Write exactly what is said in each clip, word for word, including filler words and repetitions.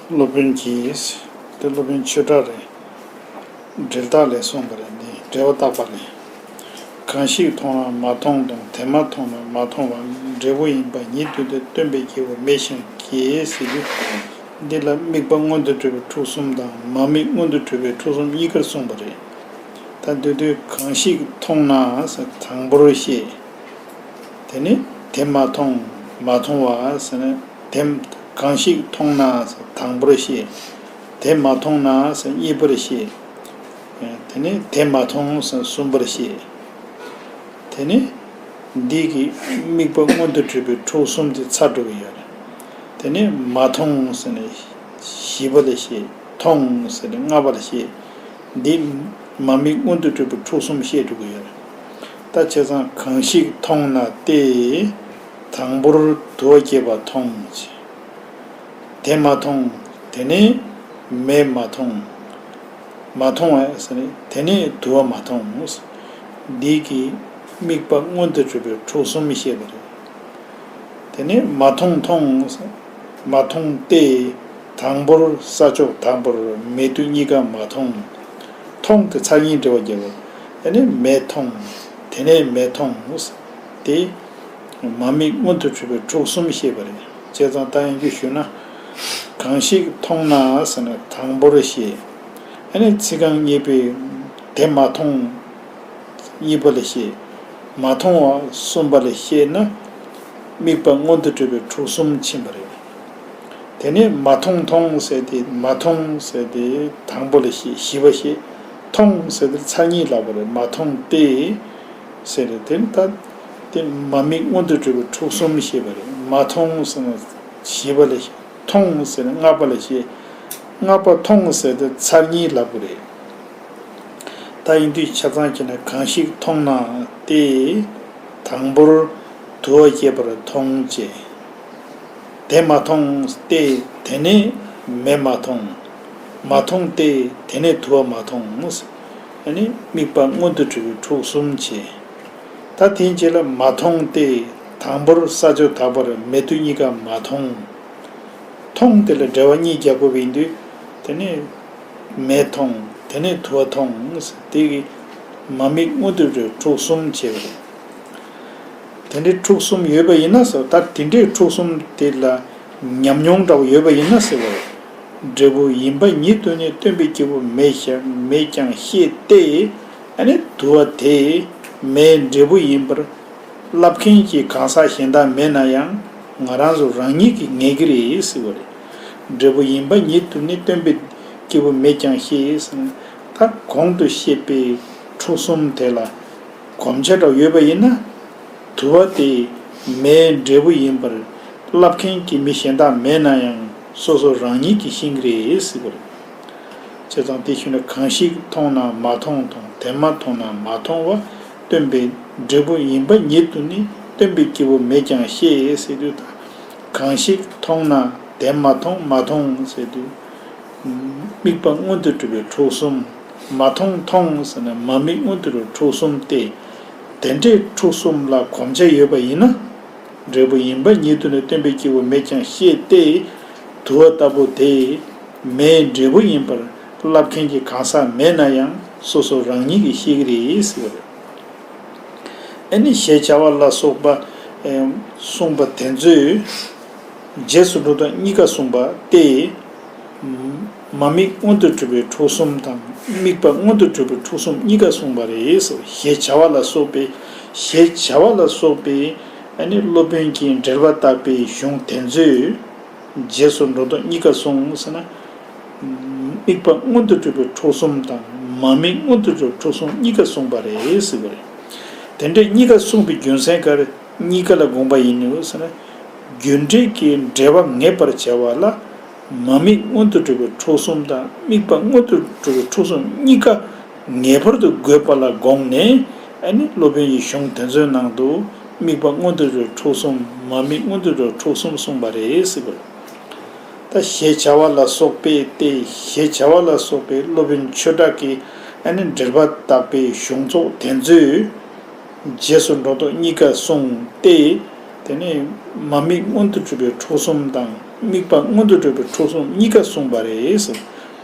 སློབ་དཔོན་གྱིས། དེ་སློབ་དཔོན་ཆོས་གྲགས་རེད། འགྲེལ་བརྟག་ལས་གསུངས་པ་རེད། འདི་འགྲེལ་བརྟག་པ་ལས། གང་ཞིག་མཐོང་ན་མ་མཐོང་དང་། དེ་མ་མཐོང་ན་མ་མཐོང་བ་འབྲས་བུ་ཡིན་པ་ཉིད་དུ་དེ་སྟོན་པའི་སྐྱེས་བུ་མེད་ཞིང་སྐྱེ་ཟེར་རྒྱུ། འདི་ལ་དམིགས་པ་མངོན་དུ་གྲུབ་པའི་འཁྲུག་གསུམ་དང་མ་དམིགས་མངོན་དུ་གྲུབ་པའི་འཁྲུག་གསུམ་གཉིས་ཀར་གསུངས་པ་རེད། ད་འདི་དུས་གང་ཞིག་མཐོང་ན་ཟེར་དང་པོར་བཤད། དེ་ནས་དེ་མ་མཐོང་མ་མཐོང་བ་ཟེར་ནས། དེ་གང་ཞིག་མཐོང་ན་ཟེར་དང་པོར་བཤད། དེ་མ་མཐོང་ན་ཟེར་གཉིས་པར་བཤད། དེ་ནས་དེ་མ་མཐོང་ཟེར་གསུམ་པར་བཤད། དེ་ནས་འདི་གི་དམིགས་པ་མངོན་དུ་གྲུབ་པའི་འཁྲུག་གསུམ་དེ་ཚར་འགྲོ་གི་ཡོད་རེད། དེ་ནས་མ་མཐོང་ཟེར་ནས་བཞི་པ་ལ་བཤད། མཐོང་ཟེར་ནས་ལྔ་པ་ལ་བཤད། འདི་མ་དམིགས་མངོན་དུ་གྲུབ་པའི་འཁྲུག་གསུམ་བཤད་འགྲོ་གི་ཡོད་རེད། ད་བྱས་ཙང་གང་ཞིག་མཐོང་ན་སྟེ། དང་པོར་དུ་བ་སྐྱེས་པ་མཐོང་། དེ་མ་མཐོང་། དེ་ནས་མེ་མ་མཐོང་། མ་མཐོང་བ་ཟེར་ནས་དེ་ནས་དུ་བ་མ་མཐོང་། འདི་གི་དམིགས་པ་མངོན་དུ་གྲུབ་པའི་འཁྲུག་གསུམ་བཤད་པ་རེད། དེ་ནས་མ་མཐོང་མཐོང་། མ་མཐོང་སྟེ། དང་པོར་ས་ཕྱོགས་དང་པོར་མེ་དུ་གཉིས་ཀ་མ་མཐོང་། མཐོང་དེ་ཚར་གཉིས་འགྲེལ་བ་བརྒྱབ་པ། དེ་ནས་མེ་མཐོང་། དེ་ནས་མེ་མཐོང་། དེ་མ་དམིགས་མངོན་དུ་གྲུབ་པའི་འཁྲུག་གསུམ་བཤད་པ་རེད། བྱས་ཙང་ད་ཡང་རྒྱུ་ཞུས་ན། གང་ཞིག་མཐོང་ན་ཟེར་ན་དང་པོར་བཤད། ཨ་ནི་ཚིག་རྐང་གཉིས་པའི་དེ་མ་མཐོང་། གཉིས་པ་ལ་བཤད། མ་མཐོང་བ་གསུམ་པ་ལ་བཤད་ན། དམིགས་པ་མངོན་དུ་གྲུབ་པའི་འཁྲུག་གསུམ་ཕྱིན་པ་རེད། དེ་ནས་མ་མཐོང་མཐོང་ཟེར་ཏེ། མ་མཐོང་ཟེར་ཏེ་དང་པོ་ལ་བཤད། བཞི་པ་བཤད། མཐོང་ཟེར་ཏེ་ཚར་གཉིས་ལབ་པ་རེད། མ་མཐོང་སྟེ་ཟེར་ཏེ། དེ་ནི་ད་དེ་མ་དམིགས་མངོན་དུ་གྲུབ་པའི་འཁྲུག་གསུམ་བཤད་པ་རེད། མ་མཐོང་ཟེར་ན་བཞི་པ་ལ་བཤད། མཐོང་ཟེར་ན་ལྔ་པ་ལ་བཤད། ལྔ་པ་མཐོང་ཟེར་ཏེ་ཚར་གཉིས་ལབ་པ་རེད། ད་ཡིན་དུས་ཆ་ཚང་བྱས་ན་གང་ཞིག་མཐོང་ན་སྟེ། དང་པོར་དུ་བ་སྐྱེས་པར་མཐོང་བྱས། དེ་མ་མཐོང་སྟེ། དེ་ནས་མེ་མ་མཐོང་། མ་མཐོང་སྟེ། དེ་ནས་དུ་བ་མ་མཐོང་། ཨ་ནི་དམིགས་པ་མངོན་དུ་གྲུབ་པའི་འཁྲུག་གསུམ་བྱས། ད་དེའི་རྗེས་ལ་མ་མཐོང་སྟེ། དང་པོར་ས་ཕྱོགས་དག་པར་མེ་དུ་གཉིས་ཀ་མ་མཐོང་། མཐོང་དེ་ལ་འགྲེལ་བ་གཉིས་རྒྱག་དགོས་པ་ཡིན་དུས། དེ་ནས་མེ་མཐོང་། དེ་ནས་དུ་བ་མཐོང་། དེ་གི་མ་དམིགས་མངོན་དུ་གྲུབ་འཁྲུག་གསུམ་བྱས་པ་རེད། དེ་འདྲའི་འཁྲུག་གསུམ་ཡོད་པ་ཡིན་ན་ཟེར། ད་དེ་འདྲའི་འཁྲུག་གསུམ་དེ་ལ་ཉམས་མྱོང་འདྲ་བོ་ཡོད་པ་ཡིན་ན་ཟེར་བ་རེད། འབྲས་བུ་ཡིན་པ་ཉིད་དུ་ནི་སྟོན་པའི་སྐྱེས་བུ་མེད་ཀྱང་མེད་ཀྱང་ཤེས་ཏེ། ཨ་ནི་དུ་བ་དེ་མེའི་འབྲས་བུ་ཡིན་པར་ལབ་མཁན་གྱི་གང་ཟག་གཞན་དག་མེད་ན་ཡང་། ང་རང་ཚོ་རང་ཉིད་ཀྱིས་ངེས་ཀྱི་རེད་ཟེར་བ་རེད། འབྲས་བུ་ཡིན་པ་ཉིད་དུ་ནི་སྟོན་པའི་སྐྱེས་བུ་མེད་ཀྱང་ཤེས་ཟེར་ན། ད་གོང་དུ་བཤད་པའི་འཁྲུག་གསུམ་དེ་ལ་གོམས་ཆ་འདྲ་ཡོད་པ་ཡིན་ན། དུ་བ་དེ་མེའི་འབྲས་བུ་ཡིན་པར་ལབ་མཁན་གྱི་མི་གཞན་དག་མེད་ན་ཡང་། སོ་སོ་རང་ཉིད་ཀྱིས་ཤེས་ཀྱི་རེད་ཟེར་བ་རེད། བྱས་ཙང་དེ་ཞུས་ན། གང་ཞིག་མཐོང་ན་མ་མཐོང་དང་། དེ་མ་མཐོང་ན་མ་མཐོང་བ་སྟོན་པའི་འབྲས་བུ་ཡིན་པ་ཉིད་དུ་ནི་སྟོན་པའི་སྐྱེས་བུ་མེད་ཀྱང་ཤེས་ཟེར་དུས། ད་གང་ཞིག་མཐོང་ན་དེ་མ་མཐོང་མ་མཐོང་ཟེར་དུས། དམིགས་པ་མངོན་དུ་གྲུབ་པའི་འཁྲུག་གསུམ། མ་མཐོང་མཐོང་ཟེར་ན་མ་དམིགས་མངོན་དུ་གྲུབ་འཁྲུག་གསུམ་སྟེ། དེ་འདྲའི་འཁྲུག་གསུམ་ལ་གོམས་ཆ་ཡོད་པ་ཡིན་ན། འབྲས་བུ་ཡིན་པ་ཉིད་དུ་ནི་སྟོན་པའི་སྐྱེས་བུ་མེད་ཀྱང་ཤེས་ཏེ། དུ་བ་ལྟ་བུ་དེ་མེའི་འབྲས་བུ་ཡིན་པར་ལབ་མཁན་གྱི་གང་ཟག་མེད་ན་ཡང་། སོ་སོ་རང་ཉིད་ཀྱིས་ཤེས་ཀྱི་རེད་ཟེར་བ་རེད། ཨ་ནི་ཞེས་བྱ་བ་ལ་སོགས་པ་ཨེ་གསུངས་པ་དེ་ཚོས། རྗེས་སུ་འགྲོ་ལྡོག་གཉིས་ཀ་གསུངས་པ་སྟེ། མ་དམིགས་མངོན་དུ་གྲུབ་པའི་འཁྲུག་གསུམ་དང་། དམིགས་པ་མངོན་དུ་གྲུབ་པའི་འཁྲུག་གསུམ་གཉིས་ཀ་གསུངས་པ་རེད། ཞེས་བྱ་བ་ལ་སོགས་པའི། ཞེས་བྱ་བ་ལ་སོགས་པའི་ཨ་ནི་སློབ་དཔོན་གྱིས་འགྲེལ་པ་བརྟག་པའི་གཞུང་དེ་ཚོས། རྗེས་སུ་འགྲོ་ལྡོག་གཉིས་ཀ་གསུངས་ཟེར་ན། དམིགས་པ་མངོན་དུ་གྲུབ་པའི་འཁྲུག་གསུམ་དང་། མ་དམིགས་མངོན་དུ་གྲུབ་འཁྲུག་གསུམ་གཉིས་ཀ་གསུངས་པ་རེད་ཟེར་བ་རེད། དེ་འདྲའི་གཉིས་ཀ་གསུངས་པའི་རྒྱུ་མཚན་ག་རེ། གཉིས་ཀ་ལ་དགོངས་པ་ཡིན་ནོ་ཟེར་ན། རྒྱུ་འབྲས་ཀྱི་འབྲེལ་བ་ངེས་པར་བྱ་བ་ལ། མ་དམིགས་མངོན་དུ་གྲུབ་པའི་འཁྲུག་གསུམ་དང་། དམིགས་པ་མངོན་དུ་གྲུབ་པའི་འཁྲུག་གསུམ་གཉིས་ཀ་ངེས་པར་དུ་དགོས་པ་ལ་དགོངས་ནས། ཨ་ནི་སློབ་དཔོན་གྱི་གཞུང་དེ་ཚོའི་ནང་དུ། དམིགས་པ་མངོན་དུ་གྲུབ་པའི་འཁྲུག་གསུམ། མ་དམིགས་མངོན་དུ་གྲུབ་པའི་འཁྲུག་གསུམ་གསུངས་པ་རེད་ཟེར་བ་རེད། ད་ཞེས་བྱ་བ་ལ་སོགས་པའི་སྟེ། ཞེས་བྱ་བ་ལ་སོགས་པའི་སློབ་དཔོན་ཆོས་གྲགས་ཀྱིས་ཨ་ནི་འགྲེལ་པ་བརྟག་པའི་གཞུང་ཚོགས་དེ་ཚོས། རྗེས་སུ་འགྲོ་ལྡོག་གཉིས་ཀ་གསུངས་ཏེ། དེ་ནས་མ་དམིགས་མངོན་དུ་གྲུབ་པའི་འཁྲུག་གསུམ་དང་ དམིགས་པ་མངོན་དུ་གྲུབ་པའི་འཁྲུལ་གསུམ་གཉིས་ཀ་གསུངས་པ་རེད་ཟེར།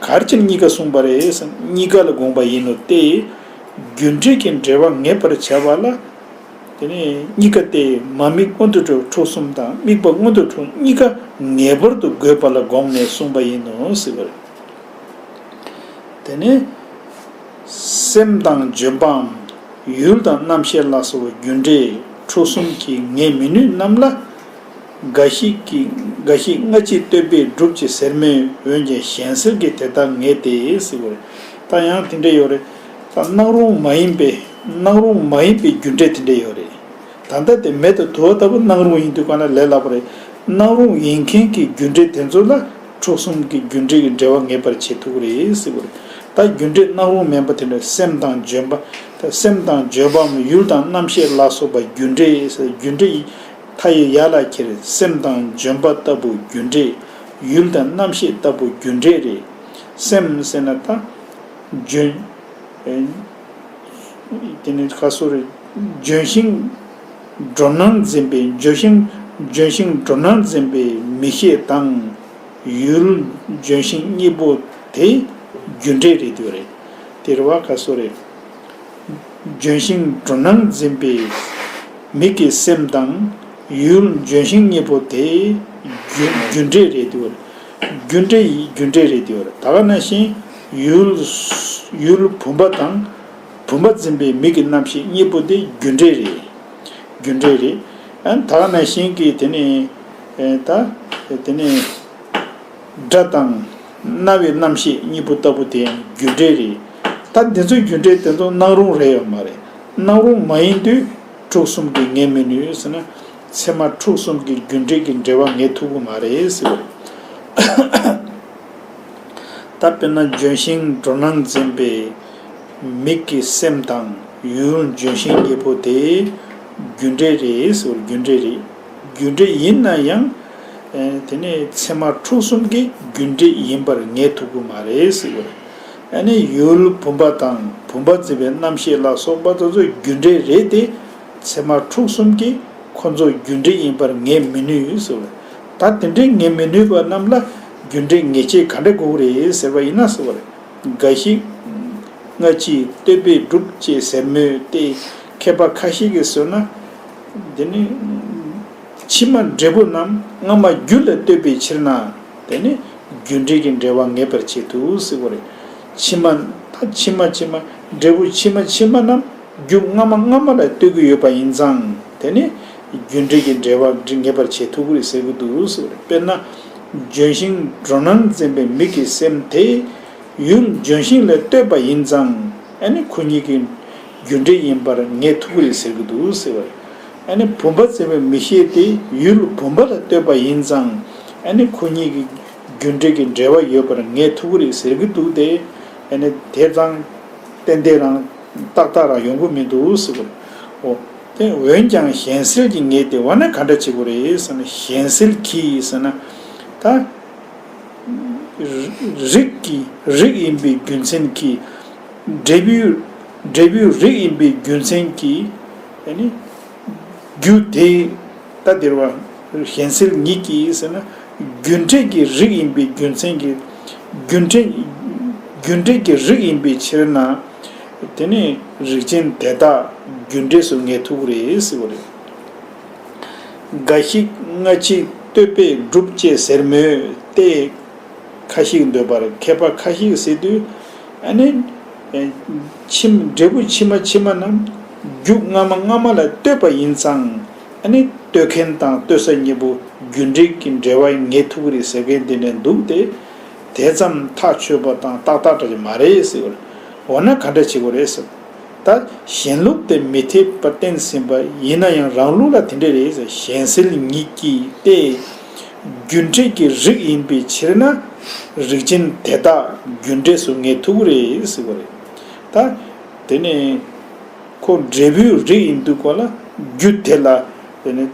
ག་རེ་བྱས་ནས་གཉིས་ཀ་གསུངས་པ་རེད་ཟེར། གཉིས་ཀ་ལ་དགོངས་པ་ཡིན་ནོ་སྟེ། རྒྱུ་འབྲས་ཀྱི་འབྲེལ་བ་ངེས་པར་བྱ་བ་ལ། དེ་ནས་གཉིས་ཀ་སྟེ་མ་དམིགས་མངོན་དུ་གྲུབ་འཁྲུལ་གསུམ་དང་དམིགས་པ་མངོན་དུ་གྲུབ་གཉིས་ཀ་ངེས་པར་དུ་དགོས་པ་ལ་དགོངས་ནས་གསུངས་པ་ཡིན་ནོ་ཟེར་བ་རེད། དེ་ནས་སེམས་དང་ལྗོན་པའམ་ཡུལ་དང་རྣམ་ཤེས་ལ་སོགས་པའི་རྒྱུ་འབྲས་འཁྲུལ་གསུམ་གྱིས་ངེས་མི་ནུས་རྣམས་ལ། འགའ་ཞིག་གིས་འགའ་ཞིག་སྔ་ཕྱི་ལྟོས་པས་གྲུབ་ཅེས་ཟེར་མོད། འོན་ཀྱང་གཞན་སེལ་གྱིས་དེ་ལྟར་ངེས་ཏེ་ཟེར་བ་རེད། ད་ཡང་དེ་འདྲ་ཡོད་རེད། ད་སྣང་རུང་མ་ཡིན་པའི་སྣང་རུང་མ་ཡིན་པའི་རྒྱུ་འབྲས་དེ་འདྲ་ཡོད་རེད། ད་ལྟ་དེ་མེ་དང་དུ་བ་ལྟ་བུ་སྣང་རུང་ཡིན་དུས་གང་ལ་ལས་སླ་པོ་རེད། སྣང་རུང་ཡིན་མཁན་གྱི་རྒྱུ་འབྲས་དེ་ཚོ་ལ་འཁྲུལ་གསུམ་གྱི་རྒྱུ་འབྲས་ཀྱི་འབྲེལ་བ་ངེས་པར་བྱེད་ཐུབ་ཀྱི་རེད་ཟེར་བ་རེད། ད་རྒྱུ་འབྲས་སྣང་རུང་མིན་པ་དེ་འདྲ་སེམས་དང་ལྗོན་པ། ད་སེམས་དང་ལྗོན་པའམ་ཡུལ་དང་རྣམ་ཤེས་ལ་སོགས་པ་རྒྱུ་འབྲས་ཟེར། རྒྱུ་འབྲས་མཐའ་ཡས་ཡར་ལ་ཁྱེར། སེམས་དང་ལྗོན་པ་ལྟ་བུ་རྒྱུ་འབྲས། ཡུལ་དང་རྣམ་ཤེས་ལྟ་བུ་རྒྱུ་འབྲས་རེད། སེམས་ཟེར་ན་ད་ལྗོན། དེ་ནི་ཁ་སོ་རེ། ལྗོན་ཤིང་། འགྲོ་སྣང་འཛིན་པའི་ལྗོན་ཤིང་། ལྗོན་ཤིང་འགྲོ་སྣང་འཛིན་པའི་མིག་ཤེས་དང་། ཡུལ་ལྗོན་ཤིང་གཉིས་པོ་དེ་རྒྱུ་འབྲས་རེད་འདུག་རེད། དེ་རེད་བ། ཁ་སོ་རེ། ལྗོན་ཤིང་འགྲོ་སྣང་འཛིན་པའི་མིག་གི་སེམས་དང་། ཡུལ་ལྗོན་ཤིང་གཉིས་པོ་དེ་རྒྱུ་རྒྱུ་འབྲས་རེད་འདུག་རེད། རྒྱུ་འབྲས་ཡིན། རྒྱུ་འབྲས་རེད་འདུག་རེད། ད་ག་ནང་བཞིན་ཡུལ་ཡུལ་བུམ་པ་དང་། བུམ་པ་འཛིན་པའི་མིག་གི་རྣམ་ཤེས་གཉིས་པོ་དེ་རྒྱུ་འབྲས་རེད། རྒྱུ་འབྲས་རེད། ཨ་ད་ག་ནང་བཞིན་གྱི་དེ་ནི་ཨེ་ད་དེ་ནི་སྒྲ་དང་རྣ་བའི་རྣམ་ཤེས་གཉིས་པོ་ལྟ་བུ་དེ་ཡང་རྒྱུ་འབྲས་རེད། ད་འདི་ཚོའི་རྒྱུ་འབྲས་དེ་ཚོ་སྣང་རུང་རེད་ཡོད་མ་རེད། སྣང་རུང་མ་ཡིན་དུས་འཁྲུལ་གསུམ་གྱིས་ངེས་མི་ནུས་ཟེར་ན། ཚད་མ་འཁྲུལ་གསུམ་གྱི་རྒྱུ་འབྲས་ཀྱི་འབྲེལ་བ་ངེས་ཐུབ་ཀྱི་མ་རེད་ཟེར་བ་རེད། ད་དཔེར་ན་ལྗོན་ཤིང་འགྲོ་སྣང་འཛིན་པའི་མིག་གི་སེམས་དང་ཡུལ་ལྗོན་ཤིང་གཉིས་པོ་དེ་རྒྱུ་འབྲས་རེད་ཟེར་བ་རྒྱུ་འབྲས་རེད། རྒྱུ་འབྲས་ཡིན་ན་ཡང་ཨེ་དེ་ནི་ཚད་མ་འཁྲུལ་གསུམ་གྱི་རྒྱུ་འབྲས་ཡིན་པར་ངེས་ཐུབ་ཀྱི་མ་རེད་ཟེར་བ་རེད། ཨ་ནི་ཡུལ་བུམ་པ་དང་བུམ་པ་འཛིན་པའི་རྣམ་ཤེས་ལ་སོགས་པ་དེ་ཚོ་རྒྱུ་འབྲས་རེད་དེ། ཚད་མ་འཁྲུལ་གསུམ་གྱིས་ཁོ་ཚོ་རྒྱུ་འབྲས་ཡིན་པར་ངེས་མི་ནུས་ཟེར་བ་རེད། ད་དེ་འདྲའི་ངེས་མི་ནུས་པ་རྣམས་ལ་རྒྱུ་འབྲས་ངེས་བྱེད་ག་འདྲ་དགོས་ཀྱི་རེད་ཟེར་བ་ཡིན་ན་ཟེར་བ་རེད། འགའ་ཞིག་སྔ་ཕྱི་ལྟོས་པས་གྲུབ་ཅེས་ཟེར་མོད་དེ། མཁས་པ་ཁ་ཤས་ཀྱིས་ཟེར་ན། དེ་ནི་ཕྱི་མ་འབྲས་བུ་རྣམས་སྔ་མ་རྒྱུ་ལ་ལྟོས་པའི་ཕྱིར་ན། དེ་ནི་རྒྱུ་འབྲས་ཀྱི་འབྲེལ་བ་ངེས་པར་བྱེད་དུ་ཟེར་བ་རེད། ཕྱི་མ་ད་ཕྱི་མ་ཕྱི་མ་འབྲས་བུ་ཕྱི་མ་ཕྱི་མ་རྣམས་རྒྱུ་སྔ་མ་སྔ་མ་ལ་ལྟོས་ཀྱི་ཡོད་པ་ཡིན་ཙང་དེ་ནི་རྒྱུ་འབྲས་ཀྱི་འབྲེལ་བ་ངེས་པར་བྱེད་ཐུབ་ཀྱི་རེད་ཟེར་གྱི་འདུག་ཟེར་བ་རེད། དཔེར་ན་ལྗོན་ཤིང་འགྲོ་སྣང་འཛིན་པའི་མིག་གི་སེམས་དེ། ཡུལ་ལྗོན་ཤིང་ལ་ལྟོས་པ་ཡིན་ཙང་ཨ་ནི་ཁོ་གཉིས་ཀྱི་རྒྱུ་འབྲས་ཡིན་པར་ངེས་ཐུབ་ཀྱི་རེད་ཟེར་གྱི་འདུག་ཟེར་བ་རེད། ཨ་ནི་བུམ་པ་འཛིན་པའི་མིག་ཤེས་དེ་ཡུལ་བུམ་པ་ལ་ལྟོས་པ་ཡིན་ཙང་ཨ་ནི་ཁོ་གཉིས་ཀྱི་རྒྱུ་འབྲས་ཀྱི་འབྲེལ་བ་ཡོད་པར་ངེས་ཐུབ་ཀྱི་རེད་ཟེར་གྱི་འདུག་སྟེ། ཨ་ནི་དེ་ཙང་ཏན་ཏན་རང་ཏག་ཏག་རང་ཡོང་གི་མི་འདུག་ཟེར་བ་རེད། འོ་དེ་འོན་ཀྱང་གཞན་སེལ་གྱིས་ངེས་ཏེ་འོ་ན་ག་འདྲ་བྱེད་དགོས་རེད་ཟེར་ན། གཞན་སེལ་གྱིས་ཟེར་ན་ད། རིགས་ཀྱི་རིགས་ཡིན་པའི་རྒྱུ་མཚན་གྱིས། འབྲས་བུའི་འབྲས་བུའི་རིགས་ཡིན་པའི་རྒྱུ་མཚན་གྱིས་ཨ་ནི་རྒྱུ་དེ་ད་དེར་བ་གཞན་སེལ་ཉིད་ཀྱིས་ཟེར་ན། རྒྱུ་འབྲས་ཀྱི་རིགས་ཡིན་པའི་རྒྱུ་མཚན་གྱིས་རྒྱུ་འབྲས་རྒྱུ་འབྲས་ཀྱི་རིགས་ཡིན་པའི་ཕྱིར་ན། དེ་ནི་རིགས་ཅན་དེ་དག་རྒྱུ་འབྲས་སུ་ངེས་ཐུབ་ཀྱི་རེད་ཟེར་བ་རེད། འགའ་ཞིག་སྔ་ཕྱི་ལྟོས་པས་གྲུབ་ཅེས་ཟེར་མོད་དེ། ཁ་ཤས་འདོད་པར་མཁས་པ་ཁ་ཤས་ཟེར་དུས། ཨ་ནི། ཕྱི་འབྲས་བུ་ཕྱི་མ་ཕྱི་མ་རྣམས་རྒྱུ་སྔ་མ་སྔ་མ་ལ་ལྟོས་པ་ཡིན་ཙང་། ཨ་ནི་ལྟོས་མཁན་དང་ལྟོས་ས་གཉིས་པོ་རྒྱུ་འབྲས་ཀྱི་འབྲེལ་བ་ངེས་ཐུབ་ཀྱི་རེད་ཟེར་མཁན་དེ་འདྲ་འདུག་སྟེ། དེ་ཙམ་ཐག་ཆོད་པ་དང་ཏག་ཏག་འདྲ་ཅིག་མ་རེད་ཟེར་བ་རེད། འོ་ན་ག་འདྲ་བྱེད་དགོས་རེད་ཟེར། ད་གཞན་ལུགས་དེ་མི་འཐད་པར་བསྟན་ཟིན་པ་ཡིན་ན་ཡང་རང་ལུགས་ལ་དེ་འདྲ་རེད་ཟེར། གཞན་སེལ་ཉིད་ཀྱིས་ཏེ། རྒྱུ་འབྲས་ཀྱི་རིགས་ཡིན་པའི་ཕྱིར་ན། རིགས་ཅན་དེ་དག་རྒྱུ་འབྲས་སུ་ངེས་ཐུབ་ཀྱི་རེད་ཟེར་བ་རེད། ད་དེ་ནས་ཁོ་འབྲས་བུའི་རིགས་ཡིན་དུས་ཁོ་ལ་རྒྱུ་དེ་ལ་དེ་ནས་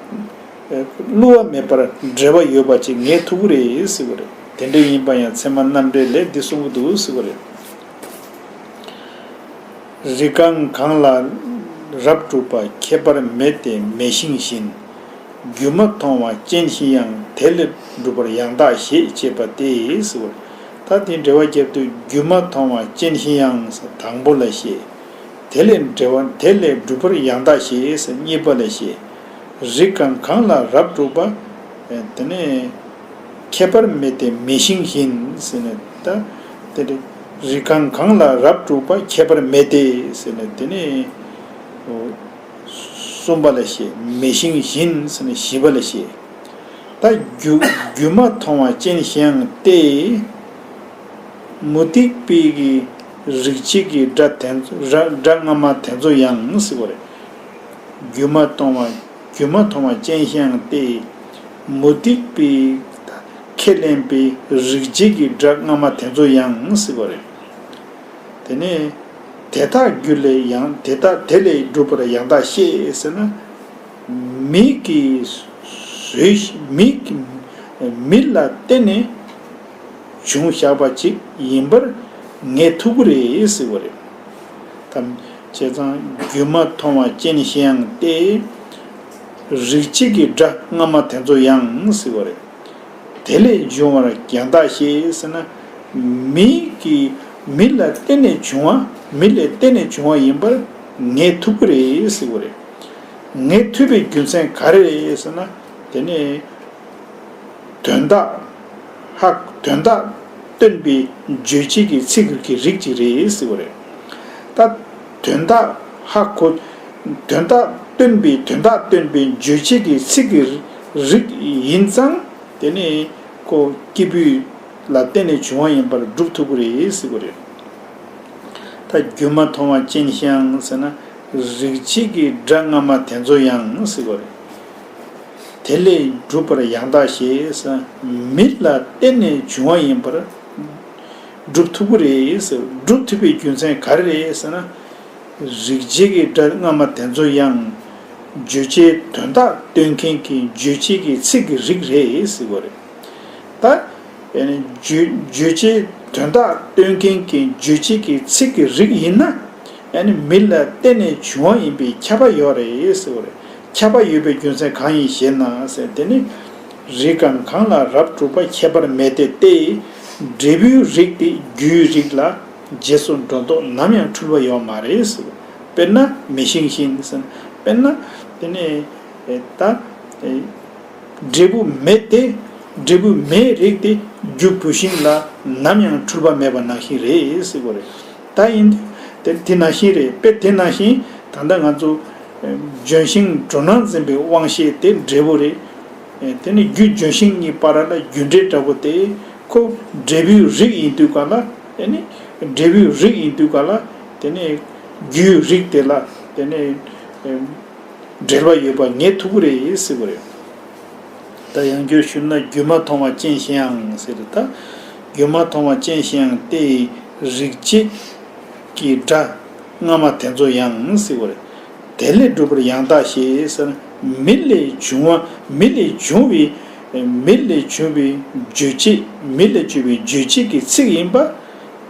བསླུ་བ་མེད་པར་འབྲེལ་བ་ཡོད་པ་ཅིག་ངེས་ཐུབ་ཀྱི་རེད་ཟེར་བ་རེད། དེ་འདྲ་ཡིན་པ་ཡང་ཚད་མ་རྣམ་འགྲེལ་ལས་འདི་གསུང་གི་འདུག་ཟེར་བ་རེད། རི་གང་གང་ལ་རབ་གྲུབ་པ། ཁྱད་པར་མེད་དེ་མེ་ཤིང་བཞིན། རྒྱུ་མ་མཐོང་བ་ཅན་ཞིག་ཡང་དེ་ལས་སྒྲུབ་པར་ཡང་དག་བྱེད་ཅེས་པ་སྟེ་ཟེར་བ། ད་དེ་འགྲེལ་པ་བརྒྱབ་དུས་རྒྱུ་མ་མཐོང་བ་ཅན་ཞིག་ཡང་དང་པོ་ལ་བཤད། དེ་ལས་འགྲེལ་བ་དེ་ལས་སྒྲུབ་པར་ཡང་དག་བྱེད་གཉིས་པ་ལ་བཤད། རིགས་གང་གང་ལ་རབ་གྲུབ་པ། དེ་ནས་ཁྱད་པར་མེད་དེ་མེ་ཤིང་བཞིན་ཟེར་ནས་ད། དེ་རིགས་གང་གང་ལ་རབ་གྲུབ་པ་ཁྱད་པར་མེད་དེ་ཟེར་ནས་དེ་ནས། གསུམ་པ་ལ་བཤད། མེ་ཤིང་བཞིན་ཟེར་ནས་བཞི་པ་ལ་བཤད། ད་རྒྱུ་རྒྱུ་མ་མཐོང་བ་ཅན་ཞིག་ཡང་སྟེ། མུ་སྟེགས་པའི་གི་རིགས་བྱེད་ཀྱི་སྒྲ་དེ་ཚོ་ར་སྒྲ་སྔ་མ་དེ་ཚོ་ཡང་ཟེར་བ་རེད། རྒྱུ་མ་མཐོང་བ་རྒྱུ་མ་མཐོང་བ་ཅན་ཞིག་ཡང་སྟེ། མུ་སྟེགས་པའི་ཁས་ལེན་པའི་རིགས་བྱེད་ཀྱི་སྒྲ་སྔ་མ་དེ་ཚོ་ཡང་ཟེར་བ་རེད། དེ་ནས་དེ་དག་རྒྱུ་ལས་ཡང་དེ་དག་དེ་ལས་སྒྲུབ་པར་ཡང་དག་བཤད་ཟེར་ན། མིག་གིས་བཟོས་མིག་མིག་ལ་བརྟེན་ནས་བྱུང་བཞག་པ་ཅིག་ཡིན་པར་ངེས་ཐུབ་ཀྱི་རེད་ཟེར་བ་རེད། ཐམས་ཅད་ཙང་རྒྱུ་མ་མཐོང་བ་ཅན་ཞིག་ཡང་སྟེ། རིགས་བྱེད་ཀྱི་སྒྲ་སྔ་མ་དེ་ཚོ་ཡང་ཟེར་བ་རེད། དེ་ལས་བྱུང་བར་ཡང་དག་བཤད་ཟེར་ན། མིག་གིས་མིག་ལ་བརྟེན་ནས་བྱུང་བ་མིག་ལ་བརྟེན་ནས་བྱུང་བ་ཡིན་པར་ངེས་ཐུབ་ཀྱི་རེད་ཟེར་བ་རེད། ངེས་ཐུབ་པའི་རྒྱུ་མཚན་ག་རེ་རེད་ཟེར་ན། དེ་ནི་དོན་དག་ཧ་དོན་དག་སྟོན་པའི་རྗོད་བྱེད་ཀྱི་ཚིག་གི་རིགས་ཅིག་རེད་ཟེར་བ་རེད། ད་དོན་དག་ཧ་གོ་དོན་དག་སྟོན་པའི་དོན་དག་སྟོན་པའི་རྗོད་བྱེད་ཀྱི་ཚིག་གི་རིགས་ཡིན་ཙང་། དེ་ནི་ཁོ་སྐྱེས་བུ་ལ་བརྟེན་ནས་བྱུང་བ་ཡིན་པར་སྒྲུབ་ཐུབ་ཀྱི་རེད་ཟེར་གྱི་རེད། ད་རྒྱུ་མ་མཐོང་བ་ཅན་ཞིག་ཡང་ཟེར་ན། རིགས་བྱེད་ཀྱི་སྒྲ་སྔ་མ་དེ་ཚོ་ཡང་ཟེར་གྱི་རེད། དེ་ལས་སྒྲུབ་པར་ཡང་དག་བྱེད་ཟེར་ན། མིག་ལ་བརྟེན་ནས་བྱུང་བ་ཡིན་པར་སྒྲུབ་ཐུབ་ཀྱི་རེད་ཟེར། སྒྲུབ་ཐུབ་པའི་རྒྱུ་མཚན་ག་རེ་རེད་ཟེར་ན། རིགས་བྱེད་ཀྱི་སྒྲ་སྔ་མ་དེ་ཚོ་ཡང་། རྗོད་བྱེད་དོན་དག་སྟོན་མཁན་གྱི་རྗོད་བྱེད་ཀྱི་ཚིག་གི་རིགས་རེད་ཟེར་གྱི་རེད། ད། ཨེ་ནི་རྗོད་རྗོད་བྱེད་དོན་དག་སྟོན་མཁན་གྱི་རྗོད་བྱེད་ཀྱི་ཚིག་གི་རིགས་ཡིན་ན། ཨེ་ནི་མིག་ལ་བརྟེན་ནས་བྱུང་བ་ཡིན་པའི་ཁྱབ་པ་ཡོད་རེད་ཟེར་གྱི་རེད། ཁྱབ་པ་ཡོད་པའི་རྒྱུ་མཚན་གང་ཡིན་ཞེ་ན་ཟེར། དེ་ནི། རིགས་གང་གང་ལ་རབ་གྲུབ་པ་ཁྱད་པར་མེད་དེ་སྟེ། འབྲས་བུའི་རིགས་དེ་རྒྱུའི་རིགས་ལ་རྗེས་སུ་འགྲོ་ལྡོག་ནམ་ཡང་འཁྲུལ་བ་ཡོད་མ་རེད་ཟེར། དཔེར་ན་མེ་ཤིང་བཞིན་ཟེར། དཔེར་ན་དེ་ནས་ད་འབྲས་བུ་མེ་དེ་འབྲས་བུ་མེའི་རིགས་དེ་རྒྱུ་བུད་ཤིང་ལ་ནམ་ཡང་འཁྲུལ་པ་མེད་པ་ནང་བཞིན་རེད་ཟེར་གྱི་རེད། ད་ཡིན་དུས་དེ་དེ་ནང་བཞིན་རེད། དཔེ་དེ་ནང་བཞིན་ད་ལྟ་ང་ཚོ་ལྗོན་ཤིང་འགྲོ་སྣང་འཛིན་པའི་དབང་ཤེས་དེ་འབྲས་བུ་རེད། དེ་ནི་རྒྱུ་ལྗོན་ཤིང་གཉིས་བར་ལ་རྒྱུ་འབྲས་འདྲ་པོ་དེ་ཁོ་འབྲས་བུའི་རིགས་ཡིན་དུས་ག་ལ། དེ་ནི་འབྲས་བུའི་རིགས་ཡིན་དུས་ག་ལ། དེ་ནི་རྒྱུའི་རིགས་དེ་ལ་དེ་ནི་འབྲེལ་བ་ཡོད་པ་ངེས་ཐུབ་ཀྱི་རེད་ཟེར་གྱི་རེད། ད་ཡང་བསྐྱར་ཞུས་ན་རྒྱུ་མ་མཐོང་བ་ཅན་ཞིག་ཡང་ཟེར། ད་རྒྱུ་མ་མཐོང་བ་ཅན་ཞིག་ཡང་སྟེ། རིགས་བྱེད་ཀྱི་སྒྲ་སྔ་མ་དེ་ཚོ་ཡང་ཟེར་གྱི་རེད། དེ་ལས་སྒྲུབ་པར་ཡང་དག་བྱེད་ཟེར་ན། མིག་ལས་བྱུང་བ་མིག་ལས་བྱུང་བའི་མིག་ལས་བྱུང་བའི་རྗོད་བྱེད་མིག་ལས་བྱུང་བའི་རྗོད་བྱེད་ཀྱི་ཚིག་ཡིན་པ་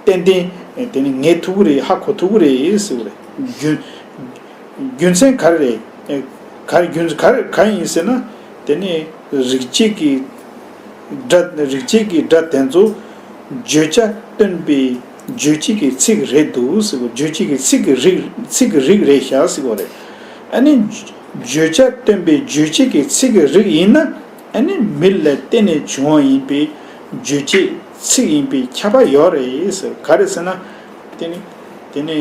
ཏན་ཏན་དེ་ནི་ངེས་ཐུབ་ཀྱི་རེད། ཧ་གོ་ཐུབ་ཀྱི་རེད་ཟེར་གྱི་རེད། རྒྱུ་རྒྱུ་མཚན་ག་རེ་རེད། ག་རེ་རྒྱུ་མཚན་ག་རེ་གང་ཡིན་ཟེར་ན། དེ་ནི་རིགས་བྱེད་ཀྱི་སྒྲ་རིགས་བྱེད་ཀྱི་སྒྲ་དེ་ཚོ་བརྗོད་བྱ་སྟོན་པའི་རྗོད་བྱེད་ཀྱི་ཚིག་རེད་འདུག་ཟེར་གོ། རྗོད་བྱེད་ཀྱི་ཚིག་གི་རིགས་ཚིག་གི་རིགས་རེད་བཞག་ཟེར་གོ་རེད། ཨ་ནི་བརྗོད་བྱ་སྟོན་པའི་རྗོད་བྱེད་ཀྱི་ཚིག་གི་རིགས་ཡིན་ན། ཨ་ནི་མིག་ལ་བརྟེན་ནས་བྱུང་བ་ཡིན་པའི་རྗོད་བྱེད་ཚིག་ཡིན་པའི་ཁྱབ་པ་ཡོད་རེད་ཟེར། ག་རེ་ཟེར་ན། དེ་ནི་དེ་ནི་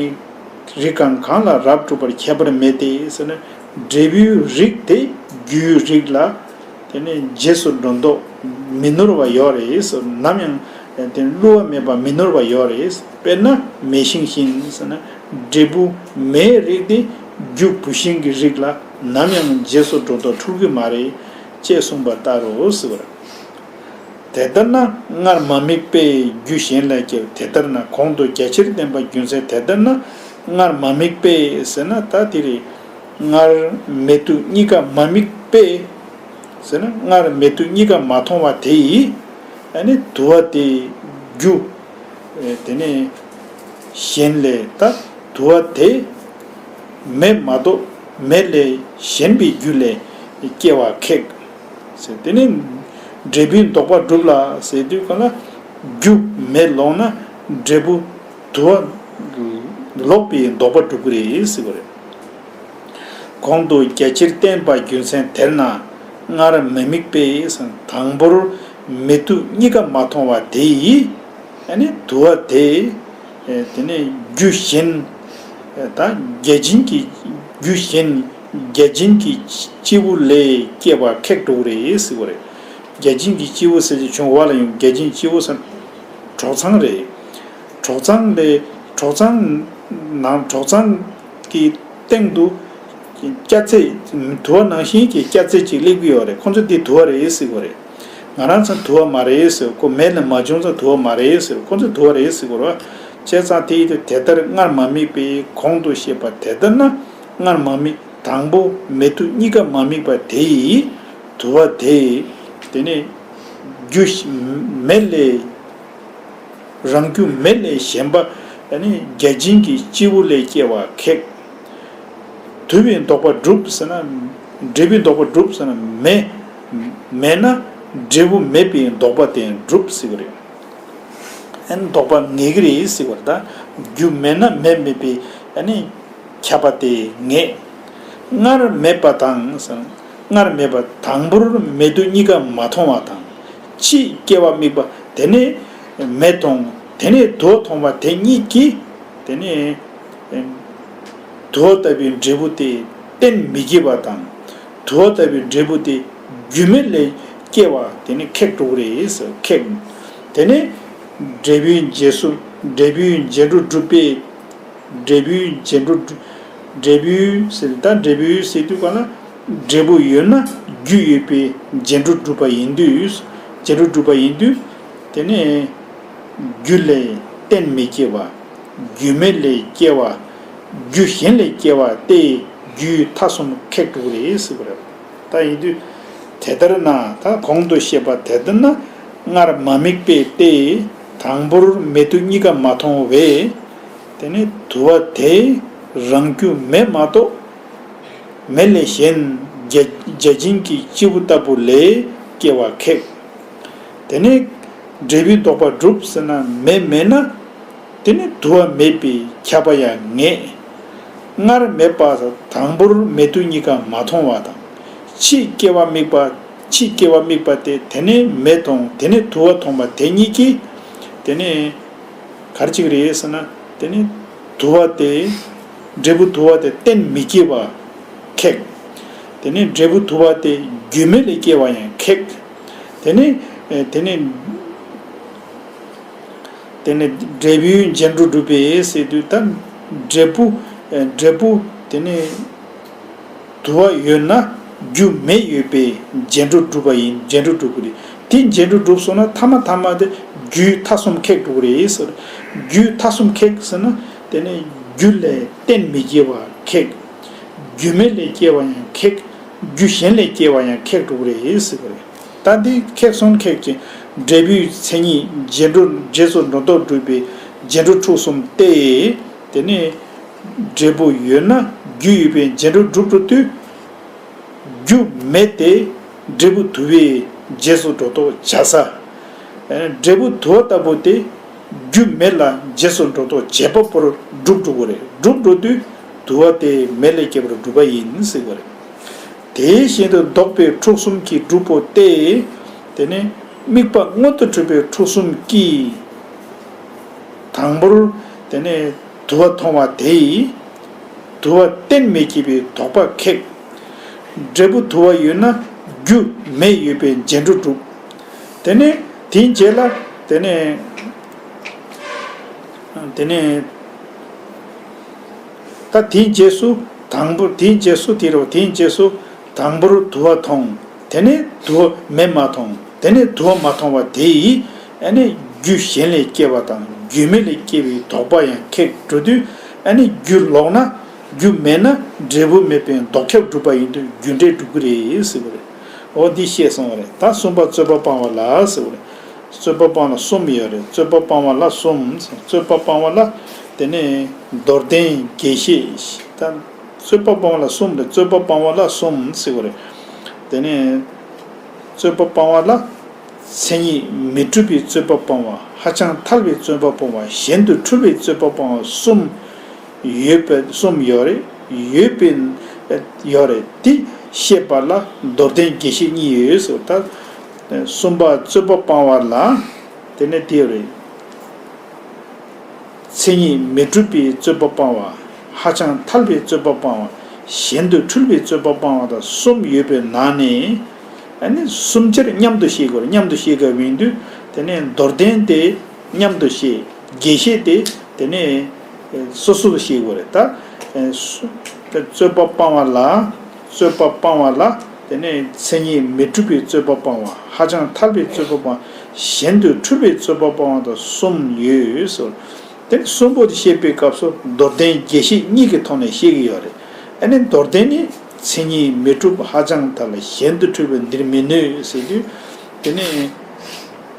རིགས་གང་གང་ལ་རབ་གྲུབ་པར་ཁྱད་པར་མེད་དེ་ཟེར་ན། འབྲས་བུའི་རིགས་དེ་རྒྱུའི་རིགས་ལ་དེ་ནི་རྗེས་སུ་འགྲོ་ལྡོག་མི་ནོར་བ་ཡོད་རེད་ཟེར། ནམ་ཡང་དེ་ནི་བསླུ་བ་མེད་པ་མི་ནོར་བ་ཡོད་རེད། དཔེར་ན་མེ་ཤིང་བཞིན་ཟེར་ན། འབྲས་བུ་མེའི་རིགས་དེ་རྒྱུ་བུད་ཤིང་གི་རིགས་ལ་ནམ་ཡང་རྗེས་སུ་འགྲོ་ལྡོག་འཁྲུལ་གྱི་མ་རེད་ཅེས་གསུངས་པ་ལྟར་རོ་ཟེར་བར། དེ་ལྟར་ན་སྔར་མ་དམིགས་པས་རྒྱུ་གཞན་ལས་སྐྱེ། དེ་ལྟར་ན་གོང་དུ་རྒྱ་ཆེར་བསྟན་པ་རྒྱུ་མཚན། དེ་ལྟར་ན་སྔར་མ་དམིགས་པས་ཟེར་ན། ད་དེ་རེད། སྔར་མེ་དུ་གཉིས་ཀ་མ་དམིགས་པས་ཟེར་ན། སྔར་མེ་དུ་གཉིས་ཀ་མ་མཐོང་བ་དེ་ཡིས་ཨ་ནི་དུ་བ་དེ་རྒྱུ་དེ་ནས་གཞན་ལས། ད་དུ་བ་དེ་མེ་མ་གཏོགས་མེ་ལས་གཞན་པའི་རྒྱུ་ལས་ སྐྱེ་བ་ཁེགས། ཟེར་དེ་ནས་འབྲས་བུའི་ལྡོག་པ་སྒྲུབ་ལ་ཟེར་དུས་ག་ལ། རྒྱུ་མེ་ལོག་ན་འབྲས་བུ་དུ་བ་ལོག་པའི་ལྡོག་པ་སྒྲུབ་ཀྱི་རེད་ཟེར་བ་རེད། གོང་དུ་རྒྱ་ཆེར་བསྟན་པ་རྒྱུ་མཚན་དེར་ན། སྔར་མ་དམིགས་པས་དང་པོར་མེ་དུ་གཉིས་ཀ་མ་མཐོང་བ་དེ་ཡིས། ཨ་ནི་དུ་བ་དེ། དེ་ནས་རྒྱུ་གཞན། ད་བརྒྱ་བྱིན་གྱི་རྒྱུ་གཞན་བརྒྱ་བྱིན་གྱི་སྐྱེས་བུ་ལས་སྐྱེ་བ་ཁེགས་འགྲོ་གི་རེད་ཟེར་བ་རེད། བརྒྱ་བྱིན་གྱི་སྐྱེས་བུ་ཟེར་གྱི་བྱུང་བ་ལ་ཡང་བརྒྱ་བྱིན་སྐྱེས་བུ་ཟེར། གྲོག་ཚང་རེད། གྲོག་ཚང་ལས་གྲོག་ཚང་ནང་གྲོག་ཚང་གི་སྟེང་དུ་སྐྱ་རྫས། དུ་བ་ནང་བཞིན་གྱི་སྐྱ་རྫས་ཅིག་སླེབས་ཀྱི་ཡོད་རེད། ཁོང་ཚོ་འདི་དུ་བ་རེད་ཟེར་གྱི་ཡོད་རེད། ང་རང་ཚོ་དུ་བ་མ་རེད་ཟེར། ཁོ་མེ་ལས་མ་བྱུང་ཙང་དུ་བ་མ་རེད་ཟེར། ཁོང་ཚོ་དུ་བ་རེད་ཟེར་གྱི་ཡོད་རེད། བྱས་ཙང་དེ་ཡིན་དུས་དེ་ལྟར་སྔར་མ་དམིགས་པའི་གོང་དུ་བཤད་པ་དེ་ལྟར་ན། སྔར་མ་དམིགས་དང་པོ་མེ་དུ་གཉིས་ཀ་མ་དམིགས་པ་དེ་ཡིས་དུ་བ་དེ། དེ་ནས་རྒྱུ་མེ་ལས། རང་རྒྱུ་མེ་ལས་གཞན་པ་ཨ་ནི་བརྒྱ་བྱིན་གྱི་སྐྱེས་བུ་ལས་སྐྱེ་བ་ཁེགས། དུ་བའི་ལྡོག་པ་སྒྲུབ་ཟེར་ན། འབྲས་བུའི་ལྡོག་པ་སྒྲུབ་ཟེར་ན་མེ། མེད་ན་འབྲས་བུ་མེད་པའི་ལྡོག་པ་དེ་སྒྲུབ་ཟེར་གྱི་རེད། ཨ་ནི་ལྡོག་པ་ངེས་ཀྱི་རེད་ཟེར་བ་རེད། ད་རྒྱུ་མེད་ན་མེ་མེད་པའི་ཨ་ནི་ཁྱབ་པ་དེ་ངེས། སྔར་མེད་པ་དང་ཟེར། སྔར་མེད་པ་དང་པོར་མེ་དུ་གཉིས་ཀ་མ་མཐོང་བ་དང་། ཕྱིས་སྐྱེ་བ་དམིགས་པ་དེ་ནས་མེ་མཐོང་དེ་ནས་དུ་བ་མཐོང་བ་དེ་གཉིས་ཀྱིས། དེ་ནས་དུ་བ་ལྟ་བུའི་འབྲས་བུ་དེ་གཏན་མི་འཁེལ་བ་དང་། དུ་བ་ལྟ་བུའི་འབྲས་བུ་དེ་རྒྱུ་མེ་ལས་སྐྱེ་བ་དེ་ནི་ཁེགས་འགྲོ་གི་རེད་ཟེར། ཁེགས། དེ་ནས་འབྲས་བུའི་རྗེས་སུ་འབྲས་བུའི་རྗེས་འགྲོ་སྒྲུབ་པས། འབྲས་བུའི་རྗེས་འགྲོ་སྒྲུབ། འབྲས་བུའི་ཟེར་ད་འབྲས་བུའི་ཟེར་དུས་ག་ལ། འབྲས་བུ་ཡོད་ན་རྒྱུ་ཡོད་པའི་རྗེས་འགྲོ་སྒྲུབ་པ་ཡིན་དུས། རྗེས་འགྲོ་སྒྲུབ་པ་ཡིན་དུས། དེ་ནས་རྒྱུ་ལས་གཏན་མི་སྐྱེ་བ། རྒྱུ་མེ་ལས་སྐྱེ་བ། རྒྱུ་གཞན་ལས་སྐྱེ་བ་སྟེ་རྒྱུའི་མཐའ་གསུམ་ཁེགས་འགྲོ་གི་རེད་ཟེར་བ་རེད། ད་ཡིན་དུས། དེ་ལྟར་ན་ད་གོང་དུ་བཤད་པ་དེ་ལྟར་ན། སྔར་མ་དམིགས་པས་ཏེ། དང་པོར་མེ་དུ་གཉིས་ཀ་མ་མཐོང་བས། དེ་ནི་དུ་བ་དེ་རང་རྒྱུ་མེ་མ་གཏོགས་མེ་ལས་གཞན་བརྒྱ་བརྒྱ་བྱིན་གྱི་སྐྱེས་བུ་ལྟ་བུ་ལས་སྐྱེ་བ་ཁེགས། དེ་ནི་འབྲས་བུའི་ལྡོག་པ་སྒྲུབ་ཟེར་ན་མེ་མེད་ན། དེ་ནི་དུ་བ་མེད་པའི་ཁྱབ་པ་ཡང་ངེས། སྔར་མེད་པ་དང་པོར་མེ་དུ་གཉིས་ཀ་མ་མཐོང་བ་དང་། ཕྱིས་སྐྱེ་བ་དམིགས་པ། ཕྱིས་སྐྱེ་བ་དམིགས་པ་སྟེ་དེ་ནས་མེ་མཐོང་དེ་ནས་དུ་བ་མཐོང་བ་དེ་གཉིས་ཀྱིས། དེ་ནས་ག་རེ་བྱེད་ཀྱི་རེད་ཟེར་ན། དེ་ནས་དུ་བ་དེ། འབྲས་བུ་དུ་བ་དེ་གཏན་མི་སྐྱེ་བ་ཁེགས། དེ་ནས་འབྲས་བུ་དུ་བ་དེ་རྒྱུ་མེ་ལས་སྐྱེ་བ་ཡང་ཁེགས། དེ་ནས་དེ་ནས། དེ་ནས་འབྲས་བུའི་རྗེས་འགྲོ་སྒྲུབ་པས་ཟེར་དུས་ད། འབྲས་བུ། འབྲས་བུ་དེ་ནས་དུ་བ་ཡོད་ན་རྒྱུ་མེ་ཡོད་པའི་རྗེས་འགྲོ་སྒྲུབ་པ་ཡིན། རྗེས་འགྲོ་སྒྲུབ་ཀྱི་རེད། དེ་རྗེས་འགྲོ་སྒྲུབ་སོང་ན་ཐ་མ་ཐ་མ་དེ་རྒྱུའི་མཐའ་གསུམ་ཁེགས་འགྲོ་གི་རེད་ཟེར། རྒྱུའི་མཐའ་གསུམ་ཁེགས་ཟེར་ན། དེ་ནས་རྒྱུ་ལས་གཏན་མི་སྐྱེ་བ་ཁེགས། རྒྱུ་མེ་ལས་སྐྱེ་བ་ཡང་ཁེགས། རྒྱུ་གཞན་ལས་སྐྱེ་བ་ཡང་ཁེགས་འགྲོ་གི་རེད་ཟེར་གྱི་རེད། ད་འདི་ཁེགས་སོང་ཁེགས་ཀྱི་འབྲས་བུའི་མཚན་ཉིད་རྗེས་འགྲོ་རྗེས་སུ་འགྲོ་ལྡོག་སྒྲུབ་པའི་རྗེས་འགྲོ་འཁྲུག་གསུམ་སྟེ། དེ་ནས་འབྲས་བུ་ཡོད་ན་རྒྱུ་ཡོད་པའི་རྗེས་འགྲོ་སྒྲུབ་འགྲོ་དུས། རྒྱུ་མེད་དེ་འབྲས་བུ་དུ་བའི་རྗེས་སུ་འགྲོ་ལྡོག་བྱ་ས། འབྲས་བུ་དུ་བ་ལྟ་བུ་དེ་རྒྱུ་མེ་ལ་རྗེས་སུ་འགྲོ་ལྡོག་བྱེད་པ་པོར་སྒྲུབ་འགྲོ་གི་རེད། སྒྲུབ་འགྲོ་དུས་དུ་བ་དེ་མེ་ལས་སྐྱེས་པར་སྒྲུབ་པ་ཡིན་ཟེར་གྱི་རེད། དེ་བཞིན་དུ་ལྡོག་པའི་འཁྲུག་གསུམ་གྱིས་སྒྲུབ་པོ་སྟེ། དེ་ནས་དམིགས་པ་མངོན་དུ་གྲུབ་པའི་འཁྲུག་གསུམ་གྱིས། དང་པོར་དེ་ནས་དུ་བ་མཐོང་བ་དེ་ཡིས། དུ་བ་གཏན་མི་སྐྱེ་བའི་དོགས་པ་ཁེགས། འབྲས་བུ་དུ་བ་ཡོད་ན་རྒྱུ་མེ་ཡོད་པའི་རྗེས་འགྲོ་སྒྲུབ། དེ་ནས་དེའི་རྗེས་ལ་དེ་ནས་དེ་ནས་ད་དེའི་རྗེས་སུ་དང་པོ་དེའི་རྗེས་སུ་དེ་རུ་དེའི་རྗེས་སུ། དང་པོར་དུ་བ་མཐོང་། དེ་ནས་དུ་བ་མེ་མ་མཐོང་། དེ་ནས་དུ་བ་མ་མཐོང་བ་དེ་ཡིས་ཨ་ནི་རྒྱུ་གཞན་ལས་སྐྱེ་བ་དང་རྒྱུ་མེ་ལས་སྐྱེ་བའི་དོགས་པ་ཡང་ཁེགས་འགྲོ་དུས། ཨ་ནི་རྒྱུ་ལོག་ན་རྒྱུ་མེད་ན་འབྲས་བུ་མེད་པའི་ལྡོག་ཁྱབ་སྒྲུབ་པ་ཡིན་དུས་རྒྱུ་འབྲས་སྒྲུབ་ཀྱི་རེད་ཟེར་བ་རེད། འོ་འདི་བཤད་སོང་བ་རེད། ད་གསུམ་པ་རྩོད་པ་སྤང་བ་ལ་ཟེར་བ་རེད། རྩོད་པ་སྤང་ལ་གསུམ་ཡོད་རེད། རྩོད་པ་སྤང་བ་ལ་གསུམ། རྩོད་པ་སྤང་བ་ལ་དེ་ནས་མདོར་བསྟན་རྒྱས་བཤད་ད། རྩོད་པ་སྤང་བ་ལ་གསུམ་རེད། རྩོད་པ་སྤང་བ་ལ་གསུམ་ཟེར་བ་རེད། དེ་ནས་རྩོད་པ་སྤང་བ་ལ། མཚན་ཉིད་མི་འགྲུབ་པའི་རྩོད་པ་སྤང་བ། ཧ་ཅང་ཐལ་བའི་རྩོད་པ་སྤང་བ། གཞན་དུ་འཁྲུལ་བའི་རྩོད་པ་སྤང་བ་གསུམ་ཡོད་པའི་གསུམ་ཡོད་རེད། ཡོད་པའི་ཡོད་རེད། དེ་བཤད་པ་ལ་མདོར་བསྟན་རྒྱས་བཤད་གཉིས་ཡོད་ཟེར། ད་གསུམ་པ་རྩོད་པ་སྤང་བ་ལ། དེ་ནས་དེ་ཡོད་རེད། མཚན་ཉིད་མི་འགྲུབ་པའི་རྩོད་པ་སྤང་བ། ཧ་ཅང་ཐལ་བའི་རྩོད་པ་སྤང་བ། གཞན་དུ་འཁྲུལ་བའི་རྩོད་པ་སྤང་བ་དང་གསུམ་ཡོད་པའི་ནང་ནས། ཨ་ནི་གསུམ་ཆར་མཉམ་དུ་བཤད་དགོས་རེད། མཉམ་དུ་བཤད་དགོས་པ་ཡིན་དུས། དེ་ནས་མདོར་བསྟན་དེ་མཉམ་དུ་བཤད། རྒྱས་བཤད་དེ་དེ་ནས་སོ་སོ་དུ་བཤད་དགོས་རེད། ད་རྩོད་པ་སྤང་བ་ལ། རྩོད་པ་སྤང་བ་ལ། དེ་ནས་མཚན་ཉིད་མི་འགྲུབ་པའི་རྩོད་པ་སྤང་བ། ཧ་ཅང་ཐལ་བའི་རྩོད་པ་སྤང་། གཞན་དུ་འཁྲུལ་པའི་རྩོད་པ་སྤང་བ་དང་གསུམ་ཡོད་ཟེར། དེ་གསུམ་པོ་དེ་བཤད་པའི་སྐབས་སུ་མདོར་བསྟན་རྒྱས་བཤད་གཉིས་ཀྱི་ཐོག་ནས་བཤད་ཀྱི་ཡོད་རེད། ཨ་ནི་མདོར་བསྟན་ནི་མཚན་ཉིད་མི་འགྲུབ། ཧ་ཅང་ཐལ། གཞན་དུ་འཁྲུལ་པས་འདིར་མི་གནོད་ཟེར་དུས། དེ་ནས་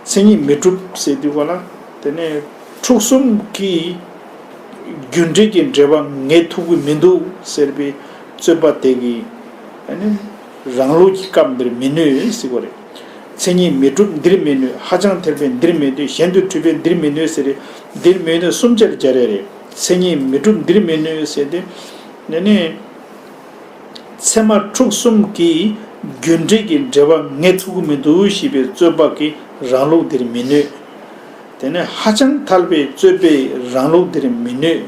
མཚན་ཉིད་མི་འགྲུབ་ཟེར་དུས་ག་ལ། དེ་ནས་འཁྲུག་གསུམ་གྱི་རྒྱུ་འབྲས་ཀྱི་འབྲེལ་བ་ངས་ཐུབ་ཀྱི་མི་འདུག་ཟེར་བའི་རྩོད་པ་དེ་གི། ཨ་ནི་རང་ལུགས་ཀྱི་སྐབས་འདིར་མི་གནོད་ཟེར་གྱི་ཡོད་རེད། མཚན་ཉིད་མི་འགྲུབ་འདིར་མི་གནོད། ཧ་ཅང་ཐལ་བས་འདིར་མི་གནོད། གཞན་དུ་འཁྲུལ་པས་འདིར་མི་གནོད་ཟེར་རེད། འདིར་མི་གནོད་གསུམ་ཆར་སྦྱར་ཡ་རེད། མཚན་ཉིད་མི་འགྲུབ་འདིར་མི་གནོད་ཟེར་ཏེ། ཨ་ནི་ཚད་མ་འཁྲུག་གསུམ་གྱི་རྒྱུ་འབྲས་ཀྱི་འབྲེལ་བ་ངས་ཐུབ་ཀྱི་མི་འདུག་ཞེས་པའི་རྩོད་པ་གི་རང་ལུགས་འདིར་མི་གནོད། དེ་ནས་ཧ་ཅང་ཐལ་བའི་རྩོད་པའི་རང་ལུགས་འདིར་མི་གནོད།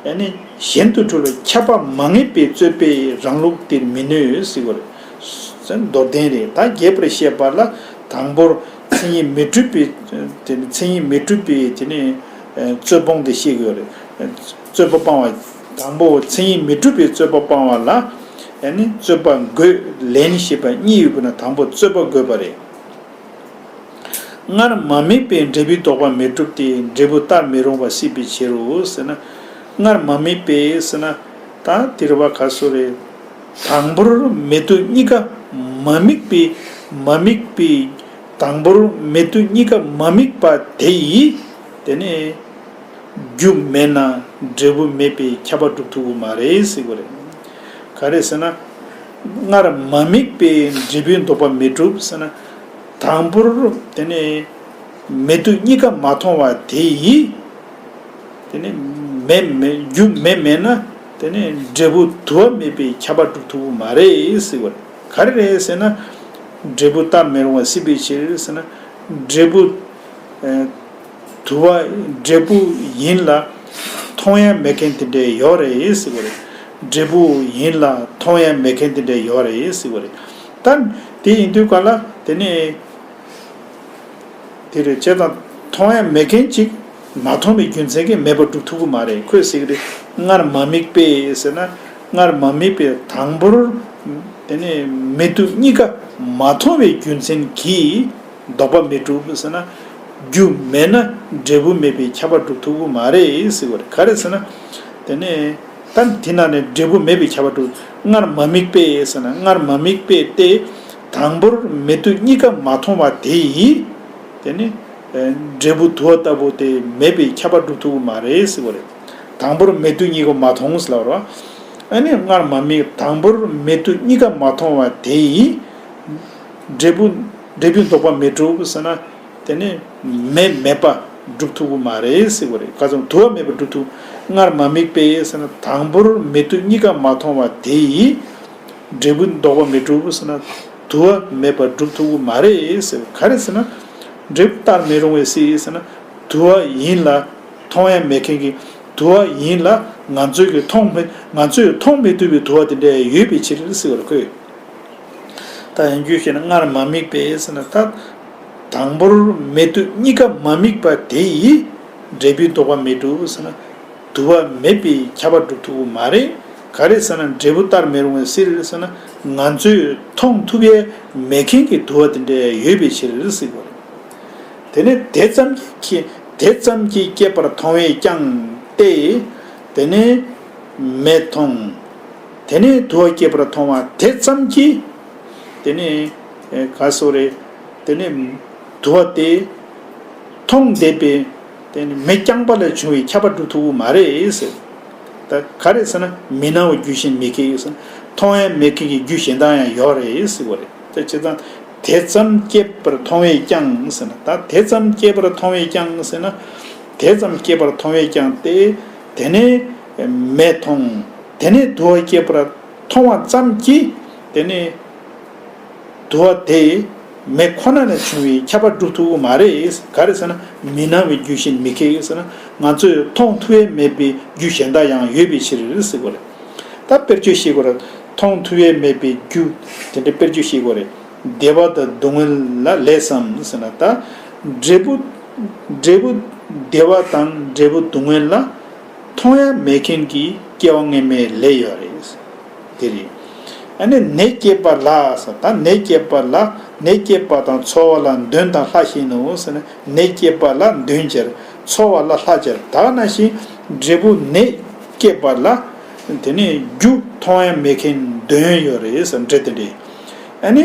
ཨ་ནི་གཞན་དུ་འཁྲུལ་བས་ཁྱབ་པ་མ་ངེས་པའི་རྩོད་པའི་རང་ལུགས་འདིར་མི་གནོད་ཟེར་གྱི་ཡོད་རེད། མདོར་བསྟན་རེད། ད་རྒྱས་པར་བཤད་པ་ལ། དང་པོར་མཚན་ཉིད་མི་འགྲུབ་པའི། དེ་ནི་མཚན་ཉིད་མི་འགྲུབ་པའི་དེ་ནི་རྩོད་སྤོང་དེ་བཤད་ཀྱི་ཡོད་རེད། རྩོད་པ་སྤང་བ། དང་པོ་མཚན་ཉིད་མི་འགྲུབ་པའི་རྩོད་པ་སྤང་བ་ལ། ཨ་ནི་རྩོད་པ་དགོས་ལན་བཤད་པ་གཉིས་ཡོད་པ་ན། དང་པོ་རྩོད་པ་དགོས་པ་རེད། སྔར་མ་དམིགས་པའི་འབྲས་བུའི་ལྡོག་པ་མི་འགྲུབ་སྟེ། འབྲས་བུ་བལྟར་མི་རུང་བ་སྲིད་པའི་ཕྱིར་རོ་ཟེར་ན། སྔར་མ་དམིགས་པའི་ཟེར་ན། ད་དེ་རེད་བ། ག་སོ་རེད། དང་པོར་མེ་དུ་གཉིས་ཀ་མ་དམིགས་པའི། མ་དམིགས་པའི། དང་པོར་མེ་དུ་གཉིས་ཀ་མ་དམིགས་པ་དེ་ཡིས། དེ་ནས་རྒྱུ་མེད་ན་འབྲས་བུ་མེད་པའི་ཁྱབ་པ་སྒྲུབ་ཐུབ་ཀྱི་མ་རེད་ཟེར་གྱི་རེད། ག་རེ་ཟེར་ན། སྔར་མ་དམིགས་པའི་འབྲས་བུའི་ལྡོག་པ་མི་འགྲུབ་ཟེར་ན། དང་པོར་དེ་ནས་མེ་དུ་གཉིས་ཀ་མ་མཐོང་བ་དེ་ཡིས། དེ་ནས་མེ་མེ་རྒྱུ་མེ་མེད་ན། དེ་ནས་འབྲས་བུ་དུ་བ་མེད་པའི་ཁྱབ་པ་སྒྲུབ་ཐུབ་ཀྱི་མ་རེད་ཟེར་གྱི་རེད། ག་རེ་རེད་ཟེར་ན། འབྲས་བུ་བལྟར་མི་རུང་བ་སྲིད་པའི་ཕྱིར་ཟེར་ན། འབྲས་བུ། ཨ། དུ་བ། འབྲས་བུ་ཡིན་ལ་མཐོང་ཡ་མེད་མཁན་དེ་འདྲ་ཡོད་རེད་ཟེར་གྱི་རེད། འབྲས་བུ་ཡིན་ལ་མཐོང་ཡ་མེད་མཁན་དེ་འདྲ་ཡོད་རེད་ཟེར་གྱི་རེད། ད་དེ་ཡིན་དུས་ག་ལ་དེ་ནས་དེ་རེད། བྱས་ཙང་མཐོང་ཡ་མེད་མཁན་ཅིག་མ་མཐོང་བའི་རྒྱུ་མཚན་གྱིས་མེད་པར་སྒྲུབ་ཐུབ་ཀྱི་མ་རེད། ཁོས་ཟེར་གྱི་རེད། སྔར་མ་དམིགས་པས་ཟེར་ན། སྔར་མ་དམིགས་པའི་དང་པོར་དེ་ནས་མེ་དུ་གཉིས་ཀ་མ་མཐོང་བའི་རྒྱུ་མཚན་གྱིས། ལྡོག་པ་མི་འགྲུབ་ཟེར་ན། རྒྱུ་མེད་ན་འབྲས་བུ་མེད་པའི་ཁྱབ་པ་སྒྲུབ་ཐུབ་ཀྱི་མ་རེད་ཟེར་བ་རེད། ག་རེ་ཟེར་ན། དེ་ནས་ད་དེ་ན་ནས་འབྲས་བུ་མེད་པའི་ཁྱབ་པ་སྒྲུབ། སྔར་མ་དམིགས་པས་ཟེར་ན། སྔར་མ་དམིགས་པས་ཏེ། དང་པོར་མེ་དུ་གཉིས་ཀ་མ་མཐོང་བ་དེ་ཡིས། དེ་ནི་འབྲས་བུ་དུ་བ་ལྟ་བུ་དེ་མེད་པའི་ཁྱབ་པ་སྒྲུབ་ཐུབ་ཀྱི་མ་རེད་ཟེར་བ་རེད། དང་པོར་མེ་དུ་གཉིས་ཀ་མ་མཐོང་ཟེར་ལབ་རོ། ཨ་ནི་སྔར་མ་དམིགས། དང་པོར་མེ་དུ་གཉིས་ཀ་མ་མཐོང་བ་དེ་ཡིས། འབྲས་བུ། འབྲས་བུའི་ལྡོག་པ་མི་འགྲུབ་ཟེར་ན། དེ་ནི་མེ་མེད་པ་སྒྲུབ་ཐུབ་ཀྱི་མ་རེད་ཟེར་བ་རེད། ག་ཚོད་དུ་བ་མེད་པ་སྒྲུབ་ཐུབ། སྔར་མ་དམིགས་པས་ཟེར་ན། དང་པོར་མེ་དུ་གཉིས་ཀ་མ་མཐོང་བ་དེ་ཡིས། འབྲས་བུའི་ལྡོག་པ་མི་འགྲུབ་ཟེར་ན། དུ་བ་མེད་པ་སྒྲུབ་ཐུབ་ཀྱི་མ་རེད་ཟེར། ག་རེ་ཟེར་ན། འབྲས་བུ་བལྟར་མི་རུང་བས་སྲིད་ཟེར་ན། དུ་བ་ཡིན་ལ་མཐོང་ཡ་མེད་མཁན་གྱི། དུ་བ་ཡིན་ལ་ང་ཚོས་ཀྱི་མཐོང་མི། ང་ཚོས་མཐོང་མི་ཐུབ་པའི་དུ་བ་དེ་འདྲ་ཡོད་པའི་ཕྱིར་ཟེར་བ་རེད་ཁོས། ད་ཡང་རྒྱུད་བཤད་ན། སྔར་མ་དམིགས་པས་ཟེར་ན། ད་དང་པོར་མེ་དུ་གཉིས་ཀ་མ་དམིགས་པ་དེ་ཡིས་འབྲས་བུའི་ལྡོག་པ་མི་འགྲུབ་ཟེར་ན། དུ་བ་མེད་པའི་ཁྱབ་པ་སྒྲུབ་ཐུབ་ཀྱི་མ་རེད། ག་རེ་ཟེར་ན། འབྲས་བུ་བལྟར་མི་རུང་བས་སྲིད་ཟེར་ན། ང་ཚོས་མཐོང་ཐུབ་ཡས་མེད་མཁན་གྱི་དུ་བ་དེ་འདྲ་ཡོད་པའི་ཕྱིར་ཟེར་བ་རེད། དེ་ནས་དེ་ཙམ་གྱིས། དེ་ཙམ་གྱིས་སྐྱེས་པར་མཐོང་བས་ཀྱང་སྟེ། དེ་ནས་མེ་མཐོང་། དེ་ནས་དུ་བ་སྐྱེས་པར་མཐོང་བ་དེ་ཙམ་གྱིས། དེ་ནས་ཨེ་ག་སོ་རེ། དེ་ནས་དུ་བ་དེ་མཐོང་བསྡད་པའི། དེ་ནས་མེ་རྐྱང་པ་ལས་བྱུང་བའི་ཁྱབ་པ་སྒྲུབ་ཐུབ་ཀྱི་མ་རེད་ཟེར། ད་ག་རེ་ཟེར་ན། མི་སྣང་བ་རྒྱུ་གཞན་མེད་མཁན་ཡོད་ཟེར་ན། མཐོང་ཡ་མེད་མཁན་གྱི་རྒྱུ་གཞན་དག་ཡང་ཡོད་རེད་ཟེར་བ་རེད། བྱས་ཙང་། དེ་ཙམ་སྐྱེས་པར་མཐོང་བས་ཀྱང་ཟེར་ན། ད་དེ་ཙམ་སྐྱེས་པར་མཐོང་བས་ཀྱང་ཟེར་ན། དེ་ཙམ་སྐྱེས་པར་མཐོང་བས་ཀྱང་སྟེ། དེ་ནས་མེ་མཐོང་། དེ་ནས་དུ་བ་སྐྱེས་པར་མཐོང་བ་ཙམ་གྱིས། དེ་ནས་དུ་བ་དེ་མེ་ཁོ་ན་ནས་བྱུང་བའི་ཁྱབ་པ་སྒྲུབ་ཐུབ་ཀྱི་མ་རེད། ག་རེ་ཟེར་ན། མི་སྣང་བའི་རྒྱུ་གཞན་མི་སྐྱེ་ཟེར་ན། ང་ཚོས་མཐོང་ཐུབ་པས་མེད་པའི་རྒྱུ་གཞན་དག་ཡང་ཡོད་པའི་ཕྱིར་ཟེར་དགོས་རེད། ད་དཔེར་བརྗོད་བཤད་དགོས་རེད། མཐོང་ཐུབ་པས་མེད་པའི་རྒྱུ། དེ་འདྲའི་དཔེར་བརྗོད་བཤད་དགོས་རེད། བདེ་བ་དང་སྡུག་བསྔལ་ལ་ལས་སམ་ཟེར་ན། ད་འབྲས་བུ། འབྲས་བུ་བདེ་བ་དང་འབྲས་བུ་སྡུག་བསྔལ་ལ་མཐོང་ཡ་མེད་མཁན་གྱི་སྐྱེ་བ་སྔ་མའི་ལས་ཡོད་རེད། དེ་རེད། ཨ་ནི་ནད་བསྐྱེད་པ་ལ་ཟེར། ད་ནད་བསྐྱེད་པ་ལ། ནད་བསྐྱེད་པ་དང་ཚོར་བ་ལ་འདོན་དང་ལྷ་ཞེས་ནོ་ཟེར་ན། ནད་བསྐྱེད་པ་ལ་འདོན་བྱར། ཚོར་བ་ལ་ལྷ་བྱར། ད་ག་ནང་བཞིན་འབྲས་བུ་ནད་བསྐྱེད་པ་ལ། དེ་ནས་རྒྱུ་མཐོང་ཡ་མེད་མཁན་འདོན་ཡོད་རེད་ཟེར། འདྲ་དེ་འདྲ། ཨ་ནི་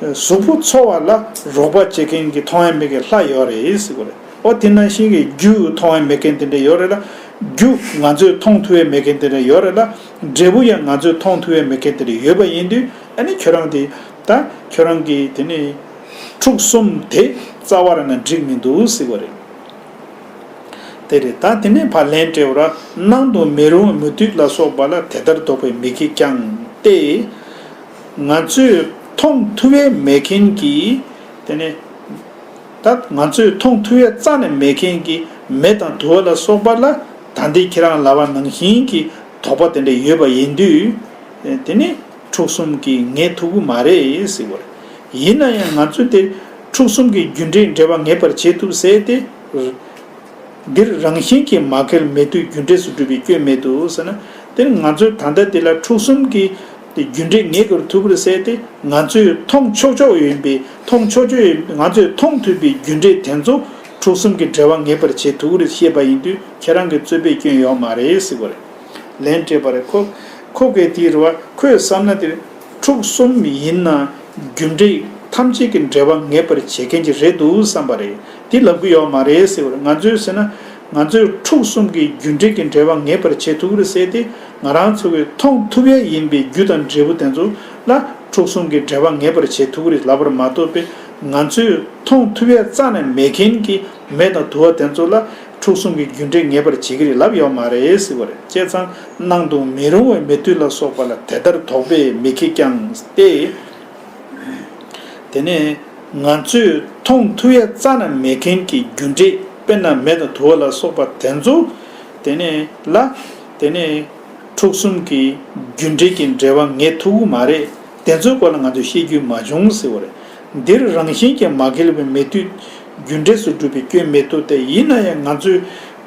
གཟུགས་པོ་ཚོར་བ་ལ་རོགས་པ་བྱེད་མཁན་གྱི་མཐོང་ཡ་མེད་མཁན་ལྷ་ཡོད་རེད་ཟེར་གོ་རེད། ཨོ་དེ་ནང་བཞིན་གྱི་རྒྱུ་མཐོང་ཡ་མེད་མཁན་དེ་འདྲ་ཡོད་རེད་ལ། རྒྱུ་ང་ཚོས་མཐོང་ཐུབ་ཡ་མེད་མཁན་དེ་འདྲ་ཡོད་རེད་ལ། འབྲས་བུ་ཡང་ང་ཚོས་མཐོང་ཐུབ་ཡ་མེད་མཁན་དེ་འདྲ་ཡོད་པ་ཡིན་དུས། ཨ་ནི་ཁྱོད་རང་དེ། ད་ཁྱོད་རང་གིས་དེ་ནི་འཁྲུག་གསུམ་དེ་རྩ་བ་རང་ནས་འགྲིག་མི་འདུག་ཟེར་གོ་རེད། དེ་རེད། ད་དེ་ནས་ཕར་ལན་སྤྲད་པ་ར། སྣང་དུ་མི་རུང་མུ་སྟེགས་ལ་སོགས་པ་ལ་དེ་ལྟར་དོགས་པའི་མི་སྐྱེ་ཀྱང་སྟེ། ང་ཚོས་མཐོང་ཐུབ་ཡས་མེད་མཁན་གྱི། དེ་ནས་ད་ང་ཚོས་མཐོང་ཐུབ་ཡས་རྩ་ནས་མེད་མཁན་གྱི་མེ་དང་དུ་བ་ལ་སོགས་པ་ལ། ད་འདི་ཁྱེད་རང་ལབ་པ་ནང་བཞིན་གྱི་དོགས་པ་དེ་འདྲ་ཡོད་པ་ཡིན་དུས། དེ་ནི་འཁྲུག་གསུམ་གྱིས་ངེས་ཐུབ་ཀྱི་མ་རེད་ཟེར་བ་རེད། ཡིན་ན་ཡང་ང་ཚོས་དེ་འཁྲུག་གསུམ་གྱི་རྒྱུ་འབྲས་འབྲེལ་བ་ངེས་པར་བྱེད་ཐུབ་ཟེར་ཏེ། འདིར་རང་བཞིན་གྱིས་མ་འགལ་མེད་དུས་རྒྱུ་འབྲས་སུ་སྒྲུབ་པའི་སྐྱོན་མེད་དོ་ཟེར་ན། དེ་ནི་ང་ཚོས་ད་ལྟ་འདི་ལ་འཁྲུག་གསུམ་གྱི་རྒྱུ་འབྲས་ངེས་དགོས་ཐུབ་རེད་ཟེར་ཏེ། ང་ཚོས་མཐོང་ཆོག་ཆོག་ཡིན་པའི། མཐོང་ཆོག་ཆོག་ཡིན། ང་ཚོས་མཐོང་ཐུབ་པའི་རྒྱུ་འབྲས་དེ་ཚོ་འཁྲུག་གསུམ་གྱི་འབྲེལ་བ་ངེས་པར་བྱེད་ཐུབ་རེད་ཞེས་པ་ཡིན་དུས། ཁྱེད་རང་གི་རྩོད་པའི་སྐྱོན་ཡོད་མ་རེད་ཟེར་བ་རེད། ལན་སྤྲད་པ་རེད། ཁོ། ཁོ་གིས་དེ་རེད་བ། ཁོས་བསམ་ན་དེ་འཁྲུག་གསུམ་ཡིན་ན་རྒྱུ་འབྲས་ཐམས་ཅད་ཀྱི་འབྲེལ་བ་ངེས་པར་བྱེད་མཁན་གྱི་རེད་འདུག་བསམ་པ་རེད། དེ་ལབ་གི་ཡོད་མ་རེད་ཟེར་བ་རེད། ང་ཚོས་ཟེར་ན། ང་ཚོས་འཁྲུག་གསུམ་གྱི་རྒྱུ་འབྲས་ཀྱི་འབྲེལ་བ་ངེས་པར་བྱེད་ཐུབ་ཀྱི་རེད་ཟེར་ཏེ། ང་རང་ཚོ་གིས་མཐོང་ཐུབ་ཡས་ཡིན་པའི་རྒྱུ་དང་འབྲས་བུ་དེ་ཚོ་ལ་འཁྲུག་གསུམ་གྱི་འབྲེལ་བ་ངེས་པར་བྱེད་ཐུབ་ཀྱི་རེད་ལབ་པར་མ་གཏོགས་པའི། ང་ཚོས་མཐོང་ཐུབ་ཡས་རྩ་ནས་མེད་མཁན་གྱི་མེ་དང་དུ་བ་དེ་ཚོ་ལ་འཁྲུག་གསུམ་གྱི་རྒྱུ་འབྲས་ངེས་པར་བྱེད་ཀྱི་རེད་ལབ་ཡོད་མ་རེད་ཟེར་བ་རེད། བྱས་ཙང་སྣང་དུ་མི་རུང་བའི་མུ་སྟེགས་ལ་སོགས་པ་ལ་དེ་ལྟར་དོགས་པའི་མི་སྐྱེ་ཀྱང་སྟེ། དེ་ནས་ང་ཚོས་མཐོང་ཐུབ་ཡས་རྩ་ནས་མེད་མཁན་གྱི་རྒྱུ་འབྲས། དཔེར་ན་མེ་དང་དུ་བ་ལ་སོགས་པ་དེ་ཚོ། དེ་ནས་ལ། དེ་ནས་འཁྲུག་གསུམ་གྱི་རྒྱུ་འབྲས་ཀྱི་འབྲེལ་བ་ངེས་ཐུབ་ཀྱི་མ་རེད། དེ་ཚོའི་སྐོར་ལ་ང་ཚོས་བཤད་རྒྱུ་མ་བྱུང་ཟེར་བ་རེད། འདིར་རང་བཞིན་གྱིས་མ་འགལ་བའི་མེ་དུས་རྒྱུ་འབྲས་སུ་སྒྲུབ་པའི་སྐྱོན་མེད་དོ་སྟེ། ཡིན་ན་ཡང་ང་ཚོས་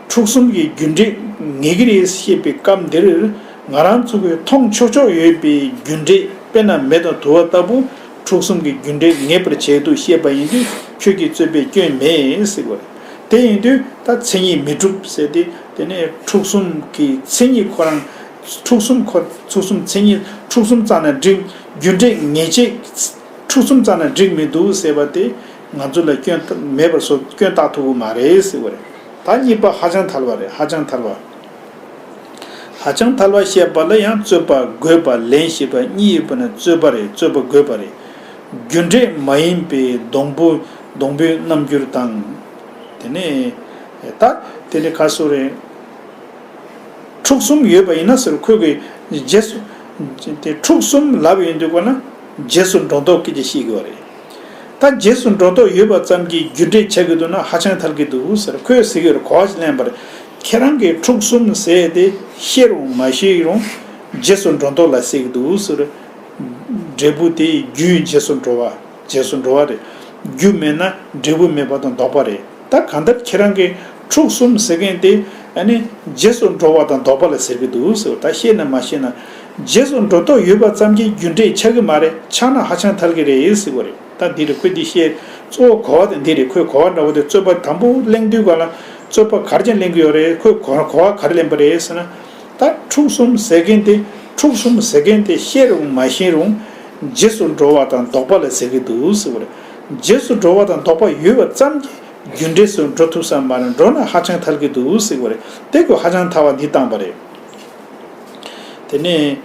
འཁྲུག་གསུམ་གྱི་རྒྱུ་འབྲས་ངེས་ཀྱི་རེད་ཞེས་པའི་སྐབས་འདིར། ང་རང་ཚོ་གིས་མཐོང་ཆོག་ཆོག་ཡོད་པའི་རྒྱུ་འབྲས། དཔེར་ན་མེ་དང་དུ་བ་ལྟ་བུ་འཁྲུག་གསུམ་གྱི་རྒྱུ་འབྲས་ངེས་པར་བྱེད་དོ་ཞེས་པ་ཡིན་དུས། ཁྱོད་ཀྱིས་རྩོད་པའི་སྐྱོན་མེད་ཟེར་བ་རེད། དེ་ཡིན་དུས་ད་མཚན་ཉིད་མི་འགྲུབ་ཟེར་ཏེ། དེ་ནས་འཁྲུག་གསུམ་གྱི་མཚན་ཉིད་ཁོ་རང་། འཁྲུག་གསུམ་ཁོ། འཁྲུག་གསུམ་མཚན་ཉིད། འཁྲུག་གསུམ་རྩ་ནས་འགྲིག་རྒྱུ་འབྲས་ངེས་བྱེད། འཁྲུག་གསུམ་རྩ་ནས་འགྲིག་མི་འདུག་ཟེར་བ་དེ། ང་ཚོ་ལ་སྐྱོན་མེད་པར་བཟོ། སྐྱོན་བཏགས་ཐུབ་ཀྱི་མ་རེད་ཟེར་བ་རེད། ད་གཉིས་པ་ཧ་ཅང་ཐལ་བ་རེད། ཧ་ཅང་ཐལ་བ། ཧ་ཅང་ཐལ་བ་བཤད་པ་ལ་ཡང་རྩོད་པ་དགོས་པ་ལན་ཞེས་པ་གཉིས་ཡོད་པ་ནི་རྩོད་པ་རེད། རྩོད་པ་དགོས་པ་རེད། རྒྱུ་འབྲས་མ་ཡིན་པའི་སྡོང་པོ། སྡོང་པོའི་རྣམ་འགྱུར་དང་། དེ་ནས་ད་དེ་ནས་ག་སོ་རེད། འཁྲུག་གསུམ་ཡོད་པ་ཡིན་ན་ཟེར། ཁོས་གི་རྗེས་སུ། དེ་འཁྲུག་གསུམ་ལབ་ཡོང་དུས་གོ་ན། རྗེས་སུ་འགྲོ་ལྡོག་སྐད་ཆ་བཤད་ཀྱི་ཡོད་རེད། ད་རྗེས་སུ་འགྲོ་ལྡོག་ཡོད་པ་ཙམ་གྱིས་རྒྱུ་འབྲས་ཆགས་ཀྱི་འདུག་ན་ཧ་ཅང་ཐལ་གྱི་འདུག་ཟེར། ཁོས་ཟེར་གྱི་ཡོད་རེད། གོ་བ་ཞིག་ལེན་པར། ཁྱེད་རང་གིས་འཁྲུག་གསུམ་ཟེར་དེ་ཤེས་རུང་མ་ཤེས་རུང་། རྗེས་སུ་འགྲོ་ལྡོག་ལ་ཟེར་གྱི་འདུག་ཟེར། འབྲས་བུ་དེ་རྒྱུའི་རྗེས་སུ་འགྲོ་བ། རྗེས་སུ་འགྲོ་བ་རེད། རྒྱུ་མེད་ན་འབྲས་བུ་མེད་པ་དང་ལྡོག་པ་རེད། ད་གང་ལྟར་ཁྱེད་རང་གིས་འཁྲུག་གསུམ་ཟེར་མཁན་དེ། ཨ་ནི་རྗེས་སུ་འགྲོ་བ་དང་ལྡོག་པ་ལ་ཟེར་གྱི་འདུག་ཟེར། ད་ཤེས་ན་མ་ཤེས་ན། རྗེས་སུ་འགྲོ་ལྡོག་ཡོད་པ་ཙམ་གྱིས་རྒྱུ་འབྲས་ཆགས་ཀྱི་མ་རེད། ཆགས་ན་ཧ་ཅང་ཐལ་གྱི་རེད་ཟེར་བ་རེད། ད་འདི་རེད། ཁོས་འདི་བཤད། གཙོ་བོ་གོ་བ་དེ་འདི་རེད། ཁོས་གོ་བ་འདྲ་བོ་དེ། རྩོད་པ་དང་པོ་གླེང་དུས་ག་ལ། རྩོད་པ་ག་རེ་བྱས་གླེང་གི་ཡོད་རེད། ཁོས་གོ་གོ་བ་ག་རེ་ལེན་པ་རེད་ཟེར་ན། ད་འཁྲུག་གསུམ་ཟེར་མཁན་དེ། འཁྲུག་གསུམ་ཟེར་མཁན་དེ་ཤེས་རུང་མ་ཤེས་རུང་། རྗེས་སུ་འགྲོ་བ་དང་ལྡོག་པ་ལ་ཟེར་གྱི་འདུག་ཟེར་བ་རེད། རྗེས་སུ་འགྲོ་བ་དང་ལྡོག་པ་ཡོད་པ་ཙམ་གྱིས་རྒྱུ་འབྲས་སུ་འགྲོ་ཐུབ་ས་མ་རེད། འགྲོ་ན་ཧ་ཅང་ཐལ་གྱི་འདུག་ཟེར་བ་རེད། དེ་ཁོས་ཧ་ཅང་ཐལ་བ་འདི་བཏང་པ་རེད། དེ་ནས་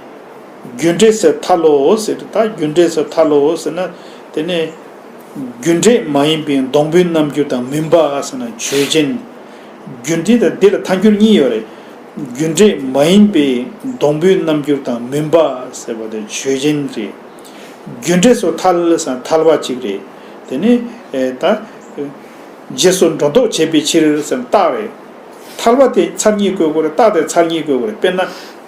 རྒྱུ་འབྲས་སུ་ཐལ་ལོ་ཟེར། ད་རྒྱུ་འབྲས་སུ་ཐལ་ལོ་ཟེར་ན། དེ་ནས་རྒྱུ་འབྲས་མ་ཡིན་པའི་སྡོང་པོའི་རྣམ་འགྱུར་དང་མུན་པ་ཟེར་ན་ཆོས་ཅན། རྒྱུ་འབྲས་དང་འདི་ལ་ཐལ་འགྱུར་གཉིས་ཡོད་རེད། རྒྱུ་འབྲས་མ་ཡིན་པའི་སྡོང་པོའི་རྣམ་འགྱུར་དང་མུན་པ་ཟེར་བ་དེ་ཆོས་ཅན་རེད། རྒྱུ་འབྲས་སུ་ཐལ་ཟེར་ན་ཐལ་བ་གཅིག་རེད། དེ་ནས་ཨེ་ད་རྗེས་སུ་འགྲོ་ལྡོག་བྱེད་པའི་ཕྱིར་ཟེར་ན་རྟགས་རེད། ཐལ་བ་དེ་ཚར་གཉིས་བཀོད་དགོས་རེད། རྟགས་དེ་ཚར་གཉིས་བཀོད་དགོས་རེད། དཔེར་ན་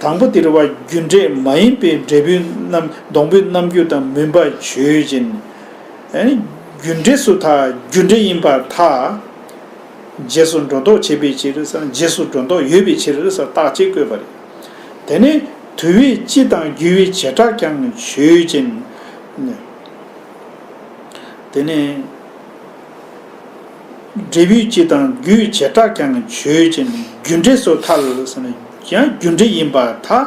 དང་པོ་དེ་རེད་བ། རྒྱུ་འབྲས་མ་ཡིན་པའི་འབྲས་བུའི་རྣམ་སྡོང་པོའི་རྣམ་འགྱུར་དང་མུན་པ་ཆོས་ཅན། ཨ་ནི་རྒྱུ་འབྲས་སུ་ཐལ། རྒྱུ་འབྲས་ཡིན་པར་ཐལ། རྗེས་སུ་འགྲོ་ལྡོག་བྱེད་པའི་ཕྱིར་ཟེར་ན་རྗེས་སུ་འགྲོ་ལྡོག་ཡོད་པའི་ཕྱིར་ཟེར་རྟགས་གཅིག་བཀོད་པ་རེད། དེ་ནས་དུ་བའི་སྤྱི་དང་རྒྱུ་བའི་བྱེ་བྲག་ཀྱང་ཆོས་ཅན། དེ་ནས་འབྲས་བུའི་སྤྱི་དང་རྒྱུའི་བྱེ་བྲག་ཀྱང་ཆོས་ཅན། རྒྱུ་འབྲས་སུ་ཐལ་ཟེར་ན་ཡང་རྒྱུ་འབྲས་ཡིན་པར་ཐལ།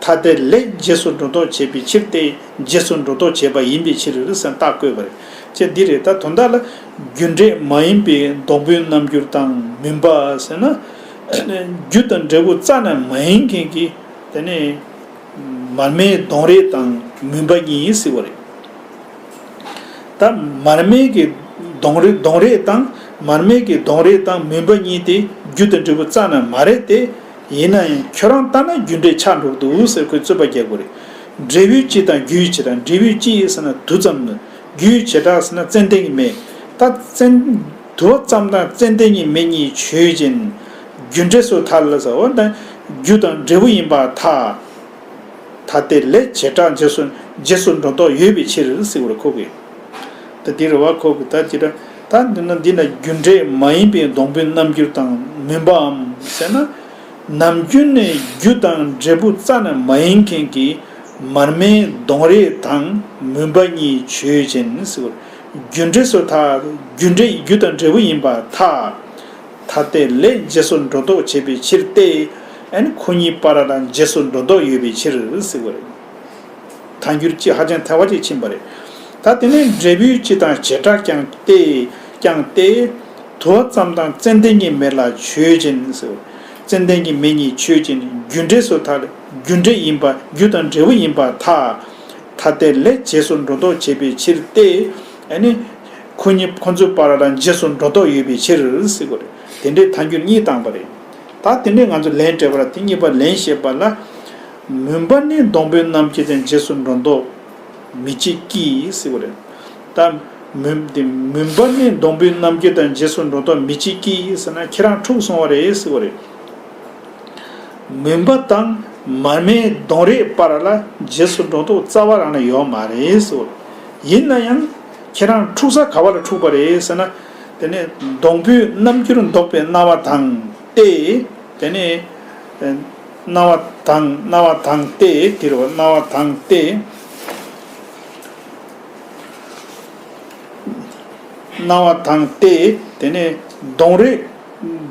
ཐལ་ཏེ་ལས་རྗེས་སུ་འགྲོ་ལྡོག་བྱེད་པའི་ཕྱིར་ཏེ། རྗེས་སུ་འགྲོ་ལྡོག་བྱེད་པ་ཡིན་པའི་ཕྱིར་ཟེར་རྟགས་བཀོད་པ་རེད། ཅེས་འདི་རེད། ད་དོན་དག་ལ་རྒྱུ་འབྲས་མ་ཡིན་པའི་སྡོང་པོའི་རྣམ་འགྱུར་དང་མུན་པ་ཟེར་ན། རྒྱུ་དང་འབྲས་བུ་རྩ་ནས་མ་ཡིན་མཁན་གྱི་དེ་ནས་མར་མེའི་སྡོང་རས་དང་མུན་པ་གཉིས་ཟེར་བ་རེད། ད་མར་མེ་གི་སྡོང་རས་སྡོང་རས་དང་མར་མེ་གི་སྡོང་རས་དང་མུན་པ་གཉིས་དེ་རྒྱུ་དང་འབྲས་བུ་རྩ་ནས་མ་རེད་དེ། ཡིན་ན་ཡང་ཁྱོད་རང་ལྟ་ན་རྒྱུ་འབྲས་ཆགས་འགྲོ་གི་འདུག་ཟེར་ཁོས་རྩོད་པ་རྒྱག་དགོས་རེད། འབྲས་བུའི་སྤྱི་དང་རྒྱུའི་བྱེ་བྲག་འབྲས་བུའི་སྤྱི་ཟེར་ན་དུ་ཙམ་ནི། རྒྱུའི་བྱེ་བྲག་ཟེར་ན་ཙན་དན་གྱི་མེ། ད་ཙན་དུ་བ་ཙམ་དང་ཙན་དན་གྱི་མེ་གཉིས་ཆོས་ཅན། རྒྱུ་འབྲས་སུ་ཐལ་ཟེར་བ་དང་རྒྱུ་དང་འབྲས་བུ་ཡིན་པར་ཐལ། ཐལ་ཏེ་ལས་བྱེ་བྲག་རྗེས་སུ་རྗེས་སུ་འགྲོ་ལྡོག་ཡོད་པའི་ཕྱིར་ཟེར་བ་རེད་ཁོ་གིས། ད་འདི་རེད་བ་ཁོ་གིས་ད་ཅི་འདྲ། ད་འདི་ན་འདི་ན་རྒྱུ་འབྲས་མ་ཡིན་པའི་སྡོང་པོའི་རྣམ་འགྱུར་དང་མུན་པའམ་ཟེར་ན། ནམ་རྒྱུན་ནས་རྒྱུ་དང་འབྲས་བུ་རྩ་ནས་མ་ཡིན་མཁན་གྱི་མར་མེའི་སྡོང་རས་དང་མུན་པ་གཉིས་ཆོས་ཅན་ཟེར་བ། རྒྱུ་འབྲས་སུ་ཐལ། རྒྱུ་འབྲས་རྒྱུ་དང་འབྲས་བུ་ཡིན་པར་ཐལ། ཐལ་ཏེ་ལས་རྗེས་སུ་འགྲོ་ལྡོག་བྱེད་པའི་ཕྱིར་ཏེ། ཨ་ནི་ཁོ་གཉིས་བར་ལ་རྗེས་སུ་འགྲོ་ལྡོག་ཡོད་པའི་ཕྱིར་ཟེར་བ་རེད། ཐལ་འགྱུར་གཅིག་ཧ་ཅང་ཐལ་བ་གཅིག་ཕྱིན་པ་རེད། ད་དེ་ནས་འབྲས་བུའི་སྤྱི་དང་བྱེ་བྲག་ཀྱང་སྟེ། ཀྱང་སྟེ། དུ་བ་ཙམ་དང་ཙན་དན་གྱི་མེ་ལ་ཆོས་ཅན་ཟེར། ཙན་དན་གྱི་མེ་གཉིས་ཆོས་ཅན། རྒྱུ་འབྲས་སུ་ཐལ། རྒྱུ་འབྲས་ཡིན་པ་རྒྱུ་དང་འབྲས་བུ་ཡིན་པར་ཐལ། ཐལ་ཏེ་ལས་རྗེས་སུ་འགྲོ་ལྡོག་བྱེད་པའི་ཕྱིར་ཏེ། ཨ་ནི། ཁོ་གཉིས་ཁོ་ཚོའི་བར་ལ་རྗེས་སུ་འགྲོ་ལྡོག་ཡོད་པའི་ཕྱིར་ཟེར་དགོས་རེད། དེ་འདྲའི་ཐལ་འགྱུར་གཉིས་བཏང་པ་རེད། ད་དེ་འདྲའི་ང་ཚོ་ལན་སྤྲད་པ་ལ་དེ་གཉིས་པ་ལན་བཤད་པ་ལ། མུན་པ་ནི་སྡོང་པོའི་རྣམ་འགྱུར་དང་རྗེས་སུ་འགྲོ་ལྡོག་མི་བྱེད་ཀྱི་ཟེར་བ་རེད། ད་མུན་དེ་མུན་པ་ནི་སྡོང་པོའི་རྣམ་འགྱུར་དང་རྗེས་སུ་འགྲོ་ལྡོག་མི་བྱེད་ཀྱི་ཟེར་ན་ཁྱེད་རང་འཁྲུག་སོང་བ་རེད་ཟེར་བ་རེད། མུན་པ་དང་མར་མེའི་སྡོང་རས་བར་ལ་རྗེས་སུ་འགྲོ་ལྡོག་རྩ་བ་རང་ནས་ཡོད་མ་རེད་ཟེར་བ་རེད། ཡིན་ན་ཡང་ཁྱེད་རང་འཁྲུག་ས་ག་བ་ལ་འཁྲུག་པ་རེད་ཟེར་ན། དེ་ནས་སྡོང་པོའི་རྣམ་འགྱུར་ལྡོག་པའི་སྣང་བ་དང་སྟེ། དེ་ནས་སྣང་བ་དང་སྣང་བ་དང་སྟེ་དེ་རུ་སྣང་བ་དང་སྟེ། སྣང་བ་དང་སྟེ་དེ་ནས་སྡོང་རས་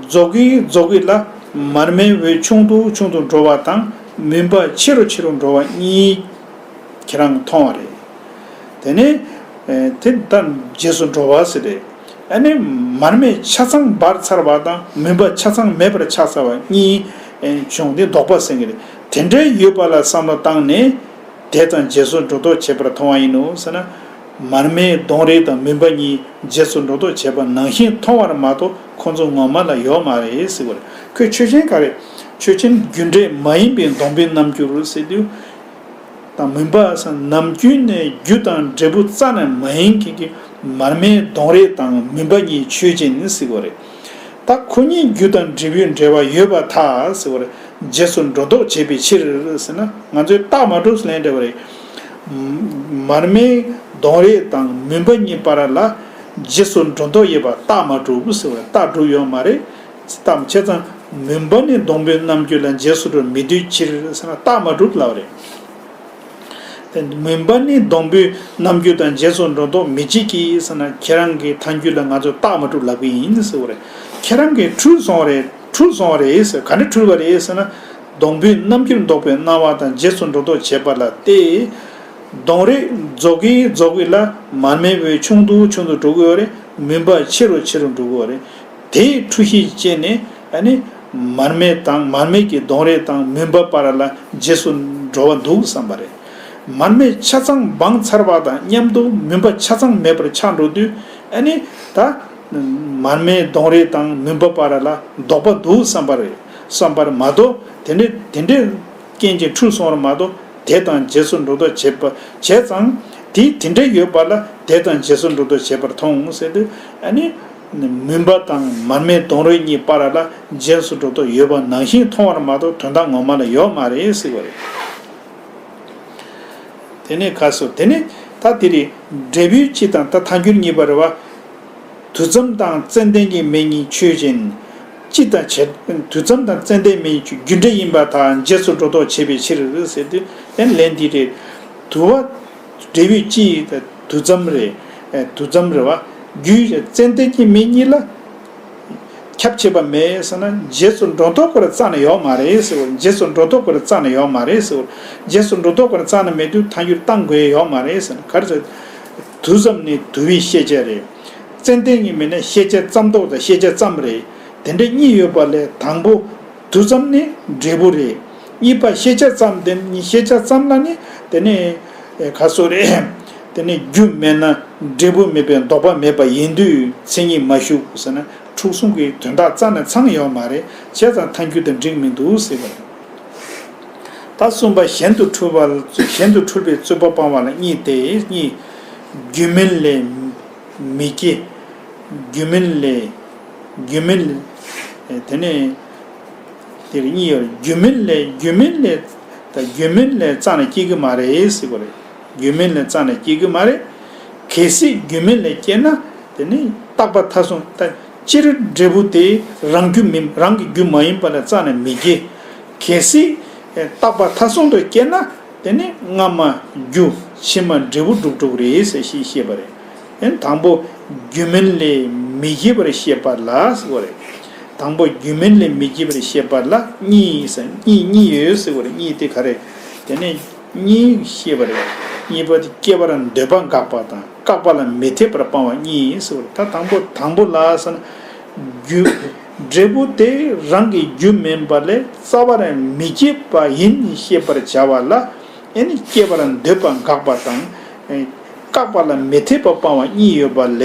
རྫོགས་ཀྱི་རྫོགས་ཀྱི་ལ་མར་མེའི་འོད་ཆུང་དུ་ཆུང་དུ་འགྲོ་བ་དང་མུན་པ་ཆེ་རུ་ཆེ་རུ་འགྲོ་བ་གཉིས་ཁྱེད་རང་མཐོང་བ་རེད། དེ་ནས་ཨེ་དེ་ལྟར་རྗེས་སུ་འགྲོ་བ་ཟེར་ཏེ། ཨ་ནི་མར་མེ་ཆ་ཚང་འབར་ཚར་བ་དང་མུན་པ་ཆ་ཚང་མེད་པར་ཆགས་ཚར་བ་གཉིས་ཨེ་བྱུང་སྟེ་ལྡོག་པ་ཟེར་གྱི་རེད། དེ་འདྲའི་ཡོད་པ་ལ་བསམ་བློ་བཏང་ནས་དེ་དང་རྗེས་སུ་འགྲོ་ལྡོག་བྱེད་པར་མཐོང་བ་ཡིན་ནོ་ཟེར་ན། མར་མེའི་སྡོང་རས་དང་མུན་པ་གཉིས་རྗེས་སུ་འགྲོ་ལྡོག་བྱེད་པ་ནང་བཞིན་མཐོང་བར་མ་གཏོགས་ཁོ་ཚོ་ངོ་མ་ལ་ཡོད་མ་རེད་ཟེར་བ་རེད། ཁོས་ཆོས་ཅན་ག་རེ། ཆོས་ཅན་རྒྱུ་འབྲས་མ་ཡིན་པའི་སྡོང་པོའི་རྣམ་འགྱུར་ཟེར་དུས། དང་མུན་པ་ཟེར་ནམ་རྒྱུན་ནས་རྒྱུ་དང་འབྲས་བུ་རྩ་ནས་མ་ཡིན་མཁན་གྱི་མར་མེའི་སྡོང་རས་དང་མུན་པ་གཉིས་ཆོས་ཅན་ཟེར་བ་རེད། ད་ཁོ་གཉིས་རྒྱུ་དང་འབྲས་བུའི་འབྲེལ་བ་ཡོད་པར་ཐལ་ཟེར་བ་རེད། རྗེས་སུ་འགྲོ་ལྡོག་བྱེད་པའི་ཕྱིར་ཟེར་ན་ང་ཚོས་རྟགས་མ་གྲུབ་ཟེར་ལན་འདེབས་པ་རེད། མར་མེའི་སྡོང་རས་དང་མུན་པ་གཉིས་བར་ལ་རྗེས་སུ་འགྲོ་ལྡོག་ཡོད་པ་རྟགས་མ་གྲུབ་ཟེར་བ་རེད། རྟགས་གྲུབ་ཡོད་མ་རེད། རྟགས་བྱས་ཙང་མུན་པ་ནི་སྡོང་པོའི་རྣམ་འགྱུར་ལ་རྗེས་སུ་འགྲོ་མི་འདོད་ཕྱིར་ཟེར་ན་རྟགས་མ་གྲུབ་ལབ་པ་རེད། དེ་མུན་པ་ནི་སྡོང་པོའི་རྣམ་འགྱུར་དང་རྗེས་སུ་འགྲོ་ལྡོག་མི་བྱེད་ཀྱི་ཟེར་ན་ཁྱེད་རང་གི་ཐལ་འགྱུར་ལ་ང་ཚོས་རྟགས་མ་གྲུབ་ལབ་ཀྱི་ཡིན་ཟེར་བ་རེད། ཁྱེད་རང་གིས་འཁྲུལ་སོང་བ་རེད། འཁྲུལ་སོང་བ་རེད་ཟེར། ག་འདྲ་འཁྲུལ་བ་རེད་ཟེར་ན། སྡོང་པོའི་རྣམ་འགྱུར་ལྡོག་པའི་སྣང་བ་དང་རྗེས་སུ་འགྲོ་ལྡོག་བྱེད་པ་ལ་སྟེ། སྡོང་རས་རྫོགས་ཀྱིན་རྫོགས་ཀྱིན་ལ་མར་མེའི་འོད་ཆུང་དུ་ཆུང་དུ་འགྲོ་གི་ཡོད་རེད། མུན་པ་ཆེ་རུ་ཆེ་རུ་འགྲོ་གི་ཡོད་རེད། དེའི་འཁྲུལ་གཞི་བྱས་ནས་ཨ་ནི་མར་མེ་དང་མར་མེ་གི་སྡོང་རས་དང་མུན་པ་བར་ལ་རྗེས་སུ་འགྲོ་བ་འདུག་བསམ་པ་རེད། མར་མེ་ཆ་ཚང་སྦངས་ཚར་བ་དང་མཉམ་དུ་མུན་པ་ཆ་ཚང་མེད་པར་ཆགས་འགྲོ་དུས། ཨ་ནི་ད་མར་མེ་གདོང་རིས་དང་མུན་པ་བར་ལ་དོགས་པ་འདུག་བསམ་པ་རེད། བསམ་པར་མ་གཏོགས། དེ་འདྲའི་དེ་འདྲའི་རྐྱེན་གྱིས་འཁྲུལ་སོང་བར་མ་གཏོགས། དེ་དང་རྗེས་སུ་འགྲོ་ལྡོག་བྱེད་པ་བྱས་ཙང་། དེ་དེ་འདྲ་ཡོད་པ་ལ་དེ་དང་རྗེས་སུ་འགྲོ་ལྡོག་བྱེད་པར་མཐོང་ཟེར་དུས། ཨ་ནི་མུན་པ་དང་མར་མེ་གདོང་རིས་གཉིས་བར་ལ་རྗེས་སུ་འགྲོ་ལྡོག་ཡོད་པ་ནང་བཞིན་མཐོང་བར་མ་གཏོགས། དོན་དག་ངོ་མ་ལ་ཡོད་མ་རེད་ཟེར་བ་རེད། དེ་ནས་ཁ་སོ་དེ་ནས་ད་དེ་རེད། འབྲས་བུའི་སྤྱི་དང་ད་ཐལ་འགྱུར་གཉིས་པ་རེད་བ། དུས་མཚམས་དང་ཙན་དན་གྱི་མེ་གཉིས་ཆོས་ཅན། སྤྱི་དང་བྱེད། དུས་མཚམས་དང་ཙན་དན་མེ་གཉིས་རྒྱུ་འབྲས་ཡིན་པར་ཐལ། རྗེས་སུ་འགྲོ་ལྡོག་བྱེད་པའི་ཕྱིར་ཟེར་དུས། དེ་ལན་འདི་རེད། དུ་བ། འབྲས་བུའི་སྤྱི་དང་དུས་མཚམས་རེད། ཨེ། དུས་མཚམས་རེད་བ། རྒྱུ་ཙན་དན་གྱི་མེ་གཉིས་ལ་ཁྱབ་བྱེད་པ་མེད་ཟེར་ན། རྗེས་སུ་འགྲོ་ལྡོག་ཁོ་ར་རྩ་ནས་ཡོད་མ་རེད་ཟེར་བ། རྗེས་སུ་འགྲོ་ལྡོག་ཁོ་ར་རྩ་ནས་ཡོད་མ་རེད་ཟེར་བ། རྗེས་སུ་འགྲོ་ལྡོག་ཁོ་ར་རྩ་ནས་མེད་དུས་ཐལ་འགྱུར་བཏང་དགོས་ཡོད་མ་རེད་ཟེར་ན། ག་རེ་ཟེར། དུས་མཚམས་ནི་དུ་བའི་ཤེས་བྱ་རེད། ཙན་དན་གྱི་མེ་ནི་ཤེས་བྱ་ཙམ་ལྡོག་དང་ཤེས་བྱ་ཙམ་རེད། དེ་འདྲ་གཉིས་ཡོད་པ་ལས་དང་པོ། དུས་མཚམས་ནི་འབྲས་བུ་རེད། གཉིས་པ་ཤེས་བྱ་ཙམ་དེ་ནི། ཤེས་བྱ་ཙམ་ལ་ནི་དེ་ནི་ག་སོ་རེད། དེ་ནི་རྒྱུ་མེད་ན་འབྲས་བུ་མེད་པའི་ལྡོག་པ་མེད་པ་ཡིན་དུས་མཚན་ཉིད་མ་ཞུགས་ཟེར་ན། འཁྲུལ་གསུམ་གྱི་དོན་དག་རྩ་ནས་ཚང་ཡོད་མ་རེད། བྱས་ཙང་ཐལ་འགྱུར་དང་འགྲིག་མི་འདུག་ཟེར་བ་རེད། ད་གསུམ་པ་གཞན་དུ་འཁྲུལ་བ། གཞན་དུ་འཁྲུལ་པའི་རྩོད་པ་སྤང་བ་ལ་གཉིས་ཏེ། གཉིས། རྒྱུ་མིན་ལས་མི་སྐྱེ། རྒྱུ་མིན་ལས། རྒྱུ་མིན། དེ་ནས། དེ་རེད། གཉིས་ཡོད་རེད། རྒྱུ་མིན་ལས། རྒྱུ་མིན་ལས། ད་རྒྱུ་མིན་ལས་རྩ་ནས་སྐྱེ་གི་མ་རེད་ཟེར་བ་རེད། རྒྱུ་མིན་ལས་རྩ་ནས་སྐྱེ་གི་མ་རེད། གལ་སྲིད་རྒྱུ་མིན་ལས་སྐྱེས་ན། དེ་ནི་རྟག་པ་མཐའ་བཟུང་། ད་སྤྱིར་འབྲས་བུ་དེ་རང་རྒྱུ་མིན། རང་གི་རྒྱུ་མ་ཡིན་པ་ལ་རྩ་ནས་མི་སྐྱེ། གལ་སྲིད་རྟག་པ་མཐའ་བཟུང་དུ་སྐྱེས་ན། དེ་ནི་སྔ་མ་རྒྱུ། ཕྱི་མ་འབྲས་བུ་སྒྲུབ་སྒྲུབ་རེད་ཟེར་ཞེས་བཤད་པ་རེད། ཨེ། དང་པོ་རྒྱུ་མིན་ལས་མི་སྐྱེ་བར་བཤད་པ་ལ་ཟེར་བ་རེད། དང་པོ་རྒྱུ་མིན་ལས་མི་སྐྱེ་བར་བཤད་པ་ལ་གཉིས་ཟེར། གཉིས་གཉིས་ཡོད་ཟེར་བ་རེད། གཉིས་དེ་ག་རེ། དེ་ནས་གཉིས་བཤད་པ་རེད། གཉིས་པ་དེ་སྐྱེ་བར་འདོད་པ་དགག་པ་དང་། བཀག་པ་ལ་མི་འཐད་པར་སྤང་བ་གཉིས་ཟེར་བ་རེད། ད་དང་པོ་དང་པོ་ལ་ཟེར་ན། རྒྱུ། འབྲས་བུ་དེ་རང་གི་རྒྱུ་མིན་པ་ལས་རྩ་བར་མི་སྐྱེ་བ་ཡིན་ཞེས་པར་བྱ་བ་ལ། ཨེ་ནི་སྐྱེ་བར་འདོད་པ་དགག་པ་དང་། ཨེ། བཀག་པ་ལ་མི་འཐད་པ་སྤང་བ་གཉིས་ཡོད་པ་ལས།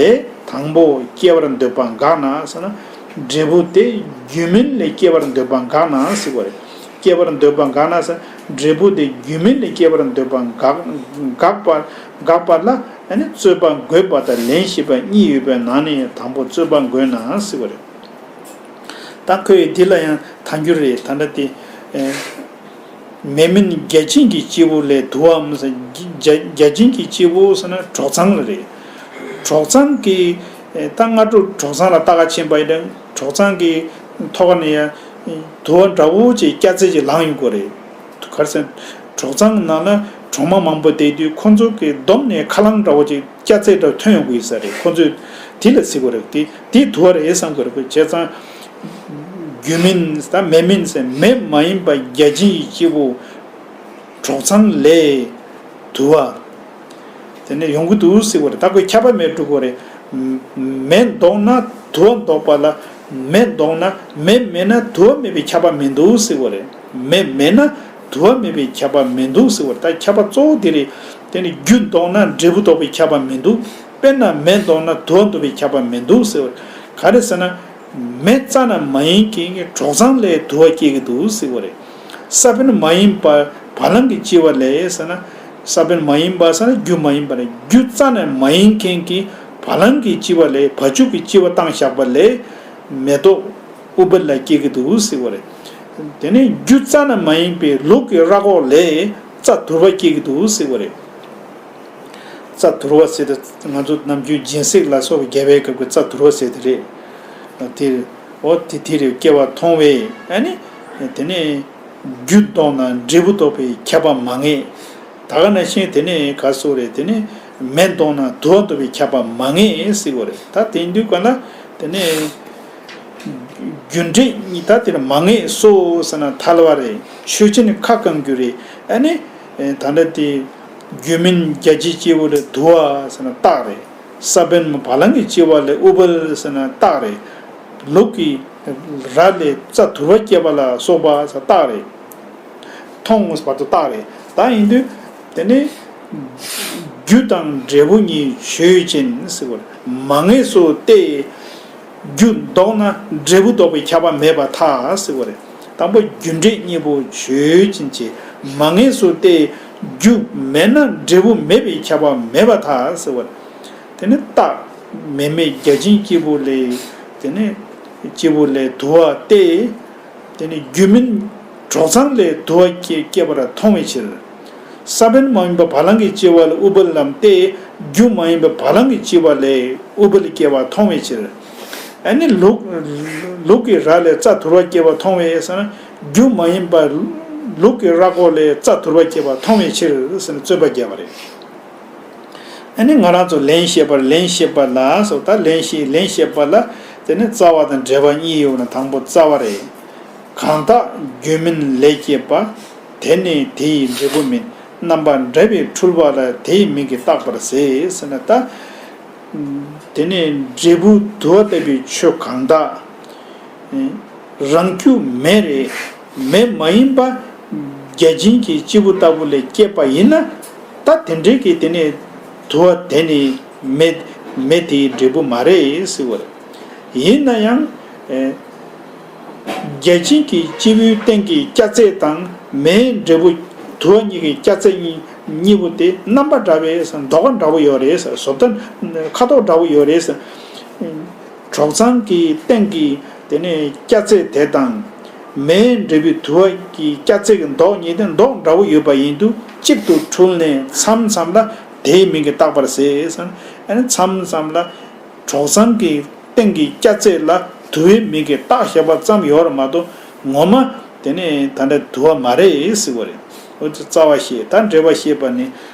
དང་པོ་སྐྱེ་བར་འདོད་པ་དགག་ན་ཟེར་ན། འབྲས་བུ་དེ་རྒྱུ་མིན་ལས་སྐྱེ་བར་འདོད་པ་དགག་ན་ཟེར་བ་རེད། སྐྱེ་བར་འདོད་པ་དགག་ན་ཟེར། འབྲས་བུ་དེ་རྒྱུ་མིན་ལས་སྐྱེ་བར་འདོད་པ་དགག་དགག་པ། དགག་པ་ལ། ཨ་ནི་རྩོད་པ་འགོད་པ་དང་ལན་ཞེས་པ་གཉིས་ཡོད་པའི་ནང་ནས་དང་པོ་རྩོད་པ་འགོད་ན་ཟེར་བ་རེད། ད་ཁོས་འདི་ལ་ཡང་ཐལ་འགྱུར་རེད། ད་ལྟ་དེ། ཨེ། མེ་མིན་བརྒྱ་བྱིན་གྱི་སྐྱེས་བུ་ལས་དུ་བའམ་ཟེར། བརྒྱ་བརྒྱ་བྱིན་གྱི་སྐྱེས་བུ་ཟེར་ན་གྲོག་ཚང་ལ་རེད། གྲོག་ཚང་གི། ཨེ། ད་སྔ་དྲོ་གྲོག་ཚང་ལ་ལྟ་ག་ཕྱིན་པ་ཡིན་ན། གྲོག་ཚང་གི་ཐོག་ནས་ཡང་དུ་བ་འདྲ་བོ་ཅིག་སྐྱ་རྩལ་ཅིག་ལངས་ཡོང་གི་རེད། ག་རེ་ཟེར་ན། གྲོག་ཚང་ནང་ལ་གྲོག་མ་མང་པོ་བསྡད་དུས། ཁོ་ཚོ་གི་གདོང་ནས་ཁ་རླངས་འདྲ་བོ་ཅིག་སྐྱ་རྩལ་འདྲ་ཐོན་ཡོང་གི་ཡོད་ས་རེད། ཁོ་ཚོས་དེ་ལ་ཟེར་གི་རེད། དེ་དེ་དུ་བ་རེད་བསམ་གི་རེད། བྱས་ཙང་རྒྱུ་མིན། ད་མེ་མིན་ཟེར། མེ་མ་ཡིན་པ་བརྒྱ་བྱིན་གྱི་སྐྱེས་བུ་གྲོག་ཚང་ལས་དུ་བ་དེ་ནས་ཡོང་གི་འདུག་ཟེར་གི་རེད། ད་ཁོས་ཁྱབ་པ་མེ་དྲུག་གི་རེད། མེ་ལྡོག་ན་དུ་བ་ལྡོག་པ་ལ། མེ་ལྡོག་ན། མེ་མེད་ན་དུ་བ་མེད་པའི་ཁྱབ་པ་མི་འདུག་ཟེར་གི་རེད། མེ་མེད་ན་དུ་བ་མེད་པའི་ཁྱབ་པ་མི་འདུག་ཟེར་བ་རེད། ད་ཁྱབ་པ་གཙོ་བོ་དེ་རེད། དེ་ནི་རྒྱུ་ལྡོག་ན་འབྲས་བུ་ལྡོག་པའི་ཁྱབ་པ་མི་འདུག་དཔེར་ན་མེ་ལྡོག་ན་དུ་བ་ལྡོག་པའི་ཁྱབ་པ་མི་འདུག་ཟེར་བ་རེད། ག་རེ་ཟེར་ན། མེ་རྩ་ནས་མ་ཡིན་མཁན་གྱི་གྲོག་ཚང་ལས་དུ་བ་སྐྱེ་གི་འདུག་ཟེར་བ་རེད། ས་བོན་མ་ཡིན་པ་བ་ལང་གི་ལྕི་བ་ལས་ཟེར་ན། ས་བོན་མ་ཡིན་པ་ཟེར་ན་རྒྱུ་མ་ཡིན་པ་རེད། རྒྱུ་རྩ་ནས་མ་ཡིན་མཁན་གྱི་བ་ལང་གི་ལྕི་བ་ལས། བ་ཕྱུགས་ཀྱི་ལྕི་བ་བཏང་བཞག་པ་ལས་མེ་ཏོག་ཨུཏྤལ་ལ་སྐྱེ་གི་འདུག་ཟེར་བ་རེད། དེ་ནས་རྒྱུ་རྩ་ནས་མ་ཡིན་པའི་ལུག་གི་རྭ་ཀོག་ལས་རྩྭ་དུར་བ་སྐྱེ་གི་འདུག་ཟེར་བ་རེད། རྩྭ་དུར་བ་ཟེར་དུས་ང་ཚོ་ནམ་རྒྱུན་སྦྱིན་སྲེག་ལ་སོགས་པའི་རྒྱབ་པའི་སྐབས་ཀྱི་རྩྭ་དུར་བ་ཟེར་དེ་རེད། དེ། འོ་དེ་དེ་རེད། སྐྱེ་བ་མཐོང་བས། ཨ་ནི་དེ་ནས་རྒྱུ་ལྡོག་ན་འབྲས་བུ་ལྡོག་པའི་ཁྱབ་པ་མ་ངེས། ད་ག་ནང་བཞིན་དེ་ནས་ག་སོགས་རེད། དེ་ནས་མེ་ལྡོག་ན་དུ་བ་ལྡོག་པའི་ཁྱབ་པ་མ་ངེས་ཟེར་བ་རེད། ད་དེ་དུས་ག་ལ་དེ་ནས་རྒྱུ་འབྲས་གཉིས་ད་དེར་མ་ངེས་སོ་ཟེར་ན་ཐལ་བ་རེད། ཆོས་ཅན་ཁ་བསྐང་རྒྱུ་རེད། ཨ་ནི་ད་ལྟ་དེ་རྒྱུ་མིན་བརྒྱ་བྱིན་སྐྱེས་བུ་ལས་དུ་བ་ཟེར་ན་རྟགས་རེད། ས་བོན་བ་ལང་གི་ལྕི་བ་ལས་ཨུཏྤལ་ཟེར་ན་རྟགས་རེད། ལུག་གི་རྭ་ལས་རྩྭ་དུར་བ་སྐྱེ་བ་ལ་སོགས་པ་ཟེར་རྟགས་རེད། མཐོང་བར་དུ་རྟགས་རེད། ད་ཡིན་དུས་ དེ་ནས་རྒྱུ་དང་འབྲས་བུ་གཉིས་ཆོས་ཅན་ཟེར་བ་རེད། མ་ངེས་སོ་སྟེ། རྒྱུ་ལྡོག་ན་འབྲས་བུ་ལྡོག་པའི་ཁྱབ་པ་མེད་པར་ཐལ་ཟེར་བ་རེད། དང་པོ་རྒྱུ་འབྲས་གཉིས་པོ་ཆོས་ཅན་གྱི་མ་ངེས་སོ་སྟེ། རྒྱུ་མེད་ན་འབྲས་བུ་མེད་པའི་ཁྱབ་པ་མེད་པར་ཐལ་ཟེར་བ་རེད། དེ་ནི་རྟགས་མེ་མེ་བརྒྱ་བྱིན་སྐྱེས་བུ་ལས། དེ་ནི་སྐྱེས་བུ་ལས་དུ་བ་སྟེ། དེ་ནི་རྒྱུ་མིན་གྲོག་ཚང་ལས་དུ་བ་སྐྱེ་སྐྱེ་བར་མཐོང་བའི་ཕྱིར། ས་བོན་མ་ཡིན་པ་བ་ལང་གི་ལྕི་བ་ལས་ཨུཏྤལ་ལམ་སྟེ། རྒྱུ་མ་ཡིན་པ་བ་ལང་གི་ལྕི་བ་ལས་ཨུཏྤལ་སྐྱེ་བར་མཐོང་བའི་ཕྱིར། ཨ་ནི་ལུག་ལུག་གི་ར་ལས་རྩྭ་དུར་བ་སྐྱེ་བར་མཐོང་བས་ཟེར་ན། རྒྱུ་མ་ཡིན་པ་ལུག་གི་ར་ཀོ་ལས་རྩྭ་དུར་བ་སྐྱེ་བར་མཐོང་བའི་ཕྱིར་ཟེར་ནས་རྩོད་པ་བརྒྱབ་པ་རེད། ཨ་ནི་ང་རང་ཚོ་ལན་བཤད་པར་ལན་བཤད་པ་ལ་སོགས། ད་ལན་བཤད་ལན་བཤད་པ་ལ། དེ་ནི་རྩ་བ་དང་འགྲེལ་པ་གཉིས་ཡོད་ན། དང་པོ་རྩ་བ་རེད། གང་དག་རྒྱུ་མིན་ལས་སྐྱེས་པ། དེ་ནི་དེ་ཡི་འབྲས་བུ་མིན། རྣམ་པ་འདྲ་བའི་འཁྲུལ་པ་ལ་དེའི་མིང་གིས་བཏགས་པར་ཟད་ཟེར་ན། ད་དེ་ནི་འབྲས་བུ་དུ་བ་ལྟ་བུའི་ཆོས་གང་དག་རང་རྒྱུ་མེ་རེད། མེ་མ་ཡིན་པ་བརྒྱ་བྱིན་གྱི་སྐྱེས་བུ་ལྟ་བུ་ལས་སྐྱེས་པ་ཡིན་ན། ད་དེ་འདྲའི་གི་དེ་ནི་དུ་བ་དེ་ནི་མེ་མེ་དེའི་འབྲས་བུ་མ་རེད་ཟེར་བ་རེད། ཡིན་ན་ཡང་། ཨེ། བརྒྱ་བྱིན་གྱི་སྐྱེས་བུའི་སྟེང་གི་སྐྱ་རྫས་དང་མེའི་འབྲས་བུ་དུ་བ་གཉིས་ཀྱི་སྐྱ་རྫས་གཉིས་གཉིས་པོ་དེ་རྣམ་པ་འདྲ་བས་ཟེར། ལྡོག་པ་འདྲ་བོ་ཡོད་རེད་ཟེར། བཟོ་ལྟ་ཁ་དོག་འདྲ་བོ་ཡོད་རེད་ཟེར། གྲོག་ཚང་གི་སྟེང་གི་དེ་ནས་སྐྱ་རྫས་དེ་དང་མེའི་འབྲས་བུའི་དུ་བ་གི་སྐྱ་རྫས་ཀྱི་མདོག་གཉིས་དེ་མདོག་འདྲ་བོ་ཡོད་པ་ཡིན་དུས་གཅིག་ཏུ་འཁྲུལ་ནས་མཚམས་མཚམས་ལ་དེའི་མིང་གིས་བཏགས་པར་ཟད་ཟེར། ཨ་ནི་མཚམས་མཚམས་ལ། གྲོག་ཚང་གི་སྟེང་གི་སྐྱ་རྫས་ལ་དུ་བའི་མིང་གིས་བཏགས་བཞག་པ་ཙམ་ཡོད་རེད་མ་གཏོགས། ངོ་མ་དེ་ནི་ད་ལྟ་དུ་བ་མ་རེད་ཟེར་བ་རེད། འོ་དེ་རྩ་བ་བཤད། ད་འགྲེལ་པ་བཤད་པ་ནི།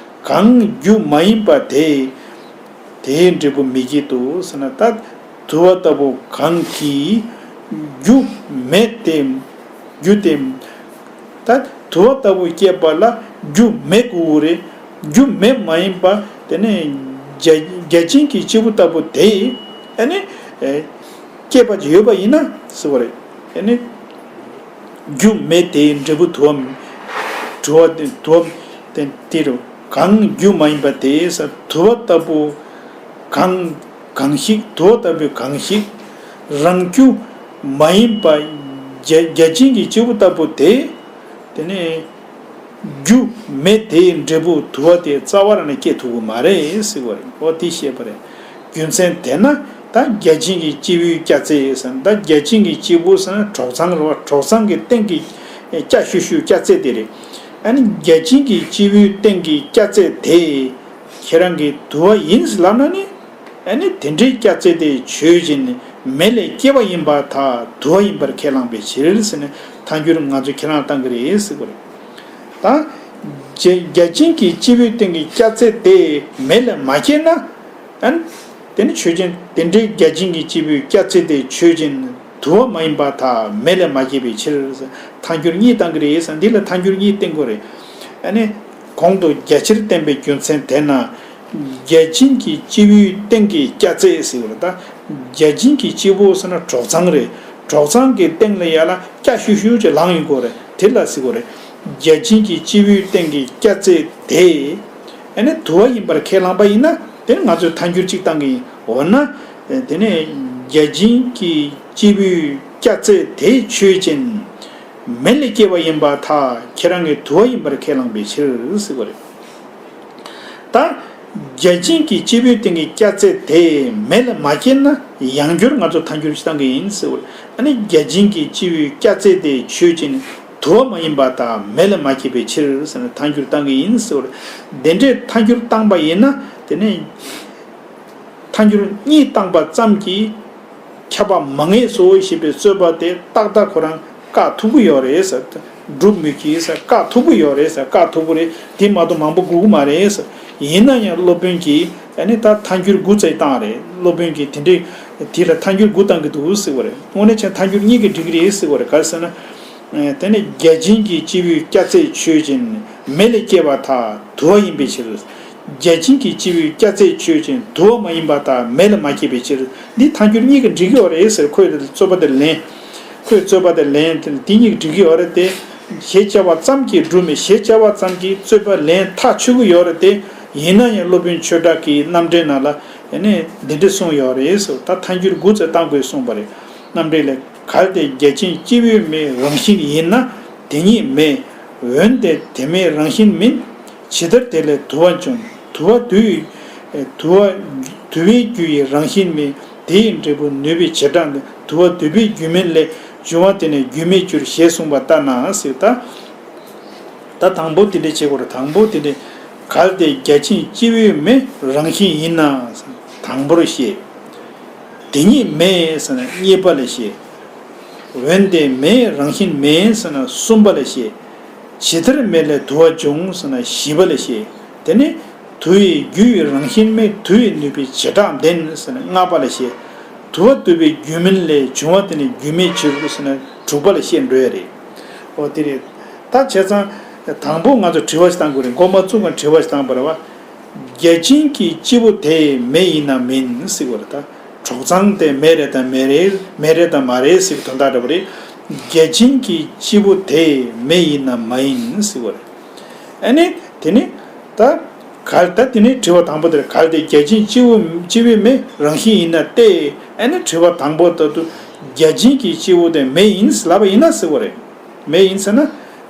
གང་རྒྱུ་མ་ཡིན་པ་དེ། དེའི་འབྲས་བུ་མི་སྐྱེད་དོ་ཟེར་ན། ད་དུ་བ་ལྟ་བུ་གང་གིས་རྒྱུ་མེད་དེ། རྒྱུ་དེ། ད་དུ་བ་ལྟ་བུ་སྐྱེས་པ་ལ་རྒྱུ་མེད་དགོས་ཀྱི་རེད། རྒྱུ་མེད་མ་ཡིན་པ་དེ་ནི་བརྒྱ་བརྒྱ་བྱིན་གྱི་སྐྱེས་བུ་ལྟ་བུ་དེ། ཨ་ནི། ཨེ། སྐྱེས་པ་ཅིག་ཡོད་པ་ཡིན་ན་ཟེར་བ་རེད། ཨ་ནི། རྒྱུ་མེད་དེའི་འབྲས་བུ་དུ་བ། དུ་བ་དུ་བ་དེ་དེ་རུ་གང་རྒྱུ་མ་ཡིན་པ་དེ་ཟེར། དུ་བ་ལྟ་བུ་གང་། གང་ཞིག་དུ་བ་ལྟ་བུའི་གང་ཞིག་རང་རྒྱུ་མ་ཡིན་པ་བརྒྱ་བརྒྱ་བྱིན་གྱི་སྐྱེས་བུ་ལྟ་བུ་དེ། དེ་ནས་རྒྱུ་མེད་དེའི་འབྲས་བུ་དུ་བ་དེ་རྩ་བ་རང་ནས་སྐྱེ་ཐུབ་ཀྱི་མ་རེད་ཟེར་བ་རེད། འོ་དེ་བཤད་པ་རེད། རྒྱུ་མཚན་དེས་ན་ད་བརྒྱ་བྱིན་གྱི་སྐྱེས་བུའི་སྐྱ་རྫས་ཟེར་ན། ད་བརྒྱ་བྱིན་གྱི་སྐྱེས་བུ་ཟེར་ན་གྲོག་ཚང་རེད་བ། གྲོག་ཚང་གི་སྟེང་གི་སྐྱ་ཤུ་ཤུ་སྐྱ་རྫས་དེ་རེད། ཨ་ནི་བརྒྱ་བྱིན་གྱི་སྐྱེས་བུའི་སྟེང་གི་སྐྱ་རྫས་དེ་ཁྱེད་རང་གི་དུ་བ་ཡིན་ཟེར་ལབ་ན་ནི། ཨ་ནི་དེ་འདྲའི་སྐྱ་རྫས་དེ་ཆོས་ཅན། མེ་ལས་སྐྱེ་བ་ཡིན་པར་ཐལ། དུ་བ་ཡིན་པར་ཁས་བླངས་པའི་ཕྱིར་ཟེར་ནས་ཐལ་འགྱུར་ང་ཚོས་ཁས་བླངས་བཏང་གི་རེད་ཟེར་བ་རེད། ད་བརྒྱ་བརྒྱ་བྱིན་གྱི་སྐྱེས་བུའི་སྟེང་གི་སྐྱ་རྫས་དེ་མེ་ལས་མ་སྐྱེས་ན། ཨ་ནི་དེ་ནི་ཆོས་ཅན། དེ་འདྲའི་བརྒྱ་བྱིན་གྱི་སྐྱེས་བུའི་སྐྱ་རྫས་དེ་ཆོས་ཅན། དུ་བ་མ་ཡིན་པར་ཐལ། མེ་ལས་མ་སྐྱེས་པའི་ཕྱིར་ཟེར། ཐལ་འགྱུར་གཉིས་བཏང་གི་རེད་ཟེར། འདི་ལ་ཐལ་འགྱུར་གཉིས་བསྟན་དགོས་རེད། ཨ་ནི་གོང་དུ་རྒྱ་ཆེར་བསྟན་པའི་རྒྱུ་མཚན་དེས་ན། བརྒྱ་བྱིན་གྱི་སྐྱེས་བུའི་སྟེང་གི་སྐྱ་རྫས་ཟེར་བ་རེད། ད་བརྒྱ་བྱིན་གྱི་སྐྱེས་བུ་ཟེར་ན་གྲོག་ཚང་རེད། གྲོག་ཚང་གི་སྟེང་ལ་ཡ་ལ་སྐྱ་ཤུ་ཤུ་ཅིག་ལངས་ཡོང་གི་རེད། དེ་ལ་ཟེར་དགོས་རེད། བརྒྱ་བྱིན་གྱི་སྐྱེས་བུའི་སྟེང་གི་སྐྱ་རྫས་དེ། ཨ་ནི་དུ་བ་ཡིན་པར་ཁས་བླངས་པ་ཡིན་ན། དེ་ནི་ང་ཚོས་ཐལ་འགྱུར་གཅིག་བཏང་གི་ཡིན། འོ་ན། དེ་ནི་བརྒྱ་བྱིན་གྱི་སྐྱེས་བུའི་སྐྱ་རྫས་དེ་ཆོས་ཅན། མེ་ལས་སྐྱེ་བ་ཡིན་པར་ཐལ། ཁྱེད་རང་གི་དུ་བ་ཡིན་པར་ཁས་བླངས་པའི་ཕྱིར་ཟེར་བ་རེད། ད་བརྒྱ་བྱིན་གྱི་སྐྱེས་བུའི་སྟེང་གི་སྐྱ་རྫས་དེ་མེ་ལས་མ་སྐྱེས་ན་ཡང་བསྐྱར་ང་ཚོ་ཐལ་འགྱུར་ཞིག་བཏང་གི་ཡིན་ཟེར་བ་རེད། ཨ་ནི་བརྒྱ་བྱིན་གྱི་སྐྱེས་བུའི་སྐྱ་རྫས་དེ་ཆོས་ཅན། དུ་བ་མ་ཡིན་པར་ཐལ། མེ་ལས་མ་སྐྱེས་པའི་ཕྱིར་ཟེར་ནས་ཐལ་འགྱུར་བཏང་གི་ཡིན་ཟེར་བ་རེད། དེ་འདྲའི་ཐལ་འགྱུར་བཏང་པ་ཡིན་ན། དེ་ནི་ཐལ་འགྱུར་གཉིས་བཏང་པ་ཙམ་གྱིས་ཁྱབ་པ་མ་ངེས་སོ་ཞེས་པའི་རྩོད་པ་དེ་ཏག་ཏག་ཁོ་རང་བཀག་ཐུབ་ཀྱི་ཡོད་རེད་ཟེར། སྒྲུབ་མི་གི་ཟེར། བཀག་ཐུབ་ཀྱི་ཡོད་རེད་ཟེར། བཀག་ཐུབ་ཀྱི་རེད། དེ་མ་གཏོགས་མང་པོ་དགོས་ཀྱི་མ་རེད་ཟེར། ཡིན་ན་ཡང་སློབ་དཔོན་གྱིས་ཨ་ནི་ད་ཐལ་འགྱུར་དགུ་ཙམ་བཏང་རེད། སློབ་དཔོན་གྱིས་དེ་འདྲའི་དེ་ལ་ཐལ་འགྱུར་དགུ་བཏང་གི་འདུག་ཟེར་བ་རེད། དངོས་གནས་བྱས་ན་ཐལ་འགྱུར་གཉིས་ཀྱིས་འགྲིག་གི་རེད་ཟེར་བ་རེད། ག་རེ་ཟེར་ན། དེ་ནི་བརྒྱ་བྱིན་གྱི་སྐྱེས་བུའི་སྐྱ་རྫས་ཆོས་ཅན། མེ་ལས་སྐྱེ་བར་ཐལ། དུ་བ་ཡིན་པའི་ཕྱིར། བརྒྱ་བྱིན་གྱི་སྐྱེས་བུའི་སྐྱ་རྫས་ཆོས་ཅན། དུ་བ་མ་ཡིན་པར་ཐལ། མེ་ལས་མ་སྐྱེས་པའི་ཕྱིར། འདི་ཐལ་འགྱུར་གཉིས་ཀྱིས་འགྲིག་གི་ཡོད་རེད་ཟེར། ཁོས་རྩོད་པ་དེ་ལེན། ཁོས་རྩོད་པ་དེ་ལེན། དེ་འདི་གཉིས་ཀྱིས་འགྲིག་གི་ཡོད་རེད་དེ། ཞེས་བྱ་བ་ཙམ་གྱིས་སྒྲུབ་མེད། ཞེས་བྱ་བ་ཙམ་གྱིས་རྩོད་པ་ལན་ཐག་ཆོད་ཀྱི་ཡོད་རེད་དེ། ཡིན་ན་ཡང་སློབ་དཔོན་ཆོས་གྲགས་ཀྱི་རྣམ་འགྲེལ་ནང་ལ་ཨ་ནི་འདི་འདྲ་གསུངས་ཡོད་རེད་ཟེར། ད་ཐལ་འགྱུར་དགུ་ཙམ་བཏང་དགོས་གསུངས་པ་རེད། རྣམ་འགྲེལ་ལས། གལ་ཏེ་རྒྱལ་ཆེན་སྐྱེས་བུའི་མེ་རང་བཞིན་ཡིན་ན། དེ་ཉིད་མེ། འོན་ཏེ་དེ་མེ་རང་བཞིན་མིན། ཇི་ལྟར་དེ་ལས་དུ་བ་འབྱུང་། དུ་བ་དུ་ཡི། དུ་བ་དུ་བའི་རྒྱུ་ཡི་རང་བཞིན་མེ། དེ་ཡི་འབྲས་བུ་ནུས་པའི་བྱེ་བྲག་འདི། དུ་བ་དུ་བའི་རྒྱུ་མིན་ལས། འབྱུང་བ་དེ་ནི་རྒྱུ་མེད་འགྱུར་ཞེས་གསུངས་པ་ལྟར་ན་ཟེར། ད་ད་དང་པོ་དེ་འདྲ་བྱེད་དགོས་རེད། དང་པོ་དེ་འདྲ། གལ་ཏེ་རྒྱལ་ཆེན་སྐྱེས་བུའི་མེ་རང་བཞིན་ཡིན་ན། དང་པོར་བཤད། དེ་ཉིད་མེ་ཟེར་ན་གཉིས་པ་ལ་བཤད། འོན་ཏེ་མེ་རང་བཞིན་མིན་ཟེར་ན་གསུམ་པ་ལ་བཤད། ཇི་ལྟར་མེ་ལས་དུ་བ་འབྱུང་ཟེར་ན་བཞི་པ་ལ་བཤད། དེ་ནི་དུ་ཡི་རྒྱུ་ཡི་རང་བཞིན་མེ། དུ་ཡི་ནུས་པའི་བྱེ་བྲག་ལྡན་ཟེར་ན་ལྔ་པ་ལ་བཤད། དུ་བ་དུ་བའི་རྒྱུ་མིན་ལས། འབྱུང་བ་དེ་ནི་རྒྱུ་མེད་འགྱུར་ཟེར་ན་དྲུག་པ་ལ་བཤད་འགྲོ་ཡ་རེད། འོ་དེ་རེད། ད་བྱས་ཙང་དང་པོ་ང་ཚོ་དྲི་བ་ཞིག་བཏང་དགོས་རེད། མགོ་མ་བཙུགས་གོང་དྲི་བ་ཞིག་བཏང་པ་རེད་བ། རྒྱལ་ཆེན་གྱི་སྐྱེས་བུ་དེ་མེ་ཡིན་ནམ་མིན་ཟེར་བ་རེད། ད་གྲོག་ཚང་དེ་མེ་རེད་དམ་མེ་རེད། མེ་རེད་དམ་མ་རེད་ཟེར་བའི་དོན་དག་འདྲ་པོ་རེད། རྒྱལ་ཆེན་གྱི་སྐྱེས་བུ་དེ་མེ་ཡིན་ནམ་མ་ཡིན་ཟེར་བ་རེད། ཨ་ནི་དེ་ནི་ད་གལ་ད་དེ་ནི་དྲི་བ་དང་པོ་དེར། གལ་ཏེ་རྒྱལ་ཆེན་སྐྱེས་བུ་སྐྱེས་བུའི་མེ་རང་བཞིན་ཡིན་ན་སྟེ། ཨ་ནི་དྲི་བ་དང་པོ་ལྟར་དུ་རྒྱལ་ཆེན་གྱི་སྐྱེས་བུ་དེ་མེ་ཡིན་ལབ་པ་ཡིན་ན་ཟེར་བ་རེད། མེ་ཡིན་ཟེར་ན་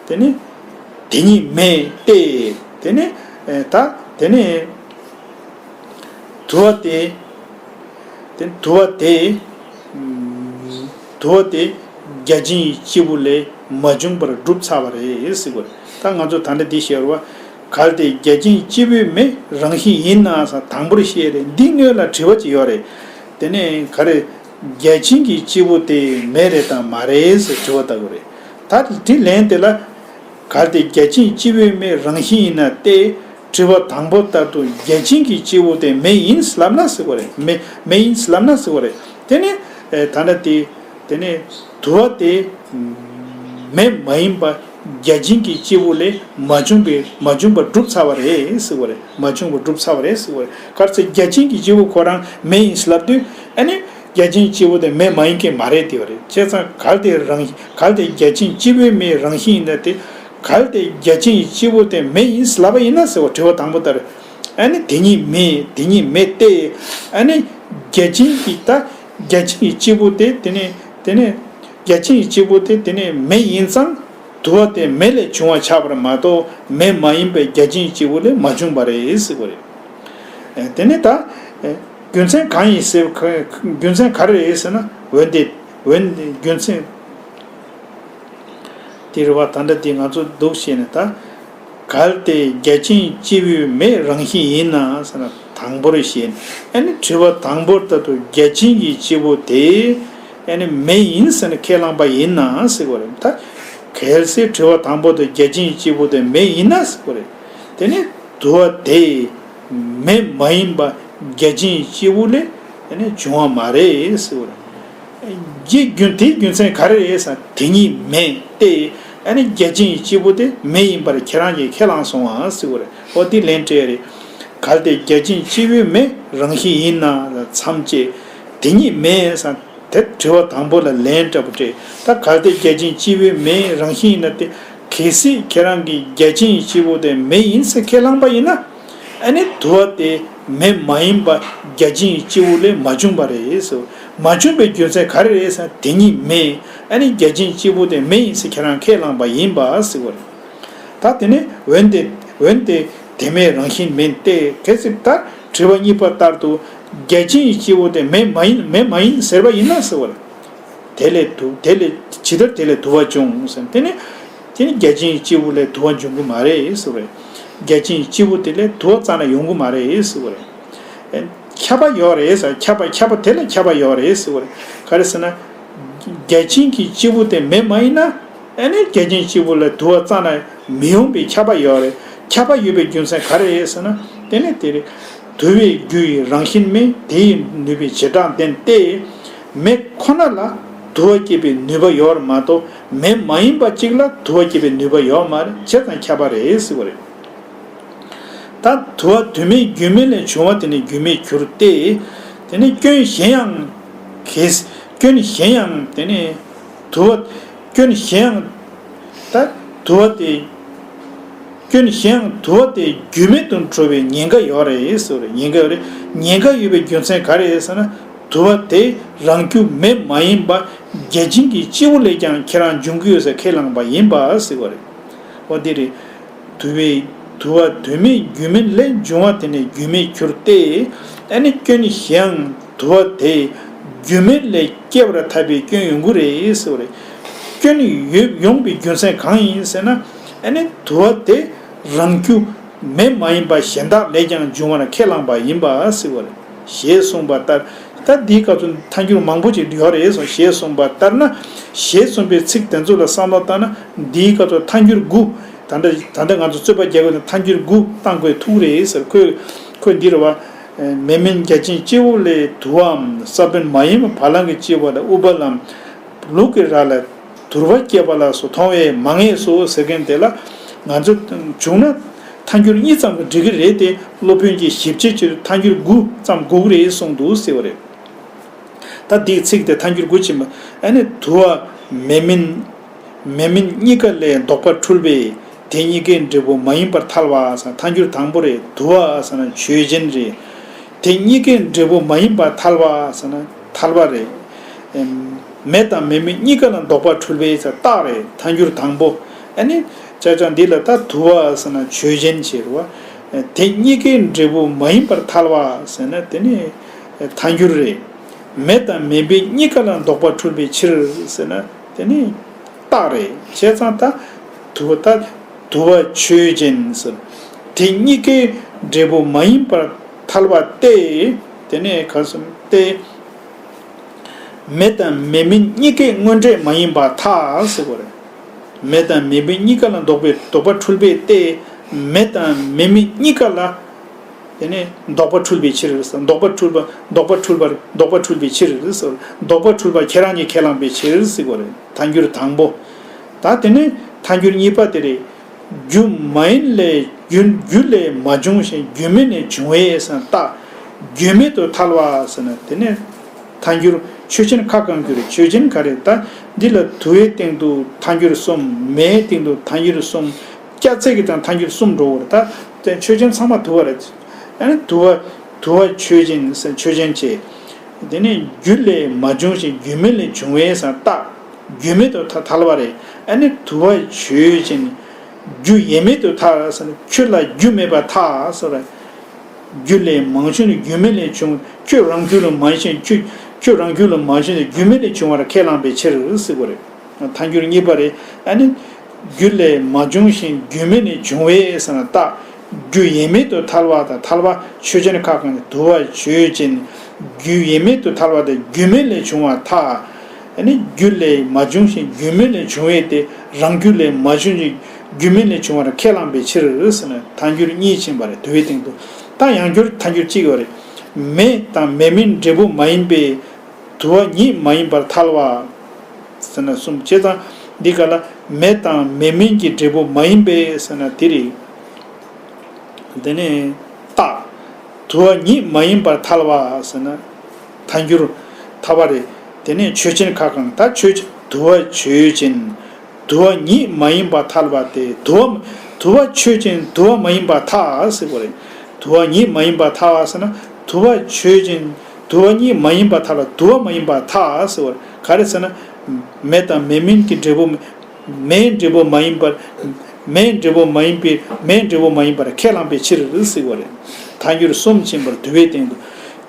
དེ་ནི་དེ་ཉིད་མེ་སྟེ། དེ་ནི་ད་དེ་ནི་དུ་བ་དེ། དེ་དུ་བ་དེ། དུ་བ་དེ་རྒྱལ་ཆེན་གྱི་སྐྱེས་བུ་ལས་མ་བྱུང་བར་གྲུབ་ཚར་བ་རེད་ཟེར་བ་རེད། ད་ང་ཚོ་ད་ལྟ་འདི་བཤད་རུ་བ། གལ་ཏེ་རྒྱལ་ཆེན་སྐྱེས་བུའི་མེ་རང་བཞིན་ཡིན་ན་ཟེར་དང་པོར་བཤད་རེད། འདི་སྔོན་ལ་དྲི་བ་ཅིག་ཡོད་རེད། དེ་ནས་ག་རེ། རྒྱལ་ཆེན་གྱི་སྐྱེས་བུ་དེ་མེ་རེད་དམ་མ་རེད་ཟེར་དྲི་བ་བཏང་གི་རེད། ད་དེ་ལན་དེ་ལ། གལ་ཏེ་རྒྱལ་ཆེན་སྐྱེས་བུའི་མེ་རང་བཞིན་ཡིན་ན་སྟེ། དྲི་བ་དང་པོ་ལྟར་དུ་རྒྱལ་ཆེན་གྱི་སྐྱེས་བུ་དེ་མེ་ཡིན་ལབ་ན་ཟེར་བ་རེད། མེ་མེ་ཡིན་ལབ་ན་ཟེར་བ་རེད། དེ་ནི་ད་ལྟ་དེ་དེ་ནི་དུ་བ་དེ་མེ་མ་ཡིན་པ་རྒྱལ་ཆེན་གྱི་སྐྱེས་བུ་ལས་མ་བྱུང་བའི་མ་བྱུང་བར་གྲུབ་ཚར་བ་རེད་ཟེར་བ་རེད། མ་བྱུང་བར་གྲུབ་ཚར་བ་རེད་ཟེར་བ་རེད། གལ་སྲིད་རྒྱལ་ཆེན་གྱི་སྐྱེས་བུ་ཁོ་རང་མེ་ཡིན་ལབ་དུས་ཨ་ནི། རྒྱལ་ཆེན་སྐྱེས་བུ་དེ་མེ་མ་ཡིན་མཁན་མ་རེད་དེ་བ་རེད། བྱས་ཙང་གལ་ཏེ་རང་གལ་ཏེ་རྒྱལ་ཆེན་སྐྱེས་བུའི་མེ་རང་བཞིན་ཡིན་ན་སྟེ། གལ་ཏེ་རྒྱལ་ཆེན་གྱི་སྐྱེས་བུ་དེ་མེ་ཡིན་ལབ་པ་ཡིན་ན་ཟེར་བ་དྲི་བ་དང་པོ་ལྟར། ཨ་ནི་དེ་ཉིད་མེ་དེ་ཉིད་མེ་སྟེ། ཨ་ནི་རྒྱལ་ཆེན་གྱི་ད་རྒྱལ་ཆེན་གྱི་སྐྱེས་བུ་དེ་དེ་ནི་དེ་ནི་རྒྱལ་ཆེན་གྱི་སྐྱེས་བུ་དེ་དེ་ནི་མེ་ཡིན་ཙང་དུ་བ་དེ་མེ་ལས་བྱུང་བ་ཆགས་པར་མ་གཏོགས་མེ་མ་ཡིན་པའི་རྒྱལ་ཆེན་གྱི་སྐྱེས་བུ་ལས་མ་བྱུང་བ་རེད་ཟེར་བ་རེད། དེ་ནི་ད་རྒྱུ་མཚན་གང་ཡིན་ཟེར། རྒྱུ་མཚན་ག་རེ་རེད་ཟེར་ན། འོན་ཏེ་འོན་ཏེ་རྒྱུ་མཚན་དེ་རེད་བ། ད་ལྟ་དེ་ང་ཚོ་འདུག་བཤད་ནས་ད། གལ་ཏེ་རྒྱལ་ཆེན་སྐྱེས་བུའི་མེ་རང་བཞིན་ཡིན་ན་ཟེར་ན་དང་པོར་བཤད། ཨ་ནི་དྲི་བ་དང་པོར་ལྟར་དུ་རྒྱལ་ཆེན་གྱི་སྐྱེས་བུ་དེ་ཨ་ནི་མེ་ཡིན་ཟེར་ནས་ཁས་བླངས་པ་ཡིན་ན་ཟེར་བ་རེད། ད་གལ་སྲིད་དྲི་བ་དང་པོ་དེ་རྒྱལ་ཆེན་གྱི་སྐྱེས་བུ་དེ་མེ་ཡིན་ན་ཟེར་བ་རེད། དེ་ནི་དུ་བ་དེ་མེ་མ་ཡིན་པ་རྒྱལ་ཆེན་གྱི་སྐྱེས་བུ་ལས་ཨ་ནི་བྱུང་བ་མ་རེད་ཟེར་བ་རེད། རྒྱུ་རྒྱུ་དེའི་རྒྱུ་མཚན་ག་རེ་རེད་ཟེར་ན། དེ་ཉིད་མེ་སྟེ། ཨ་ནི་རྒྱལ་ཆེན་གྱི་སྐྱེས་བུ་དེ་མེ་ཡིན་པར་ཁྱེད་རང་གིས་ཁས་བླངས་སོང་ཨ་ཟེར་བ་རེད། འོ་དེ་ལན་སྤྲད་རེད། གལ་ཏེ་རྒྱལ་ཆེན་སྐྱེས་བུའི་མེ་རང་བཞིན་ཡིན་ན་མཚམས་བཅད། དེ་ཉིད་མེ་ཟེར་དེ་དྲི་བ་དང་པོ་ལ་ལན་འདྲ་པོ་སྤྲད། ད་གལ་ཏེ་རྒྱལ་ཆེན་སྐྱེས་བུའི་མེ་རང་བཞིན་ཡིན་ན་སྟེ། གལ་སྲིད་ཁྱེད་རང་གིས་རྒྱལ་ཆེན་གྱི་སྐྱེས་བུ་དེ་མེ་ཡིན་ཟེར་ཁས་བླངས་པ་ཡིན་ན། ཨ་ནི་དུ་བ་དེ་མེ་མ་ཡིན་པ་རྒྱལ་ཆེན་གྱི་སྐྱེས་བུ་ལས་མ་བྱུང་བ་རེད་ཟེར། མ་བྱུང་བའི་རྒྱུ་མཚན་ག་རེ་རེད་ཟེར་ན། དེ་ཉིད་མེ། ཨ་ནི་རྒྱལ་ཆེན་གྱི་སྐྱེས་བུ་དེ་མེ་ཡིན་ཟེར་ཁྱེད་རང་ཁས་བླངས་པ་ཡིན་པ་ཟེར་བ་རེད། ད་དེ་ནི་འོན་ཏེ་འོན་ཏེ་དེ་མེ་རང་བཞིན་མིན་ཏེ། གལ་སྲིད་ད་དྲི་བ་གཉིས་པ་ལྟར་དུ་རྒྱལ་ཆེན་གྱི་སྐྱེས་བུ་དེ་མེ་མ་ཡིན་མེ་མ་ཡིན་ཟེར་བ་ཡིན་ན་ཟེར་བ་རེད། དེ་ལས་དུ་དེ་ལས་ཇི་ལྟར་དེ་ལས་དུ་བ་འབྱུང་ཟེར། དེ་ནི་དེ་ནི་རྒྱལ་ཆེན་གྱི་སྐྱེས་བུ་ལས་དུ་བ་འབྱུང་གི་མ་རེད་ཟེར་བ་རེད། རྒྱལ་ཆེན་གྱི་སྐྱེས་བུ་དེ་ལས་དུ་བ་རྩ་ནས་ཡོང་གི་མ་རེད་ཟེར་བ་རེད། ཨེ། ཁྱབ་པ་ཡོད་རེད་ཟེར། ཁྱབ་པ་ཁྱབ་པ་དེ་ལ་ཁྱབ་པ་ཡོད་རེད་ཟེར་བ་རེད། ག་རེ་ཟེར་ན། རྒྱལ་ཆེན་གྱི་སྐྱེས་བུ་དེ་མེ་མ་ཡིན་ན། ཨ་ནི་རྒྱལ་ཆེན་སྐྱེས་བུ་ལ་དུ་བ་རྩ་ནས་མི་ཡོང་པའི་ཁྱབ་པ་ཡོད་རེད། ཁྱབ་པ་ཡོད་པའི་རྒྱུ་མཚན་ག་རེ་རེད་ཟེར་ན། དེ་ནི་དེ་རེད། དུ་བའི་རྒྱུ་ཡི་རང་བཞིན་མེ། དེ་ཡི་ནུས་པའི་བྱེ་བྲག་ལྡན་ཏེ། མེ་ཁོ་ན་ལ་དུ་བ་སྐྱེད་པའི་ནུས་པ་ཡོད་རེད་མ་གཏོགས་མེ་མ་ཡིན་པ་གཅིག་ལ་དུ་བ་སྐྱེད་པའི་ནུས་པ་ཡོད་མ་རེད། བྱས་ཙང་ཁྱབ་པ་རེད་ཟེར་བ་རེད། ད་དུ་བ་དུ་མའི་རྒྱུ་མེ་ལས་བྱུང་བ་དེ་ནི་རྒྱུ་མེད་འགྱུར་ཏེ། དེ་ནི་སྐྱོན་གཞན་ཡང་། གལ་སྐྱོན་གཞན་ཡང་དེ་ནི་དུ་བ་སྐྱོན་གཞན་ཡང་། ད་ དུ་བ་དེ། སྐྱོན་གཞན་ཡང་དུ་བ་དེ་རྒྱུ་མེད་དུ་འགྲོ་བའི་ཉེན་ཁ་ཡོད་རེད་ཟེར་བ་རེད། ཉེན་ཁ་ཡོད་རེད། ཉེན་ཁ་ཡོད་པའི་རྒྱུ་མཚན་ག་རེ་རེད་ཟེར་ན། དུ་བ་དེ་རང་རྒྱུ་མེ་མ་ཡིན་པ་བརྒྱ་བྱིན་གྱི་སྤྱི་བོ་ལས་ཀྱང་ཁྱེད་རང་འབྱུང་གི་ཡོད་ཟེར་ཁས་བླངས་པ་ཡིན་པ་ཟེར་བ་རེད། འོ་དེ་རེད། དུ་བའི། དུ་བ་དུ་མེད་རྒྱུ་མེད་ལས་བྱུང་བ་དེ་ནི་རྒྱུ་མེད་འགྱུར་ཏེ། ཨ་ནི་སྐྱོན་གཞན་ཡང་དུ་བ་དེ་རྒྱུ་མེད་ལས་སྐྱེ་བར་ཐལ་བའི་སྐྱོན་ཡོང་གི་རེད་ཟེར་བ་རེད། སྐྱོན་ཡོད་ཡོང་བའི་རྒྱུ་མཚན་གང་ཡིན་ཟེར་ན། ཨ་ནི་དུ་བ་དེ་རང་རྒྱུ་མེ་མ་ཡིན་པ་གཞན་དག་ལས་ཀྱང་འབྱུང་བར་ཁས་བླངས་པ་ཡིན་པ་ཟེར་བ་རེད། ཞེས་གསུངས་པ་ལྟར། ད་འདིའི་སྐབས་སུ་ཐལ་འགྱུར་མང་པོ་ཅིག་ཡོད་རེད་གསུངས། ཞེས་གསུངས་པ་ལྟར་ན། ཞེས་གསུངས་པའི་ཚིག་དེ་ཚོ་ལ་བསམ་བློ་བཏང་ན། འདིའི་སྐབས་སུ་ཐལ་འགྱུར་དགུ། ད་ལྟ་ད་ལྟ་ང་ཚོ་རྩོད་པ་རྒྱག་དགོས་ན་ཐལ་འགྱུར་དགུ་བཏང་དགོས་ཐུག་རེད་ཟེར། ཁོས། ཁོས་འདི་རེད་བ། མེ་མིན་བརྒྱ་བྱིན་སྤྱི་བོ་ལས་དུ་བའམ་ས་བོན་མ་ཡིན་པ་བ་ལང་གི་སྤྱི་བོ་ལ་ཨུཏྤ་ལའམ་ལུག་གི་རྭ་ལས་དུ་བ་སྐྱེས་པ་ལ་སོགས་མཐོང་བས་མ་ངེས་སོ་ཟེར་མཁན་དེ་ལ། ང་ཚོ་བྱུང་ན་ཐལ་འགྱུར་གཉིས་ཙམ་གྱིས་འགྲིག་གི་རེད་དེ། སློབ་དཔོན་གྱིས་ཞིབ་དཔྱད་བྱེད་དུས་ཐལ་འགྱུར་དགུ་ཙམ་དགོས་ཀྱི་རེད་གསུངས་འདུག་ཟེར་བ་རེད། ད་འདིའི་ཚིག་དེ་ཐལ་འགྱུར་དགུ་ཕྱིན་པ། ཨ་ནི་དུ་བ་མེ་མིན། མེ་མིན་གཉིས་ཀ་ལས་ལྡོག་པ་འཁྲུལ་པས་དེ་གཉིས་ཀའི་འབྲས་བུ་མ་ཡིན་པར་ཐལ་བ་ཟེར། ཐལ་འགྱུར་དང་པོ་རེད། དུ་བ་ཟེར་ན་ཆོས་ཅན་རེད། དེ་གཉིས་ཀའི་འབྲས་བུ་མ་ཡིན་པར་ཐལ་བ་ཟེར་ན་ཐལ་བ་རེད། ཨེམ། མེ་དང་མེ་མིན་གཉིས་ཀ་ལ་ལྡོག་པ་འཁྲུལ་པས་ཟེར་རྟགས་རེད། ཐལ་འགྱུར་དང་པོ། ཨ་ནི་ཅག་ཅག་འདི་ལ་ད་དུ་བ་ཟེར་ན་ཆོས་ཅན་བྱེད་རེད་བ། དེ་གཉིས་ཀའི་འབྲས་བུ་མ་ཡིན་པར་ཐལ་བ་ཟེར་ན་དེ་ནི་ཐལ་འགྱུར་རེད། མེ་དང་མེ་མིན་གཉིས་ཀ་ལ་ལྡོག་པ་འཁྲུལ་པའི་ཕྱིར་ཟེར་ན་དེ་ནི་རྟགས་རེད། བྱས་ཙང་ད་དུ་བ་ད་དུ་བ་ཆོས་ཅན་ཟེར། དེ་གཉིས་ཀའི་འབྲས་བུ་མ་ཡིན་པར་ཐལ་བ་སྟེ། དེ་ནི་ག་སོ་སྟེ། མེ་དང་མེ་མིན་གཉིས་ཀའི་དངོས་འབྲས་མ་ཡིན་པར་ཐལ་ཟེར་བ་རེད། མེ་དང་མེ་མིན་གཉིས་ཀ་ལ་ལྡོག་པའི་ལྡོག་པ་འཁྲུལ་པས་ཏེ། མེ་དང་མེ་མིན་གཉིས་ཀ་ལ། དེ་ནས་ལྡོག་པ་འཁྲུལ་པའི་ཕྱིར། ལྡོག་པ་འཁྲུལ་པ་ལྡོག་པ་འཁྲུལ་པར་ལྡོག་པ་འཁྲུལ་པའི་ཕྱིར། ལྡོག་པ་འཁྲུལ་པ་ཁྱེད་རང་གཉིས་ཁས་བླངས་པའི་ཕྱིར་ཟེར་བ་རེད། ཐལ་འགྱུར་དང་པོ། ད་དེ་ནས་ཐལ་འགྱུར་གཉིས་པ་དེ་རེད། རྒྱུ་མ་ཡིན་ལས་རྒྱུ་རྒྱུ་ལས་མ་བྱུང་ཞིང་རྒྱུ་མེད་ནས་བྱུང་བས་ཟེར་ན་རྟགས། རྒྱུ་མེད་དུ་ཐལ་བ་ཟེར་ན་དེ་ནས་ཐལ་འགྱུར་ཆོས་ཅན་ཁ་གང་འགྱུར། ཆོས་ཅན་ག་རེ། ད་འདི་ལ་དུ་བའི་སྟེང་དུ་ཐལ་འགྱུར་གསུམ། མེའི་སྟེང་དུ་ཐལ་འགྱུར་གསུམ། སྐྱ་ཚེག་གི་སྟེང་ཐལ་འགྱུར་གསུམ་འགྲོ་བར། ད་དེ་ཆོས་ཅན་ཚང་མ་དུ་བ་རེད། ཨ་ནི་དུ་བ་དུ་བ་ཆོས་ཅན་ཟེར་ཆོས་ཅན་བྱས། དེ་ནས་རྒྱུ་ལས་མ་བྱུང་ཞིང་རྒྱུ་མེད་ལས་བྱུང་བས་ཟེར་ན་རྟགས། རྒྱུ་མེད་དུ་ཐལ་ཐལ་བ་རེད། ཨ་ནི་དུ་བ་ཆོས་ཅན། རྒྱུ་ཡོད་མེད་དུ་ཐལ་ཟེར་ན་ཁྱོད་ལ་རྒྱུ་མེད་པར་ཐལ་ཟེར་བ་རེད། རྒྱུ་ལས་མ་བྱུང་ནས་རྒྱུ་མེད་ལས་བྱུང་། ཁྱོད་རང་རྒྱུ་ལ་མ་བྱུང་ཁྱོད་ཁྱོད་རང་རྒྱུ་ལ་མ་བྱུང་ནས་རྒྱུ་མེད་ལས་བྱུང་བར་ཁས་བླངས་པའི་ཕྱིར་ཟེར་བ་རེད། ཐལ་འགྱུར་གཉིས་པ་རེད། ཨ་ནི། རྒྱུ་ལས་མ་བྱུང་ཞིང་རྒྱུ་མེད་ནས་བྱུང་བས་ཟེར་ན་རྟགས། རྒྱུ་ཡོད་མེད་དུ་ཐལ་བ་དང་ཐལ་བ་ཆོས་ཅན་ཁ་གང་ནས་དུ་བ་ཆོས་ཅན། རྒྱུ་ཡོད་མེད་དུ་ཐལ་བ་དང་རྒྱུ་མེད་ལས་བྱུང་བ་ཐལ། ཨ་ནི་རྒྱུ་ལས་མ་བྱུང་ཞིང་རྒྱུ་མེད་ལས་བྱུང་བས་ཏེ། རང་རྒྱུ་ལས་མ་བྱུང་ཞིང་རྒྱུ་མེད་ལས་བྱུང་བར་ཁས་བླངས་པའི་ཕྱིར་ཟེར་ན་ཐལ་འགྱུར་གཉིས་ཕྱིན་པ་རེད། དུ་བའི་སྟེང་དུ། ད་ཡང་འགྱུར་ཐལ་འགྱུར་གཅིག་ཡོད་རེད། མེ་དང་མེ་མིན་འབྲས་བུ་མ་ཡིན་པས། དུ་བ་ཉིད་མ་ཡིན་པར་ཐལ་བ། ཟེར་ན་གསུམ། བྱས་ཙང་འདི་ག་ལ་མེ་དང་མེ་མིན་གྱི་འབྲས་བུ་མ་ཡིན་པས་ཟེར་ན་དེ་རེད། དེ་ནས་རྟགས། དུ་བ་ཉིད་མ་ཡིན་པར་ཐལ་བ་ཟེར་ན་ཐལ་འགྱུར་ཐལ་བ་རེད། དེ་ནས་ཆོས་ཅན་ཁ་གང་ད་ཆོས་ཅན་དུ་བ་ཆོས་ཅན། དུ་བ་ཉིད་མ་ཡིན་པར་ཐལ་བ་སྟེ། དུ་བ་དུ་བ་ཆོས་ཅན་དུ་བ་མ་ཡིན་པར་ཐལ་ཟེར་བ་རེད། དུ་བ་ཉིད་མ་ཡིན་པར་ཐལ་བ་ཟེར་ན་དུ་བ་ཆོས་ཅན་དུ་བ་ཉིད་མ་ཡིན་པར་ཐལ་བ། དུ་བ་མ་ཡིན་པར་ཐལ་ཟེར་བ་རེད། ག་རེ་ཟེར་ན། མེ་དང་མེ་མིན་གྱི་འབྲས་བུ། མེའི་འབྲས་བུ་མ་ཡིན་པར། མེའི་འབྲས་བུ་མ་ཡིན་པའི་མེའི་འབྲས་བུ་མ་ཡིན་པར་ཁས་བླངས་པའི་ཕྱིར་ཟེར་བ་རེད། ཐལ་འགྱུར་གསུམ་ཕྱིན་པར་དུ་བའི་སྟེང་དུ།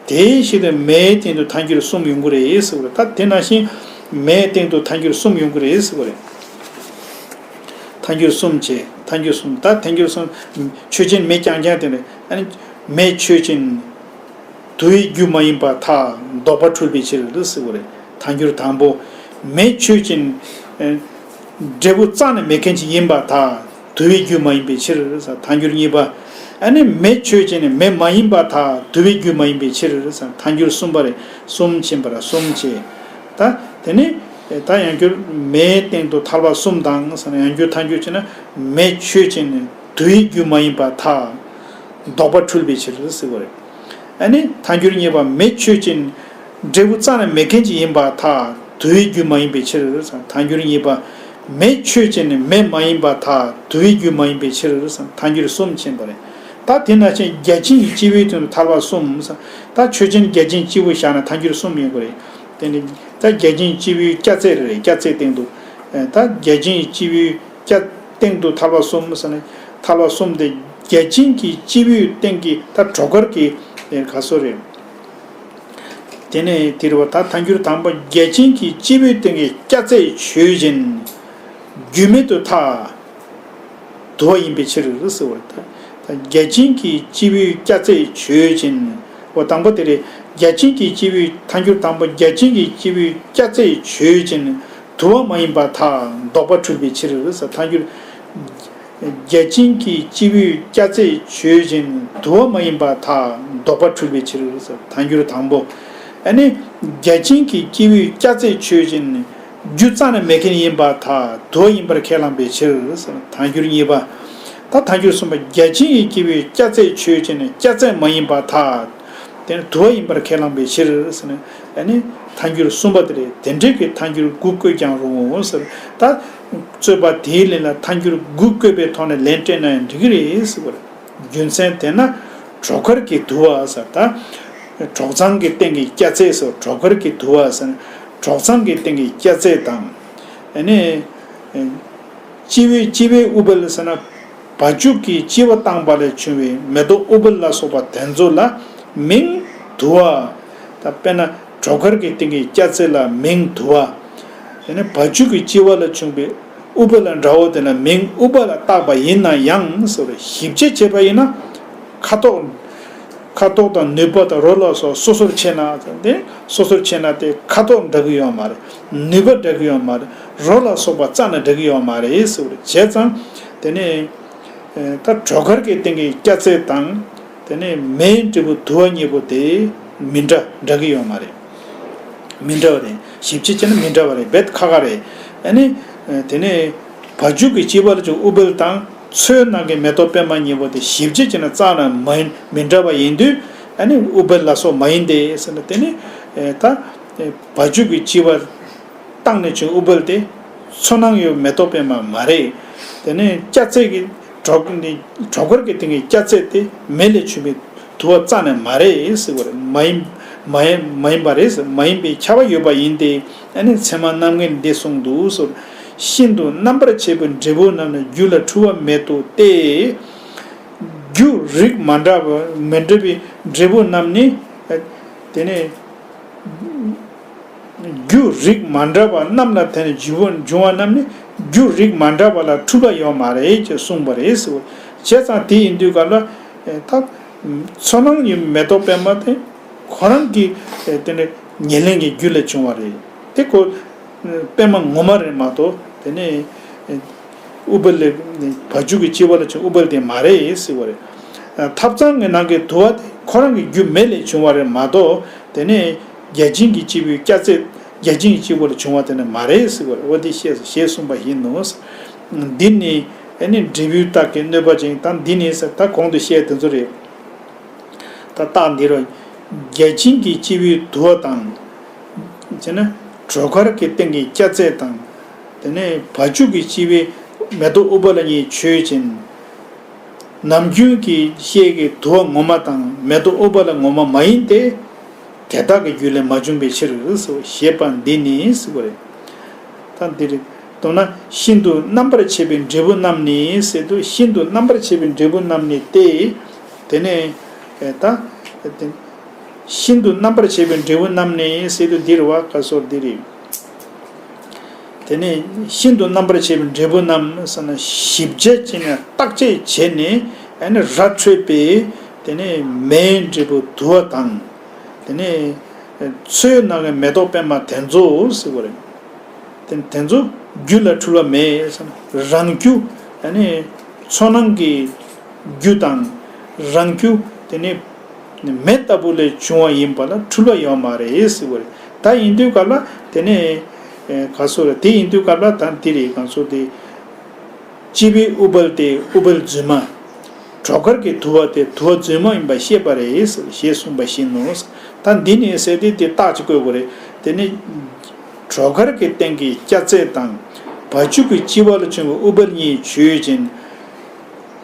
དེའི་ཕྱིར་དུ་མེའི་སྟེང་དུ་ཐལ་འགྱུར་གསུམ་ཡོང་གི་རེད་ཟེར་བ་རེད། ད་དེ་ནང་བཞིན་མེའི་སྟེང་དུ་ཐལ་འགྱུར་གསུམ་ཡོང་གི་རེད་ཟེར་བ་རེད། ཐལ་འགྱུར་གསུམ་བྱས། ཐལ་འགྱུར་གསུམ། ད་ཐལ་འགྱུར་གསུམ། ཆོས་ཅན་མེ་རྐྱང་རྐྱང་དེ་རེད། ཨ་ནི་མེ་ཆོས་ཅན། དུ་བའི་རྒྱུ་མ་ཡིན་པར་ཐལ། ལྡོག་པ་འཁྲུལ་པའི་ཕྱིར་ཟེར་བ་རེད། ཐལ་འགྱུར་དང་པོ། མེ་ཆོས་ཅན། འབྲས་བུ་རྩ་ནས་མེད་མཁན་ཅིག་ཡིན་པར་ཐལ། དུ་བའི་རྒྱུ་མ་ཡིན་པའི་ཕྱིར་ཟེར། ཐལ་འགྱུར་གཉིས་པ། ཨ་ནི་མེ་ཆོས་ཅན་ནི་མེ་མ་ཡིན་པར་ཐལ། དུ་བའི་རྒྱུ་མ་ཡིན་པའི་ཕྱིར་ཟེར། ཐལ་འགྱུར་གསུམ་པ་རེད། གསུམ་ཕྱིན་པ་རེད། གསུམ་བྱས། ད་དེ་ནི་ད་ཡང་བསྐྱར་མེའི་སྟེང་དུ་ཐལ་བ་གསུམ་དང་ཟེར་ན་ཡང་བསྐྱར་ཐལ་འགྱུར་བྱས་ན་མེ་ཆོས་ཅན་ནི་དུ་བའི་རྒྱུ་མ་ཡིན་པར་ཐལ། ལྡོག་པ་འཁྲུལ་པའི་ཕྱིར་ཟེར་བ་རེད། ཨ་ནི་ཐལ་འགྱུར་གཉིས་པ། མེ་ཆོས་ཅན། འབྲས་བུ་རྩ་ནས་མེད་མཁན་ཅིག་ཡིན་པར་ཐལ། དུ་བའི་རྒྱུ་མ་ཡིན་པའི་ཕྱིར་ཟེར། ཐལ་འགྱུར་གཉིས་པ། མེ་ཆོས་ཅན་ནི་མེ་མ་ཡིན་པར་ཐལ། དུ་བའི་རྒྱུ་མ་ཡིན་པའི་ཕྱིར་ཟེར། ཐལ་འགྱུར་གསུམ་ཕྱིན་པ་རེད། ད་དེ་ནང་བཞིན་བརྒྱ་བྱིན་གྱི་སྐྱེས་བུའི་སྟེང་དུ་ཐལ་བ་གསུམ་ཟེར། ད་ཆོས་ཅན་བརྒྱ་བྱིན་སྐྱེས་བུ་བཞག་ན་ཐལ་འགྱུར་གསུམ་ཡོང་གི་རེད། དེ་ནི་ད་བརྒྱ་བྱིན་སྐྱེས་བུའི་སྐྱ་རྫས་རེད། སྐྱ་རྫས་སྟེང་དུ། ད་བརྒྱ་བྱིན་གྱི་སྐྱེས་བུའི་སྐྱ་སྟེང་དུ་ཐལ་བ་གསུམ་ཟེར་ན། ཐལ་བ་གསུམ་དེ་བརྒྱ་བྱིན་གྱི་སྐྱེས་བུའི་སྟེང་གི་ད་གྲོགས་མཁར་གྱི་ག་སོ་རེད། དེ་ནས་དེ་རུ་བ་ད་ཐལ་འགྱུར་དང་པོ་བརྒྱ་བྱིན་གྱི་སྐྱེས་བུའི་སྟེང་གི་སྐྱ་རྫས་ཆོས་ཅན། རྒྱུ་མེད་དུ་ཐལ། དུ་བ་ཡིན་པའི་ཕྱིར་ཟེར་བ་ད། བརྒྱ་བྱིན་གྱི་སྐྱེས་བུའི་སྐྱ་རྫས་ཆོས་ཅན། འོ་དང་པོ་དེ་རེད། བརྒྱ་བྱིན་གྱི་སྐྱེས་བུའི་ཐལ་འགྱུར་དང་པོ་བརྒྱ་བྱིན་གྱི་སྐྱེས་བུའི་སྐྱ་རྫས་ཆོས་ཅན། དུ་བ་མ་ཡིན་པར་ཐལ། ལྡོག་པ་འཁྲུལ་པའི་ཕྱིར་ཟེར། ཐལ་འགྱུར། བརྒྱ་བྱིན་གྱི་སྐྱེས་བུའི་སྐྱ་རྫས་ཆོས་ཅན། དུ་བ་མ་ཡིན་པར་ཐལ། ལྡོག་པ་འཁྲུལ་པའི་ཕྱིར་ཟེར། ཐལ་འགྱུར་དང་པོ། ཨ་ནི། བརྒྱ་བྱིན་གྱི་སྐྱེས་བུའི་སྐྱ་རྫས་ཆོས་ཅན། རྒྱུ་རྩ་ནས་མེད་མཁན་ཡིན་པར་ཐལ། དུ་བ་ཡིན་པར་ཁས་བླངས་པའི་ཕྱིར་ཟེར། ཐལ་འགྱུར་གཉིས་པ། ད་ཐལ་འགྱུར་གསུམ་པ། བརྒྱ་བྱིན་གྱི་སྐྱེས་བུའི་སྐྱ་རྫས་ཆོས་ཅན། སྐྱ་རྫས་མ་ཡིན་པར་ཐལ། དེ་ནི་དུ་བ་ཡིན་པར་ཁས་བླངས་པའི་ཕྱིར་ཟེར་ནས། ཨ་ནི་ཐལ་འགྱུར་གསུམ་པ་དེ་རེད། དེ་འདྲའི་གི་ཐལ་འགྱུར་དགུ་བཀོད་ཀྱང་རུང་ངོ་ཟེར། ད་རྩོད་པ་དེའི་ལན་ལ་ཐལ་འགྱུར་དགུ་བཀོད་པའི་ཐོག་ནས་ལན་སྤྲད་ན་ཡང་འགྲིག་གི་རེད་ཟེར་བ་རེད། རྒྱུ་མཚན་དེ་ན་གྲོག་མཁར་གྱི་དུ་བ་ཟེར། ད་གྲོག་ཚང་གི་སྟེང་གི་སྐྱ་རྫས་སོ། གྲོག་མཁར་གྱི་དུ་བ་ཟེར་ན་གྲོག་ཚང་གི་སྟེང་གི་སྐྱ་རྫས་དང་། ཨ་ནི། སྤྱི་བོའི་སྤྱི་བོའི་ཨུཏྤལ་ཟེར་ན། བ་ཕྱུགས་ཀྱི་སྤྱི་བོ་བཏང་པ་ལས་བྱུང་བའི་མེ་ཏོག་ཨུཏྤལ་ལ་སོགས་པ་དེ་ཚོ་ལ་མིང་དུ་བ། ད་དཔེར་ན་གྲོག་མཁར་གྱི་སྟེང་གི་སྐྱ་རྫས་ལ་མིང་དུ་བ། དེ་ནས་བ་ཕྱུགས་ཀྱི་སྤྱི་བོ་ལ་བྱུང་བའི་ཨུཏྤལ་འདྲ་བོ་དེ་ལ་མིང་ཨུཏྤལ་བཏགས་པ་ཡིན་ན་ཡང་ཟེར་བ་རེད། ཞིབ་དཔྱད་བྱས་པ་ཡིན་ན། ཁ་དོག་ཁ་དོག་དང་ནུས་པ་དང་རོ་ལ་སོགས་སོ་སོར་ཕྱེ་ན་དེ། སོ་སོར་ཕྱེ་ན་དེ་ཁ་དོག་འདྲ་གི་ཡོད་མ་རེད། ནུས་པ་འདྲ་གི་ཡོད་མ་རེད། རོ་ལ་སོགས་པ་རྩ་ནས་འདྲ་གི་ཡོད་མ་རེད་ཟེར་བ་རེད། བྱས་ཙང་དེ་ནི་ད་གྲོག་མཁར་གྱི་སྟེང་གི་སྐྱ་རྫས་དང་། དེ་ནི་མེའི་འབྲས་བུ་དུ་བ་གཉིས་པོ་དེ་མི་འདྲ། འདྲ་གི་ཡོད་མ་རེད། མི་འདྲ་བ་རེད། ཞིབ་དཔྱད་བྱས་ན་མི་འདྲ་བ་རེད། རྦད་ཁག་ཁག་རེད། ཨ་ནི། དེ་ནས་བ་ཕྱུགས་ཀྱི་སྤྱི་བོ་ལ་བྱུང་ཨུཏྤལ་དང་མཚོའི་ནང་གི་མེ་ཏོག་པད་མ་གཉིས་པོ་དེ་ཞིབ་དཔྱད་བྱས་ན་རྩ་ནས་མ་ཡིན། མི་འདྲ་བ་ཡིན་དུས། ཨ་ནི་ཨུཏྤལ་ལ་སོགས་མ་ཡིན་ཏེ་ཟེར་ན། དེ་ནི་ད་བ་ཕྱུགས་ཀྱི་སྤྱི་བོ་བཏང་ནས་བྱུང་ཨུཏྤལ་དེ་མཚོ་ནང་ཡོད་མེ་ཏོག་པད་མ་མ་རེད། དེ་ནི་སྐྱ་རྫས་ཀྱི་གྲོག་ནི་གྲོག་མཁར་གྱི་སྟེང་གི་སྐྱ་རྫས་དེ་མེ་ལས་བྱུང་བའི་དུ་བ་རྩ་ནས་མ་རེད་ཟེར་བ་རེད། མ་ཡིན། མ་ཡིན། མ་ཡིན་པ་རེད་ཟེར། མ་ཡིན་པའི་ཁྱབ་པ་ཡོད་པ་ཡིན་ཏེ། ཨ་ནི་ཚད་མ་རྣམ་ངེས་འདི་གསུངས་འདུག་ཟེར། ཤིན་ཏུ་རྣམ་པར་ཕྱེ་བའི་འབྲས་བུ་རྣམས་ནི་རྒྱུ་ལ་འཁྲུལ་བ་མེད་དོ་སྟེ། རྒྱུ་རིགས་མ་འདྲ་བ་མི་འདྲ་བའི་འབྲས་བུ་རྣམས་ནི། དེ་ནི། རྒྱུ་རིགས་མ་འདྲ་བ་རྣམས་ལ་བརྟེན་ནས་འབྱུང་བ་འབྱུང་བ་རྣམས་ནི་རྒྱུ་རིགས་མ་འདྲ་བ་ལ་འཁྲུལ་པ་ཡོད་མ་རེད་ཅེས་གསུངས་པ་རེད་ཟེར། བྱས་ཙང་དེ་ཡིན་དུས་ག་ལ། ད་མཚོ་ནང་གི་མེ་ཏོག་པད་མ་དེ་ཁོ་རང་གི་དེ་ནི་ཉེར་ལེན་གྱི་རྒྱུ་ལས་བྱུང་བ་རེད། དེ་ཁོ་པད་མ་ངོ་མ་རེད་མ་གཏོགས། དེ་ནི་ཨུཏྤལ་ལས། བ་ཕྱུགས་ཀྱི་སྤྱི་བོ་ལ་བྱུང་ཨུཏྤལ་དེ་མ་རེད་ཟེར་བ་རེད། ཐབ་ཚང་གི་ནང་གི་དུ་བ་དེ་ཁོ་རང་གི་རྒྱུ་མེ་ལས་བྱུང་བ་རེད་མ་གཏོགས། དེ་ནི་བརྒྱ་བྱིན་གྱི་སྐྱེས་བུའི་སྐྱ་རྫས། བརྒྱ་བྱིན་གྱི་སྐྱེས་བུ་ལ་བྱུང་བ་དེ་ནི་མ་རེད་ཟེར་བ་རེད། འོ་དེ་ཤེས་སོ། ཞེས་གསུངས་པ་ཡིན་ནོ། འདི་ནི་ཨ་ནི་འབྲས་བུའི་རྟགས་ཀྱི་གནོད་པ་ཅན། ད་འདི་ནི་ཟེར། ད་གོང་དུ་བཤད་དེ་ཚོ་རེད། ད་རྟགས་འདི་རུ། བརྒྱ་བྱིན་གྱི་སྐྱེས་བུའི་དུ་བ་དང་། བྱས་ན་གྲོག་མཁར་གྱི་སྟེང་གི་སྐྱ་རྫས་དང་། དེ་ནས་བ་ཕྱུགས་ཀྱི་སྤྱི་བོའི་མེ་ཏོག་ཨུཏྤལ་གཉིས་ཆོས་ཅན། ནམ་རྒྱུན་གྱི་ཤེལ་གྱི་དུ་བ་ངོ་མ་དང་མེ་ཏོག་ཨུཏྤལ་ངོ་མ་མ་ཡིན་ཏེ། དེ་དག་གི་རྒྱུ་ལས་མ་བྱུང་བའི་ཕྱིར་ཟེར་ཞེས་པ་འདི་ནི་ཟེར་བ་རེད། ད་འདིར་མདོར་ན་ཤིན་ཏུ་རྣམ་པར་ཕྱེ་བའི་འབྲས་བུ་རྣམས་ནི་ཟེར་དུས། ཤིན་ཏུ་རྣམ་པར་ཕྱེ་བའི་འབྲས་བུ་རྣམས་ནི་སྟེ། དེ་ནས་ད་ཤིན་ཏུ་རྣམ་པར་ཕྱེ་བའི་འབྲས་བུ་རྣམས་ནི་ཟེར་དུས་འདིར་བ་ཀ་སོར་འདི་རེད། དེ་ནས་ཤིན་ཏུ་རྣམ་པར་ཕྱེ་བའི་འབྲས་བུ་རྣམས་ཟེར་ན། ཞིབ་དཔྱད་བྱས་ནས་བརྟག་དཔྱད་བྱས་ནས། ཨ་ནི་ར་འཕྲོད་པའི་དེ་ནས་མེའི་འབྲས་བུ་དུ་བ་དང་། དེ་ནས་མཚོའི་ནང་གི་མེ་ཏོག་པད་མ་དེ་ཚོ་ཟེར་བ་རེད། དེ་དེ་ཚོ་རྒྱུ་ལ་འཁྲུལ་བ་མེད་ཟེར་ན། རང་རྒྱུ། ཨ་ནི་མཚོ་ནང་གི་རྒྱུ་དང་། རང་རྒྱུ་དེ་ནི་མེ་ལྟ་བུ་ལས་བྱུང་བ་ཡིན་པ་ལ་འཁྲུལ་བ་ཡོད་མ་རེད་ཟེར་བ་རེད། ད་ཡིན་དུས་སྐབས་ལ་དེ་ནི་ག་སོ་རེད། དེ་ཡིན་དུས་སྐབས་ལ་ད་འདི་རེད། ག་སོ་དེ། སྤྱི་བོའི་ཨུཏྤལ་དེ་ཨུཏྤལ་རྫུན་མ། གྲོག་མཁར་གྱི་དུ་བ་དེ་དུ་བ་རྫུན་མ་ཡིན་པ་ཤེས་པ་རེད་ཟེར། ཞེས་གསུངས་པ་བཞིན་ནོ། ད་འདི་ནི་ཟེར་དེ་དེ་རྟགས་ཅིག་བཀོད་དགོས་རེད། དེ་ནི་གྲོག་མཁར་གྱི་སྟེང་གི་སྐྱ་རྫས་དང་། བ་ཕྱུགས་ཀྱི་ལྕི་བ་ལ་བྱུང་བའི་ཨུཏྤལ་གཉིས་ཆོས་ཅན།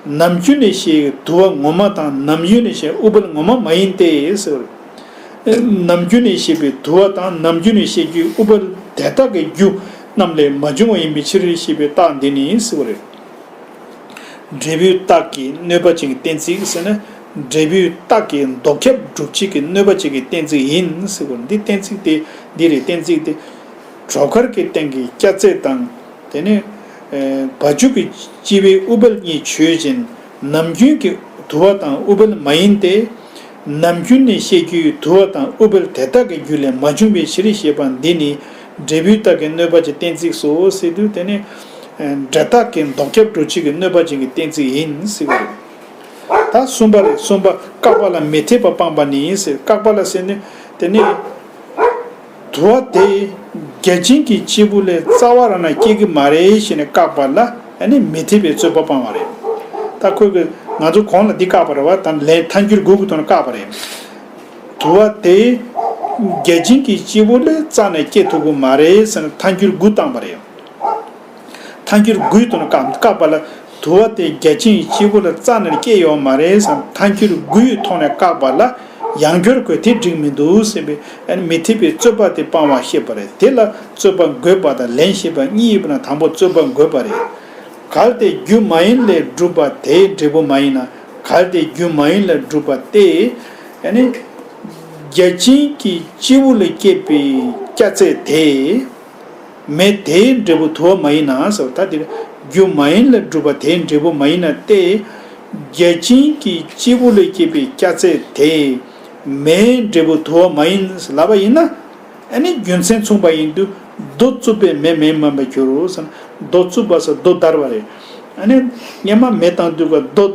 ནམ་རྒྱུན་ནས་བཤད་དུ་བ་ངོ་མ་དང་ནམ་རྒྱུན་ནས་བཤད་ཨུཏྤལ་ངོ་མ་མ་ཡིན་ཏེ་ཟེར། ནམ་རྒྱུན་ནས་བཤད་པའི་དུ་བ་དང་ནམ་རྒྱུན་ནས་བཤད་རྒྱུའི་ཨུཏྤལ་དེ་དག་གི་རྒྱུ་རྣམས་ལས་མ་བྱུང་བ་ཡིན་པའི་ཕྱིར་ཞེས་པའི་རྟགས་འདི་ནི་ཟེར་བ་རེད། འབྲས་བུའི་རྟགས་ཀྱིས་གནོད་པ་ཅན་གྱི་གཏན་ཚིགས་ཟེར་ན། འབྲས་བུའི་རྟགས་ཀྱིས་ལྡོག་ཁྱབ་སྒྲུབ་བྱེད་ཀྱི་གནོད་པ་ཅན་གྱི་གཏན་ཚིགས་ཡིན་ཟེར་བ་འདི་གཏན་ཚིགས་དེ་འདི་རེད། གཏན་ཚིགས་དེ་གྲོག་མཁར་གྱི་སྟེང་གི་སྐྱ་རྫས་དང་། དེ་ནས་བ་ཕྱུགས་ཀྱི་ལྕི་བའི་ཨུཏྤལ་གཉིས་ཆོས་ཅན། ནམ་རྒྱུན་གྱི་དུ་བ་དང་ཨུཏྤལ་མ་ཡིན་ཏེ། ནམ་རྒྱུན་ནས་བཤད་རྒྱུའི་དུ་བ་དང་ཨུཏྤལ་དེ་དག་གི་རྒྱུ་ལས་མ་བྱུང་བའི་ཕྱིར་ཞེས་པ་འདི་ནི་འབྲས་བུའི་རྟགས་ཀྱིས་གནོད་པ་ཅན་གྱི་གཏན་ཚིགས་སོ་ཟེར་དུས། དེ་ནི་འབྲས་རྟགས་ཀྱིས་ལྡོག་ཁྱབ་སྒྲུབ་བྱེད་ཀྱི་གནོད་པ་ཅན་གྱི་གཏན་ཚིགས་ཡིན་ཟེར་བ་རེད། ད་གསུམ་པ་རེད། གསུམ་པ་བཀག་པ་ལ་མི་འཐད་པ་སྤངས་པ་ནི་ཟེར། བཀག་པ་ལ་ཟེར་ནི་དེ་ནི། དུ་བ་དེ་བརྒྱ་བྱིན་གྱི་སྐྱེས་བུ་ལས་རྩ་བ་རང་ནས་སྐྱེ་གི་མ་རེད་ཞེས་ནས་བཀག་པ་ལ་ཨ་ནི་མི་འཐད་པའི་རྩོད་པ་སྤངས་པ་རེད། ད་ཁོས་གི་ང་ཚོ་གོང་ལ་འདི་བཀག་པ་རེད་བ། ད་ལན་ཐལ་འགྱུར་དགུ་གི་ཐོག་ནས་བཀག་པ་རེད། དུ་བ་དེ་བརྒྱ་བྱིན་གྱི་སྐྱེས་བུ་ལས་རྩ་ནས་སྐྱེ་ཐུབ་གི་མ་རེད་ཟེར་ནས་ཐལ་འགྱུར་དགུ་བཏང་པ་རེད། ཐལ་འགྱུར་དགུའི་ཐོག་ནས་བཀག་བཀག་པ་ལ། དུ་བ་དེ་བརྒྱ་བྱིན་གྱི་སྐྱེས་བུ་ལ་རྩ་ནས་སྐྱེ་ཡོད་མ་རེད་བསམ། ཐལ་འགྱུར་དགུའི་ཐོག་ནས་བཀག་པ་ལ་ཡང་བསྐྱར་ཁོས་དེ་འགྲིག་མི་འདུག་ཟེར་བའི་ཨ་ནི་མི་འཐད་པའི་རྩོད་པ་དེ་སྤང་བ་བཤད་པ་རེད། དེ་ལ་རྩོད་པ་འགོད་པ་དང་ལན་བཤད་པ་གཉིས་ཡོད་པ་ན་དང་པོ་རྩོད་པ་འགོད་པ་རེད། གལ་ཏེ་རྒྱུ་མ་ཡིན་ལས་གྲུབ་པ་དེའི་འབྲས་བུ་མ་ཡིན་ན། གལ་ཏེ་རྒྱུ་མ་ཡིན་ལས་གྲུབ་པ་དེ་ཨ་ནི་བརྒྱ་བྱིན་གྱི་སྐྱེས་བུ་ལས་སྐྱེས་པའི་སྐྱ་རྫས་དེ། མེ་དེའི་འབྲས་བུ་དུ་བ་མ་ཡིན་ན་ཟེར་བ། ད་དེ་རྒྱུ་མ་ཡིན་ལས་གྲུབ་པ་དེའི་འབྲས་བུ་མ་ཡིན་ན་སྟེ། བརྒྱ་བྱིན་གྱི་སྐྱེས་བུ་ལས་སྐྱེས་པའི་སྐྱ་རྫས་དེ་མེའི་འབྲས་བུ་དུ་བ་མ་ཡིན་ལབ་པ་ཡིན་ན། ཨ་ནི་རྒྱུ་མཚན་མཚུངས་པ་ཡིན་དུས་རྡོ་བཙུགས་པས་མེ་མ་ཡིན་པར་འགྱུར་རོ་ཟེར་ན། རྡོ་བཙུགས་པ་ཟེར་རྡོ་བརྡར་བ་རེད། ཨ་ནི་སྔོན་མ་མེ་བཏང་དུས་ཀ་རྡོ་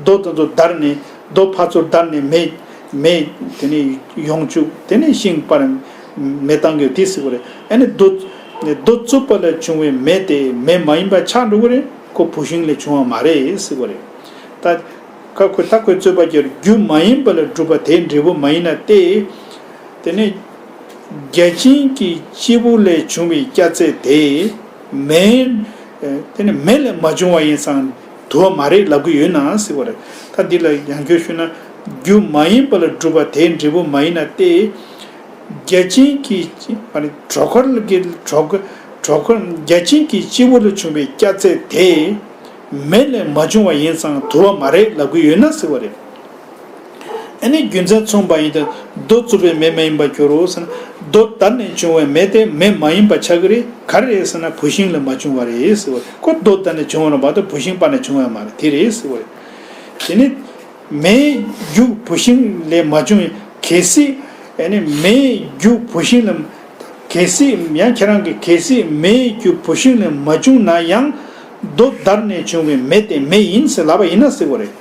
རྡོ་དེ་ཚོ་བརྡར་ནས་རྡོ་ཕར་ཚུར་བརྡར་ནས་མེ་མེ་དེ་ནས་ཡོང་བཅུག་དེ་ནས་ཤིང་སྤར་མེ་བཏང་གི་དེ་ཟེར་བ་རེད། ཨ་ནི་རྡོ་རྡོ་བཙུགས་པ་ལས་བྱུང་བའི་མེ་དེ་མེ་མ་ཡིན་པ་ཆགས་འགྲོ་གི་རེད། ཁོ་བུད་ཤིང་ལས་བྱུང་བ་མ་རེད་ཟེར་བ་རེད། ད་ཁ་ཁོ་ད་ཁོས་རྩོད་པ་བརྒྱབ། རྒྱུ་མ་ཡིན་པ་ལས་གྲུབ་པ་དེའི་འབྲས་བུ་མ་ཡིན་ན་སྟེ། དེ་ནས་བརྒྱ་བྱིན་གྱི་སྐྱེས་བུ་ལས་བྱུང་བའི་སྐྱ་རྫས་དེ་མེ་དེ་ནི་མེ་ལས་མ་བྱུང་བ་ཡིན་ཙང་དུ་བ་མ་རེད་ལབ་ཀྱི་ཡོད་ན་ཟེར་བ་རེད། ད་འདི་ལ་ཡང་བསྐྱར་ཞུས་ན། རྒྱུ་མ་ཡིན་པ་ལས་གྲུབ་པ་དེའི་འབྲས་བུ་མ་ཡིན་ན་སྟེ། བརྒྱ་བྱིན་གྱི་གྲོག་མཁར་གྱི་གྲོག་གྲོག་མཁར་བརྒྱ་བྱིན་གྱི་སྐྱེས་བུ་ལས་བྱུང་བའི་སྐྱ་རྫས་དེ་མེ་ལས་མ་བྱུང་བ་ཡིན་ཙང་དུ་བ་མ་རེད་ལབ་ཀྱི་ཡོད་ན་ཟེར་བ་རེད། ཨ་ནི་རྒྱུ་མཚན་མཚུངས་པ་ཡིན་དུས་རྡོ་བཙུགས་པས་མེ་མ་ཡིན་པར་འགྱུར་རོ་ཟེར་ན། རྡོ་བརྡར་ནས་བྱུང་བའི་མེ་དེ་མེ་མ་ཡིན་པ་ཆགས་ཀྱི་རེད། ག་རེ་རེད་ཟེར་ན་བུད་ཤིང་ལས་མ་བྱུང་བ་རེད་ཟེར་བ་རེད། ཁོ་རྡོ་བརྡར་ནས་བྱུང་བ་ལ་མ་གཏོགས་བུད་ཤིང་སྤར་ནས་བྱུང་བ་མ་རེད། དེ་རེད་ཟེར་བ་རེད། དེ་ནི་མེའི་རྒྱུ་བུད་ཤིང་ལས་མ་བྱུང་བའི་གལ་སྲིད་ཨ་ནི་མེའི་རྒྱུ་བུད་ཤིང་ལས་གལ་སྲིད་ཡང་ཁྱེད་རང་གིས་གལ་སྲིད་མེའི་རྒྱུ་བུད་ཤིང་ལས་མ་བྱུང་ན་ཡང་རྡོ་བརྡར་ནས་བྱུང་བའི་མེ་དེ་མེ་ཡིན་ཟེར་ལབ་པ་ཡིན་ན་ཟེར་བ་རེད།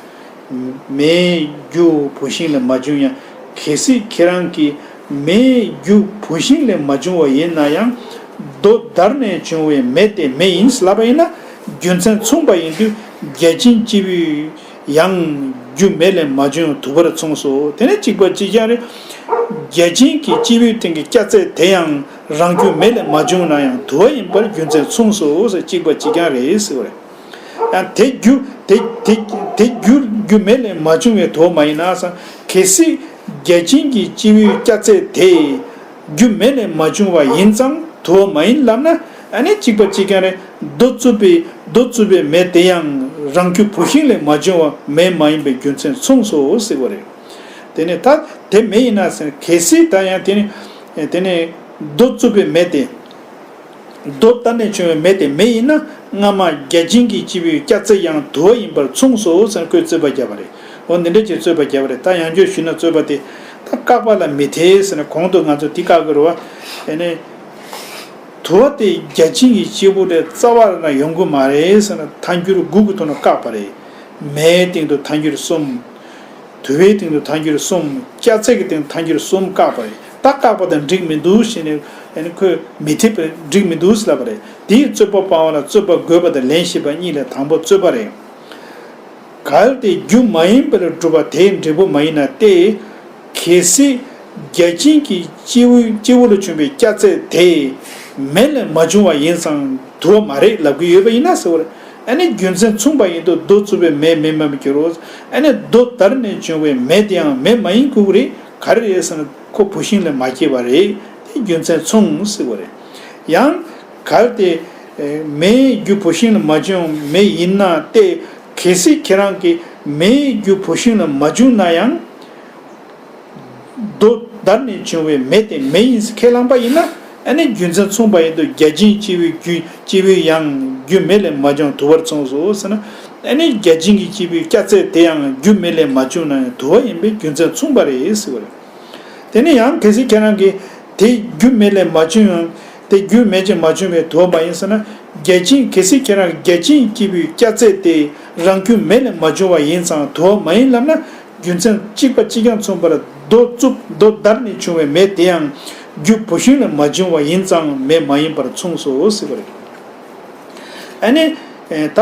མེའི་རྒྱུ་བུད་ཤིང་ལས་མ་བྱུང་ཡང་། གལ་སྲིད་ཁྱེད་རང་གིས་མེའི་རྒྱུ་བུད་ཤིང་ལས་མ་བྱུང་བ་ཡིན་ན་ཡང་། རྡོ་བརྡར་ནས་བྱུང་བའི་མེ་དེ་མེ་ཡིན་ལབ་པ་ཡིན་ན། རྒྱུ་མཚན་མཚུངས་པ་ཡིན་དུས་བརྒྱ་བྱིན་སྐྱེས་བུའི་ཡང་རྒྱུ་མེ་ལས་མ་བྱུང་དུ་བར་མཚུངས་སོ། དེ་ནི་གཅིག་པ་གཅིག་རྐྱང་རེད། བརྒྱ་བྱིན་གྱི་སྐྱེས་བུའི་སྟེང་གི་སྐྱ་རྫས་དེ་ཡང་རང་རྒྱུ་མེ་ལས་མ་བྱུང་ན་ཡང་དུ་བ་ཡིན་པར་རྒྱུ་མཚན་མཚུངས་སོ་ཟེར། གཅིག་པ་གཅིག་རྐྱང་རེད་ཟེར་བ་རེད། ཡང་དེ་རྒྱུ་དེ་དེ་དེ་རྒྱུ་རྒྱུ་མེ་ལས་མ་བྱུང་བའི་དུ་བ་མ་ཡིན་ན་ཟེར། གལ་སྲིད་བརྒྱ་བྱིན་གྱི་སྐྱེས་བུའི་སྐྱ་རྫས་དེ་རྒྱུ་མེ་ལས་མ་བྱུང་བ་ཡིན་ཙང་དུ་བ་མ་ཡིན་ལབ་ན། ཨ་ནི་གཅིག་པ་གཅིག་རྐྱང་རེད། རྡོ་བཙུགས་པའི་རྡོ་བཙུགས་པའི་མེ་དེ་ཡང་རང་རྒྱུ་བུད་ཤིང་ལས་མ་བྱུང་བ་མེ་མ་ཡིན་པའི་རྒྱུ་མཚན་མཚུངས་སོ་ཟེར་བ་རེད། དེ་ནས་ད་དེ་མེ་ཡིན་ན་ཟེར། གལ་སྲིད་ད་ཡང་དེ་ནི་དེ་ནས་རྡོ་བཙུགས་པའི་མེ་དེ། རྡོ་བརྡར་ནས་བྱུང་བའི་མེ་དེ་མེ་ཡིན་ན། སྔ་མ་བརྒྱ་བྱིན་གྱི་སྐྱེས་བུའི་སྐྱ་རྫས་ཡང་དུ་བ་ཡིན་པར་མཚུངས་སོ་ཟེར་ཁོས་རྩོད་པ་བརྒྱབ་པ་རེད། འོ་འདི་འདྲ་ཅིག་རྩོད་པ་བརྒྱབ་པ་རེད། ད་ཡང་བསྐྱར་ཞུས་ན་རྩོད་པ་དེ་ད་བཀག་པ་ལ་མི་འཐད་ཟེར་ནས་གོང་དུ་ང་ཚོ་འདི་བཀག་གི་རེད་བ། དེ་ནས་དུ་བ་དེ་བརྒྱ་བྱིན་གྱི་སྐྱེས་བུ་ལས་རྩ་བ་རང་ནས་ཡོང་གི་མ་རེད་ཟེར་ནས་ཐལ་འགྱུར་དགུ་གི་ཐོག་ནས་བཀག་པ་རེད། མེའི་སྟེང་དུ་ཐལ་འགྱུར་གསུམ། དུ་བའི་སྟེང་དུ་ཐལ་འགྱུར་གསུམ། སྐྱ་རྫས་ཀྱི་སྟེང་དུ་ཐལ་འགྱུར་གསུམ་བཀག་པ་རེད། ད་བཀག་པ་དང་འགྲིག་མི་འདུག་ཞེས་ནས་ཨ་ནི་ཁོས་མི་འཐད་པར་འགྲིག་མི་འདུག་ལབ་པ་རེད། དེའི་རྩོད་པ་སྤང་བ་ལ་རྩོད་པ་འགོད་པ་དང་ལན་ཞེས་པ་གཉིས་ལས་དང་པོ་རྩོད་པ་རེད། གལ་ཏེ་རྒྱུ་མ་ཡིན་པ་ལས་གྲུབ་པ་དེའི་འབྲས་བུ་མ་ཡིན་ན་སྟེ། གལ་སྲིད་བརྒྱ་བྱིན་གྱི་སྐྱེས་བུ་སྐྱེས་བུ་ལས་བྱུང་བའི་སྐྱ་རྫས་དེ་མེ་ལས་མ་བྱུང་བ་ཡིན་ཙང་ དུ་བ་མ་རེད་ལབ་ཀྱི་ཡོད་པ་ཡིན་ན་ཟེར་བ་རེད། ཨ་ནི་རྒྱུ་མཚན་མཚུངས་པ་ཡིན་དུས་རྡོ་བཙུགས་པའི་མེ་མེ་མ་མི་འགྱུར་རོ། ཨ་ནི་རྡོ་བརྡར་ནས་བྱུང་བའི་མེ་དེའང་མེ་མ་ཡིན་དགོས་ཀྱི་རེད། ག་རེ་རེད་ཟེར་ན་ཁོ་བུད་ཤིང་ལས་མ་སྐྱེས་པ་རེད། དེ་རྒྱུ་མཚན་མཚུངས་ཟེར་བ་རེད། ཡང་གལ་ཏེ་མེའི་རྒྱུ་བུད་ཤིང་ལས་མ་བྱུང་མེ་ཡིན་ན་སྟེ། གལ་སྲིད་ཁྱེད་རང་གིས་མེའི་རྒྱུ་བུད་ཤིང་ལས་མ་བྱུང་ན་ཡང་། རྡོ་བརྡར་ནས་བྱུང་བའི་མེ་དེ་མེ་ཡིན་ཟེར་ཁས་བླངས་པ་ཡིན་ན། ཨ་ནི་རྒྱུ་མཚན་མཚུངས་པ་ཡིན་དུས་བརྒྱ་བྱིན་སྐྱེས་བུའི་རྒྱུ་སྐྱེས་བུའི་ཡང་རྒྱུ་མེ་ལས་མ་བྱུང་དུ་བར་མཚུངས་སོ་ཟེར་ན། ཨ་ནི་བརྒྱ་བྱིན་གྱི་སྐྱེས་བུའི་སྐྱ་རྫས་དེ་ཡང་རྒྱུ་མེ་ལས་མ་བྱུང་ན་ཡང་དུ་བ་ཡིན་པས་རྒྱུ་མཚན་མཚུངས་པ་རེད་ཟེར་བ་རེད། དེ་ནས་ཡང་གལ་སྲིད་ཁྱེད་རང་གིས་དེ་རྒྱུ་མེ་ལས་མ་བྱུང་ཡང་དེ་རྒྱུ་མེ་ཅན་མ་བྱུང་བའི་དུ་བ་མ་ཡིན་ཟེར་ན། བརྒྱ་བྱིན་གལ་སྲིད་ཁྱེད་རང་གིས་བརྒྱ་བྱིན་སྐྱེས་བུའི་སྐྱ་རྫས་དེ་རང་རྒྱུ་མེ་ལས་མ་བྱུང་བ་ཡིན་ཙང་དུ་བ་མ་ཡིན་ལབ་ན། རྒྱུ་མཚན་གཅིག་པ་གཅིག་རྐྱང་མཚུངས་པར་རྡོ་བཙུགས་རྡོ་བརྡར་ནས་བྱུང་བའི་མེ་དེ་ཡང་རྒྱུ་བུད་ཤིང་ལས་མ་བྱུང་བ་ཡིན་ཙང་མེ་མ་ཡིན་པར་མཚུངས་སོ་ཟེར་བ་རེད། ཨ་ནི། ད་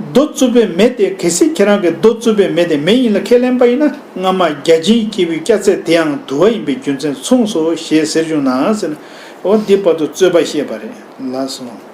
རྡོ་བཙུགས་པའི་མེ་དེ་གལ་སྲིད་ཁྱེད་རང་གིས་རྡོ་བཙུགས་པའི་མེ་དེ་མེ་ཡིན་ལ་ཁས་ལེན་པ་ཡིན་ན་སྔ་མ་བརྒྱ་བྱིན་སྐྱེས་བུའི་སྐྱ་རྫས་དེ་ཡང་དུ་བ་ཡིན་པའི་རྒྱུ་མཚན་མཚུངས་སོ་ཞེས་ཟེར་བྱུང་ན་ཟེར་ན། འོ་འདི་བར་དུ་རྩོད་པ་བཤད་པ་རེད། ལགས་སོ།